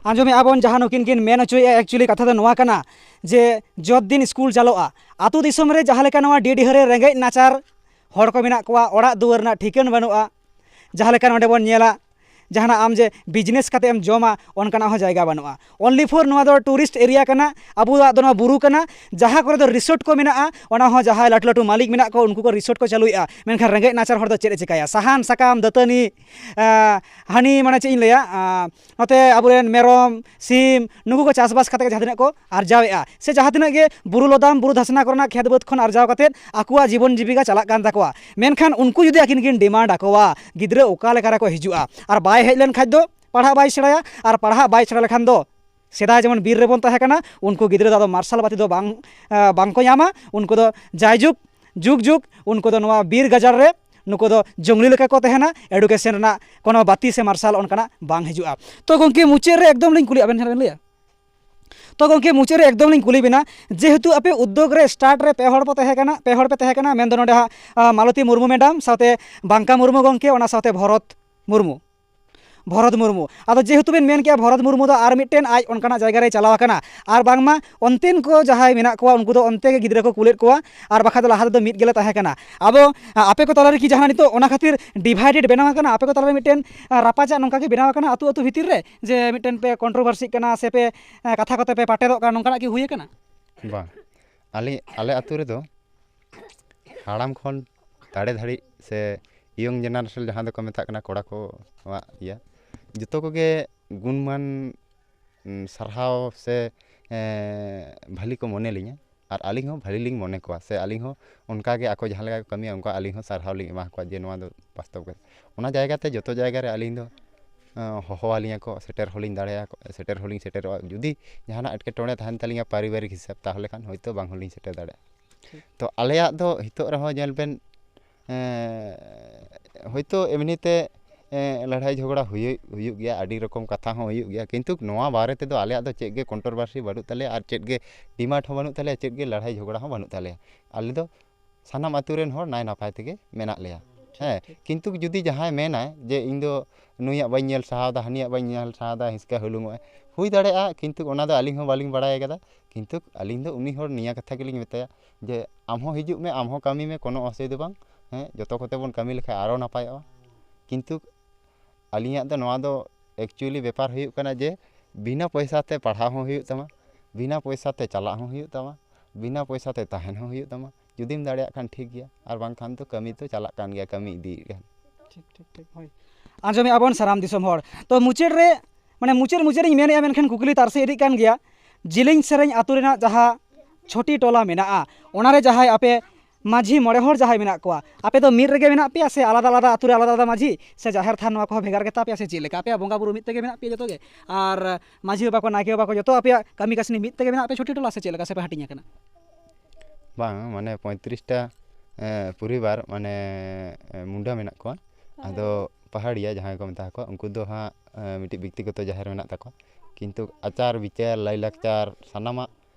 ᱟᱸᱡᱚᱢᱮᱫᱼᱟ ᱵᱚᱱ ᱡᱟᱦᱟᱸ ᱱᱩᱠᱤᱱ ᱠᱤᱱ ᱢᱮᱱ ᱦᱚᱪᱚᱭᱮᱫᱼᱟ, actually ᱠᱟᱛᱷᱟ ᱫᱚ ᱱᱚᱣᱟ ᱠᱟᱱᱟ ᱡᱮ ᱡᱚᱛ ᱫᱤᱱ ᱥᱠᱩᱞ ᱪᱟᱞᱟᱜᱼᱟ, ᱟᱹᱛᱩ ᱫᱤᱥᱚᱢ ᱨᱮ ᱡᱟᱦᱟᱸ ᱞᱮᱠᱟ ᱱᱚᱣᱟ ᱰᱤ ᱰᱤᱦᱟᱹ ᱨᱮ ᱨᱮᱸᱜᱮᱡ ᱱᱟᱪᱟᱨ ᱦᱚᱲ ᱠᱚ ᱢᱮᱱᱟᱜ ᱠᱚᱣᱟ, ᱚᱲᱟᱜ ᱫᱩᱣᱟᱹᱨ ᱨᱮᱱᱟᱜ ᱴᱷᱤᱠᱟᱹᱱ ᱵᱟᱹᱱᱩᱜᱼᱟ᱾ ᱡᱟᱦᱟᱸ ᱞᱮᱠᱟ ᱱᱚᱰᱮ ᱵᱚᱱ ᱧᱮᱞᱟ, ᱡᱟᱦᱟᱱᱟᱜ ᱟᱢ ᱡᱮ ᱵᱤᱡᱽᱱᱮᱥ ᱠᱟᱛᱮ ᱮᱢ ᱡᱚᱢᱟ, ᱚᱱᱠᱟᱱᱟᱜ ᱦᱚᱸ ᱡᱟᱭᱜᱟ ᱵᱟᱹᱱᱩᱜᱼᱟ᱾ Only for ᱱᱚᱣᱟ ᱫᱚ ᱴᱩᱨᱤᱥᱴ ᱮᱨᱤᱭᱟ ᱠᱟᱱᱟ᱾ ᱟᱵᱚᱣᱟᱜ ᱫᱚ ᱱᱚᱣᱟ ᱵᱩᱨᱩ ᱠᱟᱱᱟ, ᱡᱟᱦᱟᱸ ᱠᱚᱨᱮ ᱫᱚ ᱨᱤᱥᱳᱨᱴ ᱠᱚ ᱢᱮᱱᱟᱜᱼᱟ, ᱚᱱᱟ ᱦᱚᱸ ᱡᱟᱦᱟᱸᱭ ᱞᱟᱹᱴᱩ ᱞᱟᱹᱴᱩ ᱢᱟᱹᱞᱤᱠ ᱢᱮᱱᱟᱜ ᱠᱚ, ᱩᱱᱠᱩ ᱠᱚ ᱨᱤᱥᱳᱨᱴ ᱠᱚ ᱪᱟᱹᱞᱩᱭᱮᱫᱼᱟ᱾ ᱢᱮᱱᱠᱷᱟᱱ ᱨᱮᱸᱜᱮᱡ ᱱᱟᱪᱟᱨ ᱦᱚᱲ ᱫᱚ ᱪᱮᱫ ᱮ ᱪᱤᱠᱟᱹᱭᱟ? ᱥᱟᱦᱟᱱ, ᱥᱟᱠᱟᱢ, ᱫᱟᱹᱛᱟᱹᱱᱤ, ᱟᱸ, ᱦᱟᱹᱱᱤ, ᱢᱟᱱᱮ ᱪᱮᱫ ᱤᱧ ᱞᱟᱹᱭᱟ, ᱟᱸ, ᱱᱚᱛᱮ ᱟᱵᱚᱨᱮᱱ ᱢᱮᱨᱚᱢ, ᱥᱤᱢ, ᱱᱩᱠᱩ ᱠᱚ ᱪᱟᱥᱵᱟᱥ ᱠᱟᱛᱮ ᱡᱟᱦᱟᱸ ᱛᱤᱱᱟᱹᱜ ᱠᱚ ᱟᱨᱡᱟᱣᱮᱫᱼᱟ, ᱥᱮ ᱡᱟᱦᱟᱸ ᱛᱤᱱᱟᱹᱜ ᱜᱮ ᱵᱩᱨᱩ ᱞᱚᱫᱟᱢ, ᱵᱩᱨᱩ ᱫᱷᱟᱥᱱᱟ ᱠᱚᱨᱮᱱᱟᱜ ᱠᱷᱮᱛ ᱵᱟᱹᱫᱽ ᱠᱷᱚᱱ ᱟᱨᱡᱟᱣ ᱠᱟᱛᱮ ᱟᱠᱚᱣᱟᱜ ᱡᱤᱵᱚᱱ ᱡᱤᱵᱤᱠᱟ ᱪᱟᱞᱟᱜ ᱠᱟᱱ ᱛᱟᱠᱚᱣᱟ, ᱢᱮᱱᱠᱷᱟᱱ ᱩᱱᱠᱩ ᱡᱩᱫᱤ ᱟᱹᱠᱤᱱ ᱠᱤᱱ ᱰᱤᱢᱟᱱᱰ ᱟᱠᱚᱣᱟ, ᱜᱤᱫᱽᱨᱟᱹ ᱚᱠᱟ ᱞᱮᱠᱟ ᱨᱮᱠᱚ ᱦᱤᱡᱩᱜᱼᱟ? ᱟᱨ ᱵᱟᱭ ᱦᱮᱡ ᱞᱮᱱ ᱠᱷᱟᱡ ᱫᱚ ᱯᱟᱲᱦᱟᱜ ᱵᱟᱭ ᱥᱮᱬᱟᱭᱟ, ᱟᱨ ᱯᱟᱲᱦᱟᱜ ᱵᱟᱭ ᱥᱮᱬᱟ ᱞᱮᱠᱷᱟᱱ ᱫᱚ ᱥᱮᱫᱟᱭ ᱡᱮᱢᱚᱱ ᱵᱤᱨ ᱨᱮᱵᱚᱱ ᱛᱟᱦᱮᱸ ᱠᱟᱱᱟ, ᱩᱱᱠᱩ ᱜᱤᱫᱽᱨᱟᱹ ᱫᱚ ᱟᱫᱚ ᱢᱟᱨᱥᱟᱞ ᱵᱟᱹᱛᱤ ᱫᱚ ᱵᱟᱝ, ᱮ, ᱵᱟᱝ ᱠᱚ ᱧᱟᱢᱟ᱾ ᱩᱱᱠᱩ ᱫᱚ ᱡᱟᱭᱡᱩᱜᱽ, ᱡᱩᱜᱽ ᱡᱩᱜᱽ ᱩᱱᱠᱩ ᱫᱚ ᱱᱚᱣᱟ ᱵᱤᱨ ᱜᱟᱡᱟᱲ ᱨᱮ ᱱᱩᱠᱩ ᱫᱚ ᱡᱚᱝᱞᱤ ᱞᱮᱠᱟ ᱠᱚ ᱛᱟᱦᱮᱱᱟ᱾ ᱮᱰᱩᱠᱮᱥᱚᱱ ᱨᱮᱱᱟᱜ ᱠᱳᱱᱳ ᱵᱟᱹᱛᱤ ᱥᱮ ᱢᱟᱨᱥᱟᱞ ᱚᱱᱠᱟᱱᱟᱜ ᱵᱟᱝ ᱦᱤᱡᱩᱜᱼᱟ᱾ ᱛᱚ ᱜᱚᱢᱠᱮ, ᱢᱩᱪᱟᱹᱫ ᱨᱮ ᱮᱠᱫᱚᱢ ᱞᱤᱧ ᱠᱩᱞᱤᱭᱮᱫ ᱵᱮᱱ, ᱡᱟᱦᱟᱸ ᱵᱮᱱ ᱞᱟᱹᱭᱟ᱾ ᱛᱚ ᱜᱚᱢᱠᱮ, ᱢᱩᱪᱟᱹᱫ ᱨᱮ ᱮᱠᱫᱚᱢ ᱞᱤᱧ ᱠᱩᱞᱤ ᱵᱮᱱᱟ, ᱡᱮᱦᱮᱛᱩ ᱟᱯᱮ ᱩᱫᱽᱫᱳᱜᱽ ᱨᱮ ᱥᱴᱟᱨᱴ ᱨᱮ ᱯᱮ ᱦᱚᱲ ᱯᱮ ᱛᱟᱦᱮᱸ ᱠᱟᱱᱟ, ᱯᱮ ᱦᱚᱲ ᱯᱮ ᱛᱟᱦᱮᱸ ᱠᱟᱱᱟ, ᱢᱮᱱᱫᱚ ᱱᱚᱰᱮ ᱦᱟᱸᱜ, ᱟ, ᱢᱟᱞᱚᱛᱤ ᱢᱩᱨᱢᱩ ᱢᱮᱰᱟᱢ ᱥᱟᱶᱛᱮ ᱵᱟᱝᱠᱟ ᱢᱩᱨᱢᱩ ᱜᱚᱢᱠᱮ, ᱚᱱᱟ ᱥᱟᱶᱛᱮ ᱵᱷᱚᱨᱚᱛ ᱢᱩᱨᱢᱩ᱾ ᱵᱷᱚᱨᱚᱛ ᱢᱩᱨᱢᱩ᱾ ᱟᱫᱚ ᱡᱮᱦᱮᱛᱩ ᱵᱮᱱ ᱢᱮᱱ ᱠᱮᱜᱼᱟ, ᱵᱷᱚᱨᱚᱛ ᱢᱩᱨᱢᱩ ᱫᱚ ᱟᱨ ᱢᱤᱫᱴᱮᱱ ᱟᱡ ᱚᱱᱠᱟᱱᱟᱜ ᱡᱟᱭᱜᱟ ᱨᱮᱭ ᱪᱟᱞᱟᱣ ᱟᱠᱟᱱᱟ, ᱟᱨ ᱵᱟᱝᱢᱟ ᱚᱱᱛᱮᱱ ᱠᱚ ᱡᱟᱦᱟᱸᱭ ᱢᱮᱱᱟᱜ ᱠᱚᱣᱟ, ᱩᱱᱠᱩ ᱫᱚ ᱚᱱᱛᱮ ᱜᱮ ᱜᱤᱫᱽᱨᱟᱹ ᱠᱚ ᱠᱩᱞᱮᱫ ᱠᱚᱣᱟ, ᱟᱨ ᱵᱟᱠᱷᱟᱡ ᱫᱚ ᱞᱟᱦᱟ ᱛᱮᱫᱚ ᱢᱤᱫ ᱜᱮᱞᱮ ᱛᱟᱦᱮᱸ ᱠᱟᱱᱟ᱾ ᱟᱫᱚ, ᱟ, ᱟᱯᱮ ᱠᱚ ᱛᱟᱞᱟᱨᱮ ᱠᱤ ᱡᱟᱦᱟᱱᱟᱜ ᱱᱤᱛᱚᱜ ᱚᱱᱟ ᱠᱷᱟᱹᱛᱤᱨ ᱰᱤᱵᱷᱟᱭᱰᱮᱰ ᱵᱮᱱᱟᱣ ᱟᱠᱟᱱᱟ? ᱟᱯᱮ ᱠᱚ ᱛᱟᱞᱟᱨᱮ ᱢᱤᱫᱴᱮᱱ, ᱟ, ᱨᱟᱯᱟᱪᱟᱜ ᱱᱚᱝᱠᱟ ᱜᱮ ᱵᱮᱱᱟᱣ ᱟᱠᱟᱱᱟ ᱟᱹᱛᱩ ᱟᱹᱛᱩ ᱵᱷᱤᱛᱤᱨ ᱨᱮ, ᱡᱮ ᱢᱤᱫᱴᱮᱱ ᱯᱮ ᱠᱚᱱᱴᱨᱳᱵᱷᱟᱨᱥᱤᱜ ᱠᱟᱱᱟ ᱥᱮ ᱯᱮ, ᱟ, ᱠᱟᱛᱷᱟ ᱠᱚᱛᱮ ᱯᱮ ᱯᱟᱴᱮᱫᱚᱜ ᱠᱟᱱᱟ, ᱱᱚᱝᱠᱟᱱᱟᱜ ᱠᱤ ᱦᱩᱭ ᱟᱠᱟᱱᱟ? ᱵᱟᱝ, ᱟᱞᱮ, ᱟᱞᱮ ᱟᱹᱛᱩ ᱨᱮᱫᱚ ᱦᱟᱲᱟᱢ ᱠᱷᱚᱱ ᱫᱟᱲᱮ ᱫᱷᱟᱹᱨᱤᱡ ᱥᱮ ᱤᱭᱚᱝ ᱡᱮᱱᱟᱨᱮᱥᱚᱱ ᱡᱟᱦᱟᱸ ᱫᱚᱠᱚ ᱢᱮᱛᱟᱜ ᱠᱟᱱᱟ, ᱠᱚᱲᱟ ᱠᱚᱣᱟᱜ ᱤᱭᱟᱹ, ᱡᱚᱛᱚ ᱠᱚᱜᱮ ᱜᱩᱱᱢᱟᱱ, ᱩᱸ, ᱥᱟᱨᱦᱟᱣ ᱥᱮ, ᱮᱸ, ᱵᱷᱟᱹᱞᱤ ᱠᱚ ᱢᱚᱱᱮ ᱞᱤᱧᱟ᱾ ᱟᱨ ᱟᱹᱞᱤᱧ ᱦᱚᱸ ᱵᱷᱟᱹᱞᱤ ᱞᱤᱧ ᱢᱚᱱᱮ ᱠᱚᱣᱟ, ᱥᱮ ᱟᱹᱞᱤᱧ ᱦᱚᱸ ᱚᱱᱠᱟ ᱜᱮ ᱟᱠᱚ ᱡᱟᱦᱟᱸ ᱞᱮᱠᱟ ᱠᱚ ᱠᱟᱹᱢᱤᱭᱟ, ᱚᱱᱠᱟ ᱟᱹᱞᱤᱧ ᱦᱚᱸ ᱥᱟᱨᱦᱟᱣ ᱞᱤᱧ ᱮᱢᱟ ᱠᱚᱣᱟ ᱡᱮ ᱱᱚᱣᱟ ᱫᱚ ᱵᱟᱥᱛᱚᱵ ᱠᱟᱛᱷᱟ᱾ ᱚᱱᱟ ᱡᱟᱭᱜᱟ ᱛᱮ ᱡᱚᱛᱚ ᱡᱟᱭᱜᱟ ᱨᱮ ᱟᱹᱞᱤᱧ ᱫᱚ, ᱮᱸ, ᱦᱚᱦᱚ ᱟᱹᱞᱤᱧᱟ ᱠᱚ, ᱥᱮᱴᱮᱨ ᱦᱚᱸᱞᱤᱧ ᱫᱟᱲᱮᱭᱟᱜᱼᱟ, ᱥᱮᱴᱮᱨ ᱦᱚᱸᱞᱤᱧ ᱥᱮᱴᱮᱨᱚᱜᱼᱟ᱾ ᱡᱩᱫᱤ ᱡᱟᱦᱟᱱᱟᱜ ᱮᱴᱠᱮᱴᱚᱬᱮ ᱛᱟᱦᱮᱱ ᱛᱟᱹᱞᱤᱧᱟ ᱯᱟᱨᱤᱵᱟᱨᱤᱠ ᱦᱤᱥᱟᱹᱵ, ᱛᱟᱦᱚᱞᱮ ᱠᱷᱟᱱ ᱦᱚᱭᱛᱳ ᱵᱟᱝ ᱦᱚᱸᱞᱤᱧ ᱥᱮᱴᱮᱨ ᱫᱟᱲᱮᱭᱟᱜᱼᱟ᱾ ᱴᱷᱤᱠ᱾ ᱛᱚ ᱟᱞᱮᱭᱟᱜ ᱫᱚ ᱱᱤᱛᱚᱜ ᱨᱮᱦᱚᱸ ᱧᱮᱞ ᱵᱮᱱ, ᱮᱸ, ᱦᱚᱭᱛᱳ ᱮᱢᱱᱤ ᱛᱮ, ᱮᱸ, ᱞᱟᱹᱲᱦᱟᱹᱭ ᱡᱷᱚᱜᱽᱲᱟ ᱦᱩᱭᱩᱜ, ᱦᱩᱭᱩᱜ ᱜᱮᱭᱟ, ᱟᱹᱰᱤ ᱨᱚᱠᱚᱢ ᱠᱟᱛᱷᱟ ᱦᱚᱸ ᱦᱩᱭᱩᱜ ᱜᱮᱭᱟ, ᱠᱤᱱᱛᱩ ᱱᱚᱣᱟ ᱵᱟᱨᱮ ᱛᱮᱫᱚ ᱟᱞᱮᱭᱟᱜ ᱫᱚ ᱪᱮᱫ ᱜᱮ ᱠᱚᱱᱴᱨᱳᱵᱷᱟᱨᱥᱤ ᱵᱟᱹᱱᱩᱜ ᱛᱟᱞᱮᱭᱟ ᱟᱨ ᱪᱮᱫ ᱜᱮ ᱰᱤᱢᱟᱱᱰ ᱦᱚᱸ ᱵᱟᱹᱱᱩᱜ ᱛᱟᱞᱮᱭᱟ, ᱪᱮᱫ ᱜᱮ ᱞᱟᱹᱲᱦᱟᱹᱭ ᱡᱷᱚᱜᱽᱲᱟ ᱦᱚᱸ ᱵᱟᱹᱱᱩᱜ ᱛᱟᱞᱮᱭᱟ᱾ ᱟᱞᱮ ᱫᱚ ᱥᱟᱱᱟᱢ ᱟᱹᱛᱩ ᱨᱮᱱ ᱦᱚᱲ ᱱᱟᱭ ᱱᱟᱯᱟᱭ ᱛᱮᱜᱮ ᱢᱮᱱᱟᱜ ᱞᱮᱭᱟ᱾ ᱴᱷᱤᱠ, ᱦᱮᱸ, ᱴᱷᱤᱠ᱾ ᱠᱤᱱᱛᱩ ᱡᱩᱫᱤ ᱡᱟᱦᱟᱸᱭ ᱢᱮᱱᱟᱭ ᱡᱮ ᱤᱧ ᱫᱚ ᱱᱩᱭᱟᱜ ᱵᱟᱹᱧ ᱧᱮᱞ ᱥᱟᱦᱟᱣ ᱫᱟ, ᱦᱟᱹᱱᱤᱭᱟᱜ ᱵᱟᱹᱧ ᱧᱮᱞ ᱥᱟᱦᱟᱣ ᱫᱟ, ᱦᱤᱥᱠᱟ ᱦᱩᱞᱩᱝᱚᱜᱼᱟᱭ, ᱦᱩᱭ ᱫᱟᱲᱮᱭᱟᱜᱼᱟ, ᱠᱤᱱᱛᱩ ᱚᱱᱟ ᱫᱚ ᱟᱹᱞᱤᱧ ᱦᱚᱸ ᱵᱟᱹᱞᱤᱧ ᱵᱟᱲᱟᱭ ᱠᱟᱫᱟ᱾ ᱠᱤᱱᱛᱩ ᱟᱹᱞᱤᱧ ᱫᱚ ᱩᱱᱤ ᱦᱚᱲ ᱱᱤᱭᱟᱹ ᱠᱟᱛᱷᱟ ᱜᱮᱞᱤᱧ ᱢᱮᱛᱟᱭᱟ ᱡᱮ ᱟᱢ ᱦᱚᱸ ᱦᱤᱡᱩᱜ ᱢᱮ, ᱟᱢ ᱦᱚᱸ ᱠᱟᱹᱢᱤ ᱢᱮ, ᱠᱳᱱᱳ ᱚᱥᱩᱵᱤᱫᱷᱟ ᱵᱟᱝ, ᱦᱮᱸ, ᱡᱚᱛᱚ ᱠᱚᱛᱮ ᱵᱚᱱ ᱠᱟᱹᱢᱤ ᱞᱮᱠᱷᱟᱱ ᱟᱨᱚ ᱱᱟᱯᱟᱭᱚᱜᱼᱟ᱾ ᱠᱤᱱᱛᱩ ᱟᱹᱞᱤᱧᱟᱜ ᱫᱚ ᱱᱚᱣᱟ ᱫᱚ actually ᱵᱮᱯᱟᱨ ᱦᱩᱭᱩᱜ ᱠᱟᱱᱟ ᱡᱮ ᱵᱤᱱᱟᱹ ᱯᱚᱭᱥᱟ ᱛᱮ ᱯᱟᱲᱦᱟᱣ ᱦᱚᱸ ᱦᱩᱭᱩᱜ ᱛᱟᱢᱟ, ᱵᱤᱱᱟᱹ ᱯᱚᱭᱥᱟ ᱛᱮ ᱪᱟᱞᱟᱜ ᱦᱚᱸ ᱦᱩᱭᱩᱜ ᱛᱟᱢᱟ, ᱵᱤᱱᱟᱹ ᱯᱚᱭᱥᱟ ᱛᱮ ᱛᱟᱦᱮᱱ ᱦᱚᱸ ᱦᱩᱭᱩᱜ ᱛᱟᱢᱟ᱾ ᱡᱩᱫᱤᱢ ᱫᱟᱲᱮᱭᱟᱜ ᱠᱷᱟᱱ ᱴᱷᱤᱠ ᱜᱮᱭᱟ, ᱟᱨ ᱵᱟᱝᱠᱷᱟᱱ ᱫᱚ ᱠᱟᱹᱢᱤ ᱫᱚ ᱪᱟᱞᱟᱜ ᱠᱟᱱ ᱜᱮᱭᱟ, ᱠᱟᱹᱢᱤ ᱤᱫᱤᱭᱮᱫ ᱠᱟᱱ᱾ ᱴᱷᱤᱠ, ᱴᱷᱤᱠ, ᱴᱷᱤᱠ, ᱦᱳᱭ᱾ ᱟᱸᱡᱚᱢᱮᱫᱼᱟ ᱵᱚᱱ ᱥᱟᱱᱟᱢ ᱫᱤᱥᱚᱢ ᱦᱚᱲ᱾ ᱛᱚ, ᱢᱩᱪᱟᱹᱫ ᱨᱮ, ᱢᱟᱱᱮ, ᱢᱩᱪᱟᱹᱫ, ᱢᱩᱪᱟᱹᱫ ᱤᱧ ᱢᱮᱱᱮᱫᱼᱟ, ᱢᱮᱱᱠᱷᱟᱱ ᱠᱩᱠᱞᱤ ᱛᱟᱨᱥᱮ ᱤᱫᱤᱜ ᱠᱟᱱ ᱜᱮᱭᱟ᱾ ᱡᱤᱞᱤᱧ ᱥᱮᱨᱮᱧ ᱟᱹᱛᱩ ᱨᱮᱱᱟᱜ ᱡᱟᱦᱟᱸ ᱪᱷᱚᱴᱤ ᱴᱚᱞᱟ ᱢᱮᱱᱟᱜᱼᱟ, ᱚᱱᱟᱨᱮ ᱡᱟᱦᱟᱸᱭ ᱟᱯᱮ ᱢᱟᱹᱡᱷᱤ ᱢᱚᱬᱮ ᱦᱚᱲ ᱡᱟᱦᱟᱸᱭ ᱢᱮᱱᱟᱜ ᱠᱚᱣᱟ, ᱟᱯᱮ ᱫᱚ ᱢᱤᱫ ᱨᱮᱜᱮ ᱢᱮᱱᱟᱜ ᱯᱮᱭᱟ ᱥᱮ ᱟᱞᱟᱫᱟ ᱟᱞᱟᱫᱟ ᱟᱹᱛᱩ ᱨᱮ ᱟᱞᱟᱫᱟ ᱟᱞᱟᱫᱟ ᱢᱟᱹᱡᱷᱤ ᱥᱮ ᱡᱟᱦᱮᱨ ᱛᱷᱟᱱ, ᱱᱚᱣᱟ ᱠᱚᱦᱚᱸ ᱵᱷᱮᱜᱟᱨ ᱜᱮᱛᱟ ᱯᱮᱭᱟ ᱥᱮ ᱪᱮᱫ ᱞᱮᱠᱟ? ᱟᱯᱮᱭᱟᱜ ᱵᱚᱸᱜᱟ ᱵᱩᱨᱩ ᱢᱤᱫ ᱛᱮᱜᱮ ᱢᱮᱱᱟᱜ ᱯᱮᱭᱟ ᱡᱚᱛᱚ ᱜᱮ, ᱟᱨ ᱢᱟᱹᱡᱷᱤ ᱵᱟᱵᱟ ᱠᱚ, ᱱᱟᱭᱠᱮ ᱵᱟᱵᱟ ᱠᱚ, ᱡᱚᱛᱚ ᱟᱯᱮᱭᱟᱜ ᱠᱟᱹᱢᱤ ᱠᱟᱹᱥᱱᱤ ᱢᱤᱫ ᱛᱮᱜᱮ ᱢᱮᱱᱟᱜ ᱯᱮᱭᱟ ᱪᱷᱚᱴᱤ ᱴᱚᱞᱟ ᱥᱮ ᱪᱮᱫ ᱞᱮᱠᱟ, ᱥᱮ ᱯᱮ ᱦᱟᱹᱴᱤᱧ ᱟᱠᱟᱱᱟ? ᱵᱟᱝ, ᱢᱟᱱᱮ, ᱯᱚᱸᱭᱛᱨᱤᱥ ᱴᱟ, ᱮ, ᱯᱚᱨᱤᱵᱟᱨ, ᱢᱟᱱᱮ, ᱮ, ᱢᱩᱱᱰᱟ ᱢᱮᱱᱟᱜ ᱠᱚᱣᱟ᱾ ᱟᱫᱚ ᱯᱟᱦᱟᱲᱤᱭᱟ ᱡᱟᱦᱟᱸᱭ ᱠᱚ ᱢᱮᱛᱟ ᱠᱚᱣᱟ, ᱩᱱᱠᱩ ᱫᱚ ᱦᱟᱸᱜ, ᱮ, ᱢᱤᱫᱴᱤᱡ ᱵᱮᱠᱛᱤᱜᱚᱛᱚ ᱡᱟᱦᱮᱨ ᱢᱮᱱᱟᱜ ᱛᱟᱠᱚᱣᱟ, ᱠᱤᱱᱛᱩ ᱟᱪᱟᱨ ᱵᱤᱪᱟᱹᱨ, ᱞᱟᱭᱼᱞᱟᱠᱪᱟᱨ, ᱥᱟᱱᱟᱢᱟᱜ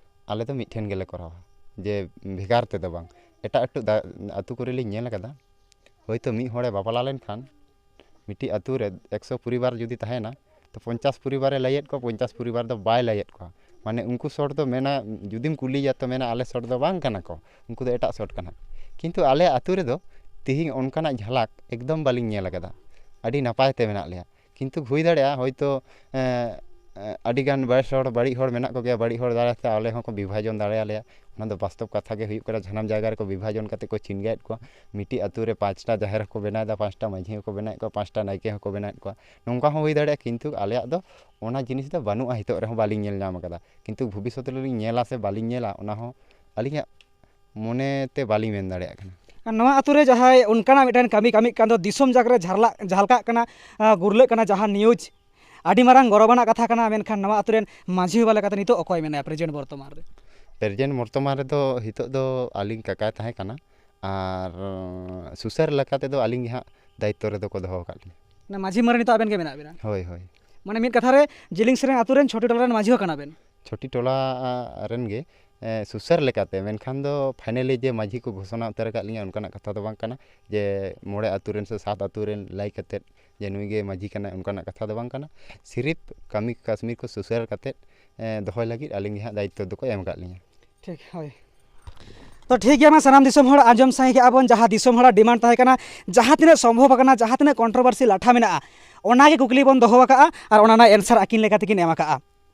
ᱟᱞᱮ ᱫᱚ ᱢᱤᱫ ᱴᱷᱮᱱ ᱜᱮᱞᱮ ᱠᱚᱨᱟᱣᱟ, ᱡᱮ ᱵᱷᱮᱜᱟᱨ ᱛᱮᱫᱚ ᱵᱟᱝ᱾ ᱮᱴᱟᱜ ᱮᱴᱟᱜ ᱫᱟ-, ᱟᱹᱛᱩ ᱠᱚᱨᱮ ᱞᱤᱧ ᱧᱮᱞ ᱟᱠᱟᱫᱟ, ᱦᱳᱭᱛᱳ ᱢᱤᱫ ᱦᱚᱲᱮ ᱵᱟᱯᱞᱟ ᱞᱮᱱᱠᱷᱟᱱ, ᱢᱤᱫᱴᱤᱡ ᱟᱹᱛᱩ ᱨᱮ ᱮᱠᱥᱚ ᱯᱚᱨᱤᱵᱟᱨ ᱡᱩᱫᱤ ᱛᱟᱦᱮᱱᱟ, ᱛᱚ ᱯᱚᱧᱪᱟᱥ ᱯᱚᱨᱤᱵᱟᱨᱮ ᱞᱟᱹᱭᱮᱫ ᱠᱚᱣᱟ, ᱯᱚᱧᱪᱟᱥ ᱯᱚᱨᱤᱵᱟᱨ ᱫᱚ ᱵᱟᱭ ᱞᱟᱹᱭᱮᱫ ᱠᱚᱣᱟ᱾ ᱢᱟᱱᱮ, ᱩᱱᱠᱩ ᱥᱚᱴ ᱫᱚ ᱢᱮᱱᱟ, ᱡᱩᱫᱤᱢ ᱠᱩᱞᱤᱭᱟ ᱛᱚ ᱢᱮᱱᱟ, "ᱟᱞᱮ ᱥᱚᱴ ᱫᱚ ᱵᱟᱝ ᱠᱟᱱᱟ ᱠᱚ, ᱩᱱᱠᱩ ᱫᱚ ᱮᱴᱟᱜ ᱥᱚᱴ ᱠᱟᱱᱟ ᱠᱚ᱾" ᱠᱤᱱᱛᱩ ᱟᱞᱮ ᱟᱹᱛᱩ ᱨᱮᱫᱚ ᱛᱤᱦᱤᱧ ᱚᱱᱠᱟᱱᱟᱜ ᱡᱷᱟᱞᱟᱠ ᱮᱠᱫᱚᱢ ᱵᱟᱹᱞᱤᱧ ᱧᱮᱞ ᱟᱠᱟᱫᱟ᱾ ᱟᱹᱰᱤ ᱱᱟᱯᱟᱭ ᱛᱮ ᱢᱮᱱᱟᱜ ᱞᱮᱭᱟ᱾ ᱠᱤᱱᱛᱩ ᱦᱩᱭ ᱫᱟᱲᱮᱭᱟᱜᱼᱟ, ᱦᱚᱭᱛᱳ, ᱮᱸ, ᱮᱸ, ᱟᱹᱰᱤᱜᱟᱱ ᱵᱮᱥ ᱦᱚᱲ, ᱵᱟᱹᱲᱤᱡ ᱦᱚᱲ ᱢᱮᱱᱟᱜ ᱠᱚᱜᱮᱭᱟ, ᱵᱟᱹᱲᱤᱡ ᱦᱚᱲ ᱫᱟᱨᱟᱭ ᱛᱮ ᱟᱞᱮ ᱦᱚᱸᱠᱚ ᱵᱤᱵᱷᱟᱡᱚᱱ ᱫᱟᱲᱮᱭᱟᱞᱮᱭᱟ᱾ ᱚᱱᱟ ᱫᱚ ᱵᱟᱥᱛᱚᱵ ᱠᱟᱛᱷᱟ ᱜᱮ ᱦᱩᱭᱩᱜ ᱠᱟᱱᱟ, ᱥᱟᱱᱟᱢ ᱡᱟᱭᱜᱟ ᱨᱮᱠᱚ ᱵᱤᱵᱷᱟᱡᱚᱱ ᱠᱟᱛᱮ ᱠᱚ ᱪᱤᱱᱜᱟᱹᱭᱮᱫ ᱠᱚᱣᱟ᱾ ᱢᱤᱫᱴᱤᱡ ᱟᱹᱛᱩ ᱨᱮ ᱯᱟᱸᱪᱴᱟ ᱡᱟᱦᱮᱨ ᱦᱚᱸᱠᱚ ᱵᱮᱱᱟᱣᱮᱫᱟ, ᱯᱟᱸᱪᱴᱟ ᱢᱟᱹᱡᱷᱤ ᱦᱚᱸᱠᱚ ᱵᱮᱱᱟᱣᱮᱫ ᱠᱚᱣᱟ, ᱯᱟᱸᱪᱴᱟ ᱱᱟᱭᱠᱮ ᱦᱚᱸᱠᱚ ᱵᱮᱱᱟᱣᱮᱫ ᱠᱚᱣᱟ᱾ ᱱᱚᱝᱠᱟ ᱦᱚᱸ ᱦᱩᱭ ᱫᱟᱲᱮᱭᱟᱜᱼᱟ, ᱠᱤᱱᱛᱩ ᱟᱞᱮᱭᱟᱜ ᱫᱚ ᱚᱱᱟ ᱡᱤᱱᱤᱥ ᱫᱚ ᱵᱟᱹᱱᱩᱜᱼᱟ, ᱱᱤᱛᱚᱜ ᱨᱮᱦᱚᱸ ᱵᱟᱹᱞᱤᱧ ᱧᱮᱞ ᱧᱟᱢ ᱟᱠᱟᱫᱟ᱾ ᱠᱤᱱᱛᱩ ᱵᱷᱚᱵᱤᱥᱥᱚᱛ ᱨᱮᱞᱤᱧ ᱧᱮᱞᱟ ᱥᱮ ᱵᱟᱹᱞᱤᱧ ᱧᱮᱞᱟ, ᱚᱱᱟ ᱦᱚᱸ ᱟᱹᱞᱤᱧᱟᱜ ᱢᱚᱱᱮ ᱛᱮ ᱵᱟᱹᱞᱤᱧ ᱢᱮᱱ ᱫᱟᱲᱮᱭᱟᱜ ᱠᱟᱱᱟ᱾ ᱟᱨ ᱱᱚᱣᱟ ᱟᱹᱛᱩ ᱨᱮ ᱡᱟᱦᱟᱸᱭ ᱚᱱᱠᱟᱱᱟᱜ ᱢᱤᱫᱴᱮᱱ ᱠᱟᱹᱢᱤ ᱠᱟᱹᱢᱤᱜ ᱠᱟᱱ ᱫᱚ, ᱫᱤᱥᱚᱢ ᱡᱟᱠ ᱨᱮ ᱡᱷᱟᱨᱞᱟᱜ, ᱡᱷᱟᱞᱠᱟᱜ ᱠᱟᱱᱟ, ᱟᱸ, ᱜᱩᱨᱞᱟᱹᱜ ᱠᱟᱱᱟ ᱡᱟᱦᱟᱸ news, ᱟᱹᱰᱤ ᱢᱟᱨᱟᱝ ᱜᱚᱨᱚᱵᱟᱱᱟᱜ ᱠᱟᱛᱷᱟ ᱠᱟᱱᱟ, ᱢᱮᱱᱠᱷᱟᱱ ᱱᱚᱣᱟ ᱟᱹᱛᱩ ᱨᱮᱱ ᱢᱟᱹᱡᱷᱤ ᱵᱟᱵᱟ ᱞᱮᱠᱟᱛᱮ ᱱᱤᱛᱚᱜ ᱚᱠᱚᱭ ᱢᱮᱱᱟᱭᱟ present ᱵᱚᱨᱛᱚᱢᱟᱱ ᱨᱮ? present ᱵᱚᱨᱛᱚᱢᱟᱱ ᱨᱮᱫᱚ ᱱᱤᱛᱚᱜ ᱫᱚ ᱟᱹᱞᱤᱧ ᱠᱟᱠᱟᱭ ᱛᱟᱦᱮᱸ ᱠᱟᱱᱟ, ᱟᱨ, ᱟᱸ, ᱥᱩᱥᱟᱹᱨ ᱞᱮᱠᱟ ᱛᱮᱫᱚ ᱟᱹᱞᱤᱧ ᱜᱮ ᱦᱟᱸᱜ ᱫᱟᱭᱤᱛᱛᱚ ᱨᱮᱫᱚ ᱠᱚ ᱫᱚᱦᱚ ᱟᱠᱟᱫ ᱞᱤᱧᱟ᱾ ᱢᱟᱱᱮ ᱢᱟᱹᱡᱷᱤ ᱢᱚᱬᱮ ᱱᱤᱛᱚᱜ ᱟᱵᱮᱱ ᱜᱮ ᱢᱮᱱᱟᱜ ᱵᱮᱱᱟ? ᱦᱳᱭ, ᱦᱳᱭ᱾ ᱢᱟᱱᱮ ᱢᱤᱫ ᱠᱟᱛᱷᱟ ᱨᱮ ᱡᱤᱞᱤᱧ ᱥᱮᱨᱮᱧ ᱟᱹᱛᱩ ᱨᱮᱱ ᱪᱷᱚᱴᱤ ᱴᱚᱞᱟ ᱨᱮᱱ ᱢᱟᱹᱡᱷᱤ ᱦᱚᱸ ᱠᱟᱱᱟ ᱵᱮᱱ? ᱪᱷᱚᱴᱤ ᱴᱚᱞᱟ, ᱟ, ᱨᱮᱱ ᱜᱮ, ᱮ, ᱥᱩᱥᱟᱹᱨ ᱞᱮᱠᱟᱛᱮ, ᱢᱮᱱᱠᱷᱟᱱ ᱫᱚ finally ᱡᱮ ᱢᱟᱹᱡᱷᱤ ᱠᱚ ᱜᱷᱳᱥᱚᱱᱟ ᱩᱛᱟᱹᱨ ᱟᱠᱟᱫ ᱞᱤᱧᱟ, ᱚᱱᱠᱟᱱᱟᱜ ᱠᱟᱛᱷᱟ ᱫᱚ ᱵᱟᱝ ᱠᱟᱱᱟ ᱡᱮ ᱢᱚᱬᱮ ᱟᱹᱛᱩ ᱨᱮᱱ ᱥᱮ ᱥᱟᱛ ᱟᱹᱛᱩ ᱨᱮᱱ ᱞᱟᱹᱭ ᱠᱟᱛᱮᱫ ᱡᱮ ᱱᱩᱭ ᱜᱮ ᱢᱟᱹᱡᱷᱤ ᱠᱟᱱᱟᱭ, ᱚᱱᱠᱟᱱᱟᱜ ᱠᱟᱛᱷᱟ ᱫᱚ ᱵᱟᱝ ᱠᱟᱱᱟ᱾ ᱥᱤᱨᱤᱯ ᱠᱟᱹᱢᱤ ᱠᱟᱹᱥᱱᱤ ᱠᱚ ᱥᱩᱥᱟᱹᱨ ᱠᱟᱛᱮᱫ, ᱮ, ᱫᱚᱦᱚᱭ ᱞᱟᱹᱜᱤᱫ ᱟᱹᱞᱤᱧ ᱜᱮ ᱦᱟᱸᱜ ᱫᱟᱭᱤᱛᱛᱚ ᱫᱚᱠᱚ ᱮᱢ ᱟᱠᱟᱫ ᱞᱤᱧᱟ᱾ ᱴᱷᱤᱠ, ᱦᱳᱭ᱾ ᱛᱚ ᱴᱷᱤᱠ ᱜᱮᱭᱟ, ᱢᱟ ᱥᱟᱱᱟᱢ ᱫᱤᱥᱚᱢ ᱦᱚᱲ ᱟᱸᱡᱚᱢ ᱥᱟᱸᱜᱮ ᱠᱮᱜᱼᱟ ᱵᱚᱱ, ᱡᱟᱦᱟᱸ ᱫᱤᱥᱚᱢ ᱦᱚᱲᱟᱜ ᱰᱤᱢᱟᱱᱰ ᱛᱟᱦᱮᱸ ᱠᱟᱱᱟ, ᱡᱟᱦᱟᱸ ᱛᱤᱱᱟᱹᱜ ᱥᱚᱢᱵᱷᱚᱵ ᱟᱠᱟᱱᱟ, ᱡᱟᱦᱟᱸ ᱛᱤᱱᱟᱹᱜ ᱠᱚᱱᱴᱨᱳᱵᱷᱟᱨᱥᱤ ᱞᱟᱴᱷᱟ ᱢᱮᱱᱟᱜᱼᱟ, ᱚᱱᱟᱜᱮ ᱠᱩᱠᱞᱤ ᱵᱚᱱ ᱫᱚᱦᱚ ᱟᱠᱟᱜᱼᱟ ᱟᱨ ᱚᱱᱟ ᱨᱮᱱᱟᱜ ᱮᱱᱥᱟᱨ ᱟᱹᱠᱤᱱ ᱞᱮᱠᱟ ᱛᱮᱠᱤᱱ ᱮᱢ ᱟᱠᱟᱜᱼᱟ᱾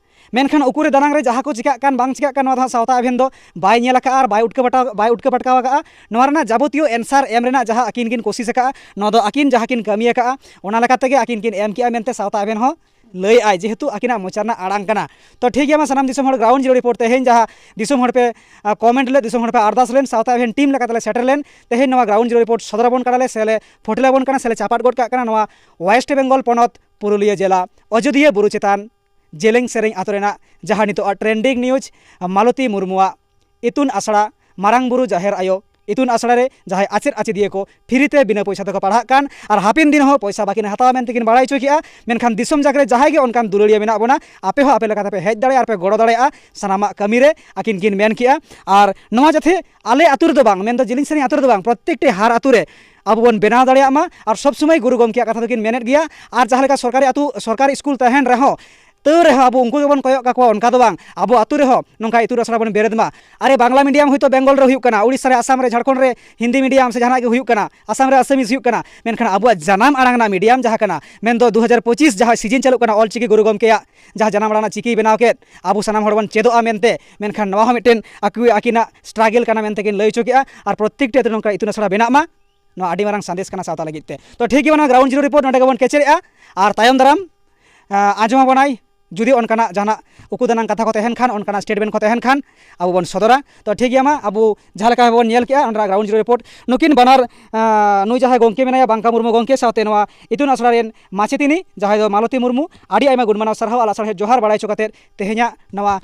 ᱢᱮᱱᱠᱷᱟᱱ ᱩᱠᱩᱨᱮ ᱫᱟᱱᱟᱝ ᱨᱮ ᱡᱟᱦᱟᱸ ᱠᱚ ᱪᱤᱠᱟᱹᱜ ᱠᱟᱱ ᱵᱟᱝ ᱪᱤᱠᱟᱹᱜ ᱠᱟᱱ, ᱱᱚᱣᱟ ᱫᱚ ᱦᱟᱸᱜ ᱥᱟᱶᱛᱟ ᱮᱵᱷᱮᱱ ᱫᱚ ᱵᱟᱭ ᱧᱮᱞ ᱟᱠᱟᱜᱼᱟ ᱟᱨ ᱵᱟᱭ ᱩᱴᱠᱟᱹ ᱯᱟᱴᱟᱣ ᱵᱟᱭ ᱩᱴᱠᱟᱹ ᱯᱟᱴᱠᱟᱣ ᱟᱠᱟᱜᱼᱟ᱾ ᱱᱚᱣᱟ ᱨᱮᱱᱟᱜ ᱡᱟᱵᱚᱛᱤᱭᱚ ᱮᱱᱥᱟᱨ ᱮᱢ ᱨᱮᱱᱟᱜ ᱡᱟᱦᱟᱸ ᱟᱹᱠᱤᱱ ᱠᱤᱱ ᱠᱳᱥᱤᱥ ᱟᱠᱟᱜᱼᱟ, ᱱᱚᱣᱟ ᱫᱚ ᱟᱹᱠᱤᱱ ᱡᱟᱦᱟᱸ ᱠᱤᱱ ᱠᱟᱹᱢᱤ ᱟᱠᱟᱜᱼᱟ, ᱚᱱᱟ ᱞᱮᱠᱟ ᱛᱮᱜᱮ ᱟᱹᱠᱤᱱ ᱠᱤᱱ ᱮᱢ ᱠᱮᱜᱼᱟ ᱢᱮᱱᱛᱮ ᱥᱟᱶᱛᱟ ᱮᱵᱷᱮᱱ ᱦᱚᱸ ᱞᱟᱹᱭ ᱟᱭ, ᱡᱮᱦᱮᱛᱩ ᱟᱹᱠᱤᱱᱟᱜ ᱢᱚᱪᱟ ᱨᱮᱱᱟᱜ ᱟᱲᱟᱝ ᱠᱟᱱᱟ᱾ ᱛᱚ ᱴᱷᱤᱠ ᱜᱮᱭᱟ, ᱢᱟ ᱥᱟᱱᱟᱢ ᱫᱤᱥᱚᱢ ᱦᱚᱲ, ᱜᱨᱟᱣᱩᱱᱰ ᱡᱤᱨᱳ ᱨᱤᱯᱳᱨᱴ ᱛᱮᱦᱮᱧ ᱡᱟᱦᱟᱸ ᱫᱤᱥᱚᱢ ᱦᱚᱲ ᱯᱮ ᱠᱚᱢᱮᱱᱴ ᱞᱮᱫ, ᱫᱤᱥᱚᱢ ᱦᱚᱲ ᱯᱮ ᱟᱨᱫᱟᱥ ᱞᱮᱱ, ᱥᱟᱶᱛᱟ ᱮᱵᱷᱮᱱ ᱴᱤᱢ ᱞᱮᱠᱟᱛᱮ ᱞᱮ ᱥᱮᱴᱮᱨ ᱞᱮᱱ, ᱛᱮᱦᱮᱧ ᱱᱚᱣᱟ ᱜᱨᱟᱣᱩᱱᱰ ᱡᱤᱨᱳ ᱨᱤᱯᱳᱨᱴ ᱥᱚᱫᱚᱨ ᱟᱵᱚᱱ ᱠᱟᱱᱟᱞᱮ ᱥᱮ ᱞᱮ ᱯᱷᱚᱴᱮᱞ ᱟᱵᱚᱱ ᱠᱟᱱᱟ ᱥᱮ ᱞᱮ ᱪᱟᱯᱟᱫ ᱜᱚᱫ ᱠᱟᱜ ᱠᱟᱱᱟ ᱱᱚᱣᱟ ᱳᱭᱮᱥᱴ ᱵᱮᱝᱜᱚᱞ ᱯᱚᱱᱚᱛ ᱯᱩᱨᱩᱞᱤᱭᱟᱹ ᱡᱮᱞᱟ ᱚᱡᱳᱫᱷᱤᱭᱟᱹ ᱵᱩᱨᱩ ᱪᱮᱛᱟᱱ ᱡᱮᱞᱮᱧ ᱥᱮᱨᱮᱧ ᱟᱛᱳ ᱨᱮᱱᱟᱜ ᱡᱟᱦᱟᱸ ᱱᱤᱛᱚᱜ ᱴᱨᱮᱱᱰᱤᱝ ᱱᱤᱭᱩᱡᱽ, ᱢᱟᱞᱚᱛᱤ ᱢᱩᱨᱢᱩᱣᱟᱜ ᱤᱛᱩᱱ ᱟᱥᱲᱟ, ᱢᱟᱨᱟᱝ ᱵᱩᱨᱩ ᱡᱟᱦᱮᱨ ᱟᱭᱳ ᱤᱛᱩᱱ ᱟᱥᱲᱟ ᱨᱮ ᱡᱟᱦᱟᱸᱭ ᱟᱪᱮᱫ ᱟᱪᱮᱫᱤᱭᱟᱹ ᱠᱚ ᱯᱷᱤᱨᱤ ᱛᱮ ᱵᱤᱱᱟᱹ ᱯᱚᱭᱥᱟ ᱛᱮᱠᱚ ᱯᱟᱲᱦᱟᱜ ᱠᱟᱱ ᱟᱨ ᱦᱟᱯᱮᱱ ᱫᱤᱱ ᱦᱚᱸ ᱯᱚᱭᱥᱟ ᱵᱟᱹᱠᱤᱱ ᱦᱟᱛᱟᱣᱟ ᱢᱮᱱᱛᱮ ᱠᱤᱱ ᱵᱟᱲᱟᱭ ᱦᱚᱪᱚ ᱠᱮᱜᱼᱟ᱾ ᱢᱮᱱᱠᱷᱟᱱ ᱫᱤᱥᱚᱢ ᱡᱟᱠ ᱨᱮ ᱡᱟᱦᱟᱸᱭ ᱜᱮ ᱚᱱᱠᱟᱱ ᱫᱩᱞᱟᱹᱲᱤᱭᱟᱹ ᱢᱮᱱᱟᱜ ᱵᱚᱱᱟ, ᱟᱯᱮ ᱦᱚᱸ ᱟᱯᱮ ᱞᱮᱠᱟ ᱛᱮᱯᱮ ᱦᱮᱡ ᱫᱟᱲᱮᱭᱟᱜᱼᱟ ᱟᱨ ᱯᱮ ᱜᱚᱲᱚ ᱫᱟᱲᱮᱭᱟᱜᱼᱟ ᱥᱟᱱᱟᱢᱟᱜ ᱠᱟᱹᱢᱤ ᱨᱮ, ᱟᱹᱠᱤᱱ ᱠᱤᱱ ᱢᱮᱱ ᱠᱮᱜᱼᱟ᱾ ᱟᱨ ᱱᱚᱣᱟ ᱡᱟᱛᱮ ᱟᱞᱮ ᱟᱹᱛᱩ ᱨᱮᱫᱚ ᱵᱟᱝ, ᱢᱮᱱᱫᱚ ᱡᱤᱞᱤᱧ ᱥᱮᱨᱮᱧ ᱟᱹᱛᱩ ᱨᱮᱫᱚ ᱵᱟᱝ, ᱯᱨᱚᱛᱮᱠᱴᱤ ᱦᱟᱨ ᱟᱹᱛᱩ ᱨᱮ ᱟᱵᱚ ᱵᱚᱱ ᱵᱮᱱᱟᱣ ᱫᱟᱲᱮᱭᱟᱜ ᱢᱟ᱾ ᱟᱨ ᱥᱚᱵᱽ ᱥᱚᱢᱚᱭ ᱜᱩᱨᱩ ᱜᱚᱢᱠᱮᱭᱟᱜ ᱠᱟᱛᱷᱟ ᱫᱚᱠᱤᱱ ᱢᱮᱱᱮᱫ ᱜᱮᱭᱟ᱾ ᱟᱨ ᱡᱟᱦᱟᱸ ᱞᱮᱠᱟ ᱥᱚᱨᱠᱟᱨᱤ ᱟᱹᱛᱩ, ᱥᱚᱨᱠᱟᱨᱤ ᱥᱠᱩᱞ ᱛᱟᱦᱮᱱ ᱨᱮᱦᱚᱸ, ᱛᱟᱹᱣ ᱨᱮᱦᱚᱸ ᱟᱵᱚ ᱩᱱᱠᱩ ᱜᱮᱵᱚᱱ ᱠᱚᱭᱚᱜ ᱠᱟᱠᱚᱣᱟ, ᱚᱱᱠᱟ ᱫᱚ ᱵᱟᱝ, ᱟᱵᱚ ᱟᱹᱛᱩ ᱨᱮᱦᱚᱸ ᱱᱚᱝᱠᱟ ᱤᱛᱩᱱ ᱟᱥᱲᱟ ᱵᱚᱱ ᱵᱮᱨᱮᱫ ᱢᱟ᱾ ᱟᱨᱮ, ᱵᱟᱝᱞᱟ ᱢᱤᱰᱤᱭᱟᱢ ᱦᱚᱭᱛᱳ ᱵᱮᱝᱜᱚᱞ ᱨᱮ ᱦᱩᱭᱩᱜ ᱠᱟᱱᱟ, ᱩᱲᱤᱥᱥᱟ ᱨᱮ, ᱟᱥᱟᱢ ᱨᱮ, ᱡᱷᱟᱲᱠᱷᱚᱸᱰ ᱨᱮ ᱦᱤᱱᱫᱤ ᱢᱤᱰᱤᱭᱟᱢ ᱥᱮ ᱡᱟᱦᱟᱱᱟᱜ ᱜᱮ ᱦᱩᱭᱩᱜ ᱠᱟᱱᱟ, ᱟᱥᱟᱢ ᱨᱮ ᱟᱥᱟᱢᱤᱡ ᱦᱩᱭᱩᱜ ᱠᱟᱱᱟ, ᱢᱮᱱᱠᱷᱟᱱ ᱟᱵᱚᱣᱟᱜ ᱡᱟᱱᱟᱢ ᱟᱲᱟᱝ ᱨᱮᱱᱟᱜ ᱢᱤᱰᱤᱭᱟᱢ ᱡᱟᱦᱟᱸ ᱠᱟᱱᱟ, ᱢᱮᱱᱫᱚ ᱫᱩ ᱦᱟᱡᱟᱨ ᱯᱚᱸᱪᱤᱥ ᱡᱟᱦᱟᱸ ᱥᱤᱡᱤᱱ ᱪᱟᱹᱞᱩᱜ ᱠᱟᱱᱟ, ᱚᱞ ᱪᱤᱠᱤ ᱜᱩᱨᱩ ᱜᱚᱢᱠᱮᱭᱟᱜ ᱡᱟᱦᱟᱸ ᱡᱟᱱᱟᱢ ᱟᱲᱟᱝ ᱨᱮᱱᱟᱜ ᱪᱤᱠᱤᱭ ᱵᱮᱱᱟᱣ ᱠᱮᱫ, ᱟᱵᱚ ᱥᱟᱱᱟᱢ ᱦᱚᱲ ᱵᱚᱱ ᱪᱮᱫᱚᱜᱼᱟ ᱢᱮᱱᱛᱮ, ᱢᱮᱱᱠᱷᱟᱱ ᱱᱚᱣᱟ ᱦᱚᱸ ᱢᱤᱫᱴᱮᱱ ᱟᱠᱚ ᱟᱹᱠᱤᱱᱟᱜ ᱥᱴᱨᱟᱜᱮᱞ ᱠᱟᱱᱟ ᱢᱮᱱᱛᱮ ᱠᱤᱱ ᱞᱟᱹᱭ ᱦᱚᱪᱚ ᱠᱮᱜᱼᱟ᱾ ᱟᱨ ᱯᱨᱚᱛᱮᱠᱴᱤ ᱟᱹᱛᱩ ᱨᱮ ᱱᱚᱝᱠᱟ ᱤᱛᱩᱱ ᱟᱥᱲᱟ ᱵᱮᱱᱟᱜ ᱢᱟ, ᱱᱚᱣᱟ ᱟᱹᱰᱤ ᱢᱟᱨᱟᱝ ᱥᱟᱸᱫᱮᱥ ᱠᱟᱱᱟ ᱥᱟᱶᱛᱟ ᱞᱟᱹᱜᱤᱫ ᱛᱮ᱾ ᱛᱚ ᱴᱷᱤᱠ ᱜᱮᱭᱟ, ᱱᱚᱣᱟ ᱜᱨᱟᱣᱩᱱᱰ ᱡᱤᱨᱳ ᱨᱤᱯᱳᱨᱴ ᱱᱚᱸᱰᱮ ᱜᱮᱵᱚᱱ ᱠᱮᱪᱮᱫᱮᱜᱼᱟ᱾ ᱟᱨ ᱛᱟᱭᱚᱢ ᱫᱟᱨᱟᱢ, ᱟᱸ, ᱟᱸᱡᱚᱢ ᱟᱵᱚᱱᱟᱭ ᱡᱩᱫᱤ ᱚᱱᱠᱟᱱᱟᱜ ᱡᱟᱦᱟᱱᱟᱜ ᱩᱠᱩ ᱫᱟᱱᱟᱝ ᱠᱟᱛᱷᱟ ᱠᱚ ᱛᱟᱦᱮᱱ ᱠᱷᱟᱱ, ᱚᱱᱠᱟᱱᱟᱜ ᱥᱴᱮᱴᱢᱮᱱᱴ ᱠᱚ ᱛᱟᱦᱮᱱ ᱠᱷᱟᱱ, ᱟᱵᱚ ᱵᱚᱱ ᱥᱚᱫᱚᱨᱟ᱾ ᱛᱚ ᱴᱷᱤᱠ ᱜᱮᱭᱟ, ᱢᱟ ᱟᱵᱚ ᱡᱟᱦᱟᱸ ᱞᱮᱠᱟ ᱵᱚᱱ ᱧᱮᱞ ᱠᱮᱜᱼᱟ, ᱚᱸᱰᱮᱱᱟᱜ ᱜᱨᱟᱣᱩᱱᱰ ᱡᱤᱨᱳ ᱨᱤᱯᱳᱨᱴ, ᱱᱩᱠᱤᱱ ᱵᱟᱱᱟᱨ, ᱟᱸ, ᱱᱩᱭ ᱡᱟᱦᱟᱸᱭ ᱜᱚᱢᱠᱮ ᱢᱮᱱᱟᱭᱟ ᱵᱟᱝᱠᱟ ᱢᱩᱨᱢᱩ ᱜᱚᱢᱠᱮ ᱥᱟᱶᱛᱮ ᱱᱚᱣᱟ ᱤᱛᱩᱱ ᱟᱥᱲᱟ ᱨᱮᱱ ᱢᱟᱪᱮᱛᱤᱱᱤ ᱡᱟᱦᱟᱸᱭ ᱫᱚ ᱢᱟᱞᱚᱛᱤ ᱢᱩᱨᱢᱩ, ᱟᱹᱰᱤ ᱟᱭᱢᱟ ᱜᱩᱱ ᱢᱟᱱᱟᱣ ᱥᱟᱨᱦᱟᱣ ᱟᱨ ᱞᱟᱥᱟᱲᱦᱮᱫ ᱡᱚᱦᱟᱨ ᱵᱟᱲᱟᱭ ᱦᱚᱪᱚ ᱠᱟᱛᱮᱫ ᱛᱮᱦᱮᱧᱟᱜ ᱱᱚᱣᱟ,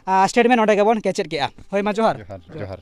ᱟᱸ, ᱥᱴᱮᱴᱢᱮᱱᱴ ᱱᱚᱸᱰᱮ ᱜᱮᱵᱚᱱ ᱠᱮᱪᱮᱫ ᱠᱮᱜᱼᱟ᱾ ᱦᱳᱭ, ᱢᱟ ᱡᱚᱦᱟᱨ᱾ ᱡᱚᱦᱟᱨ, ᱡᱚᱦᱟᱨ᱾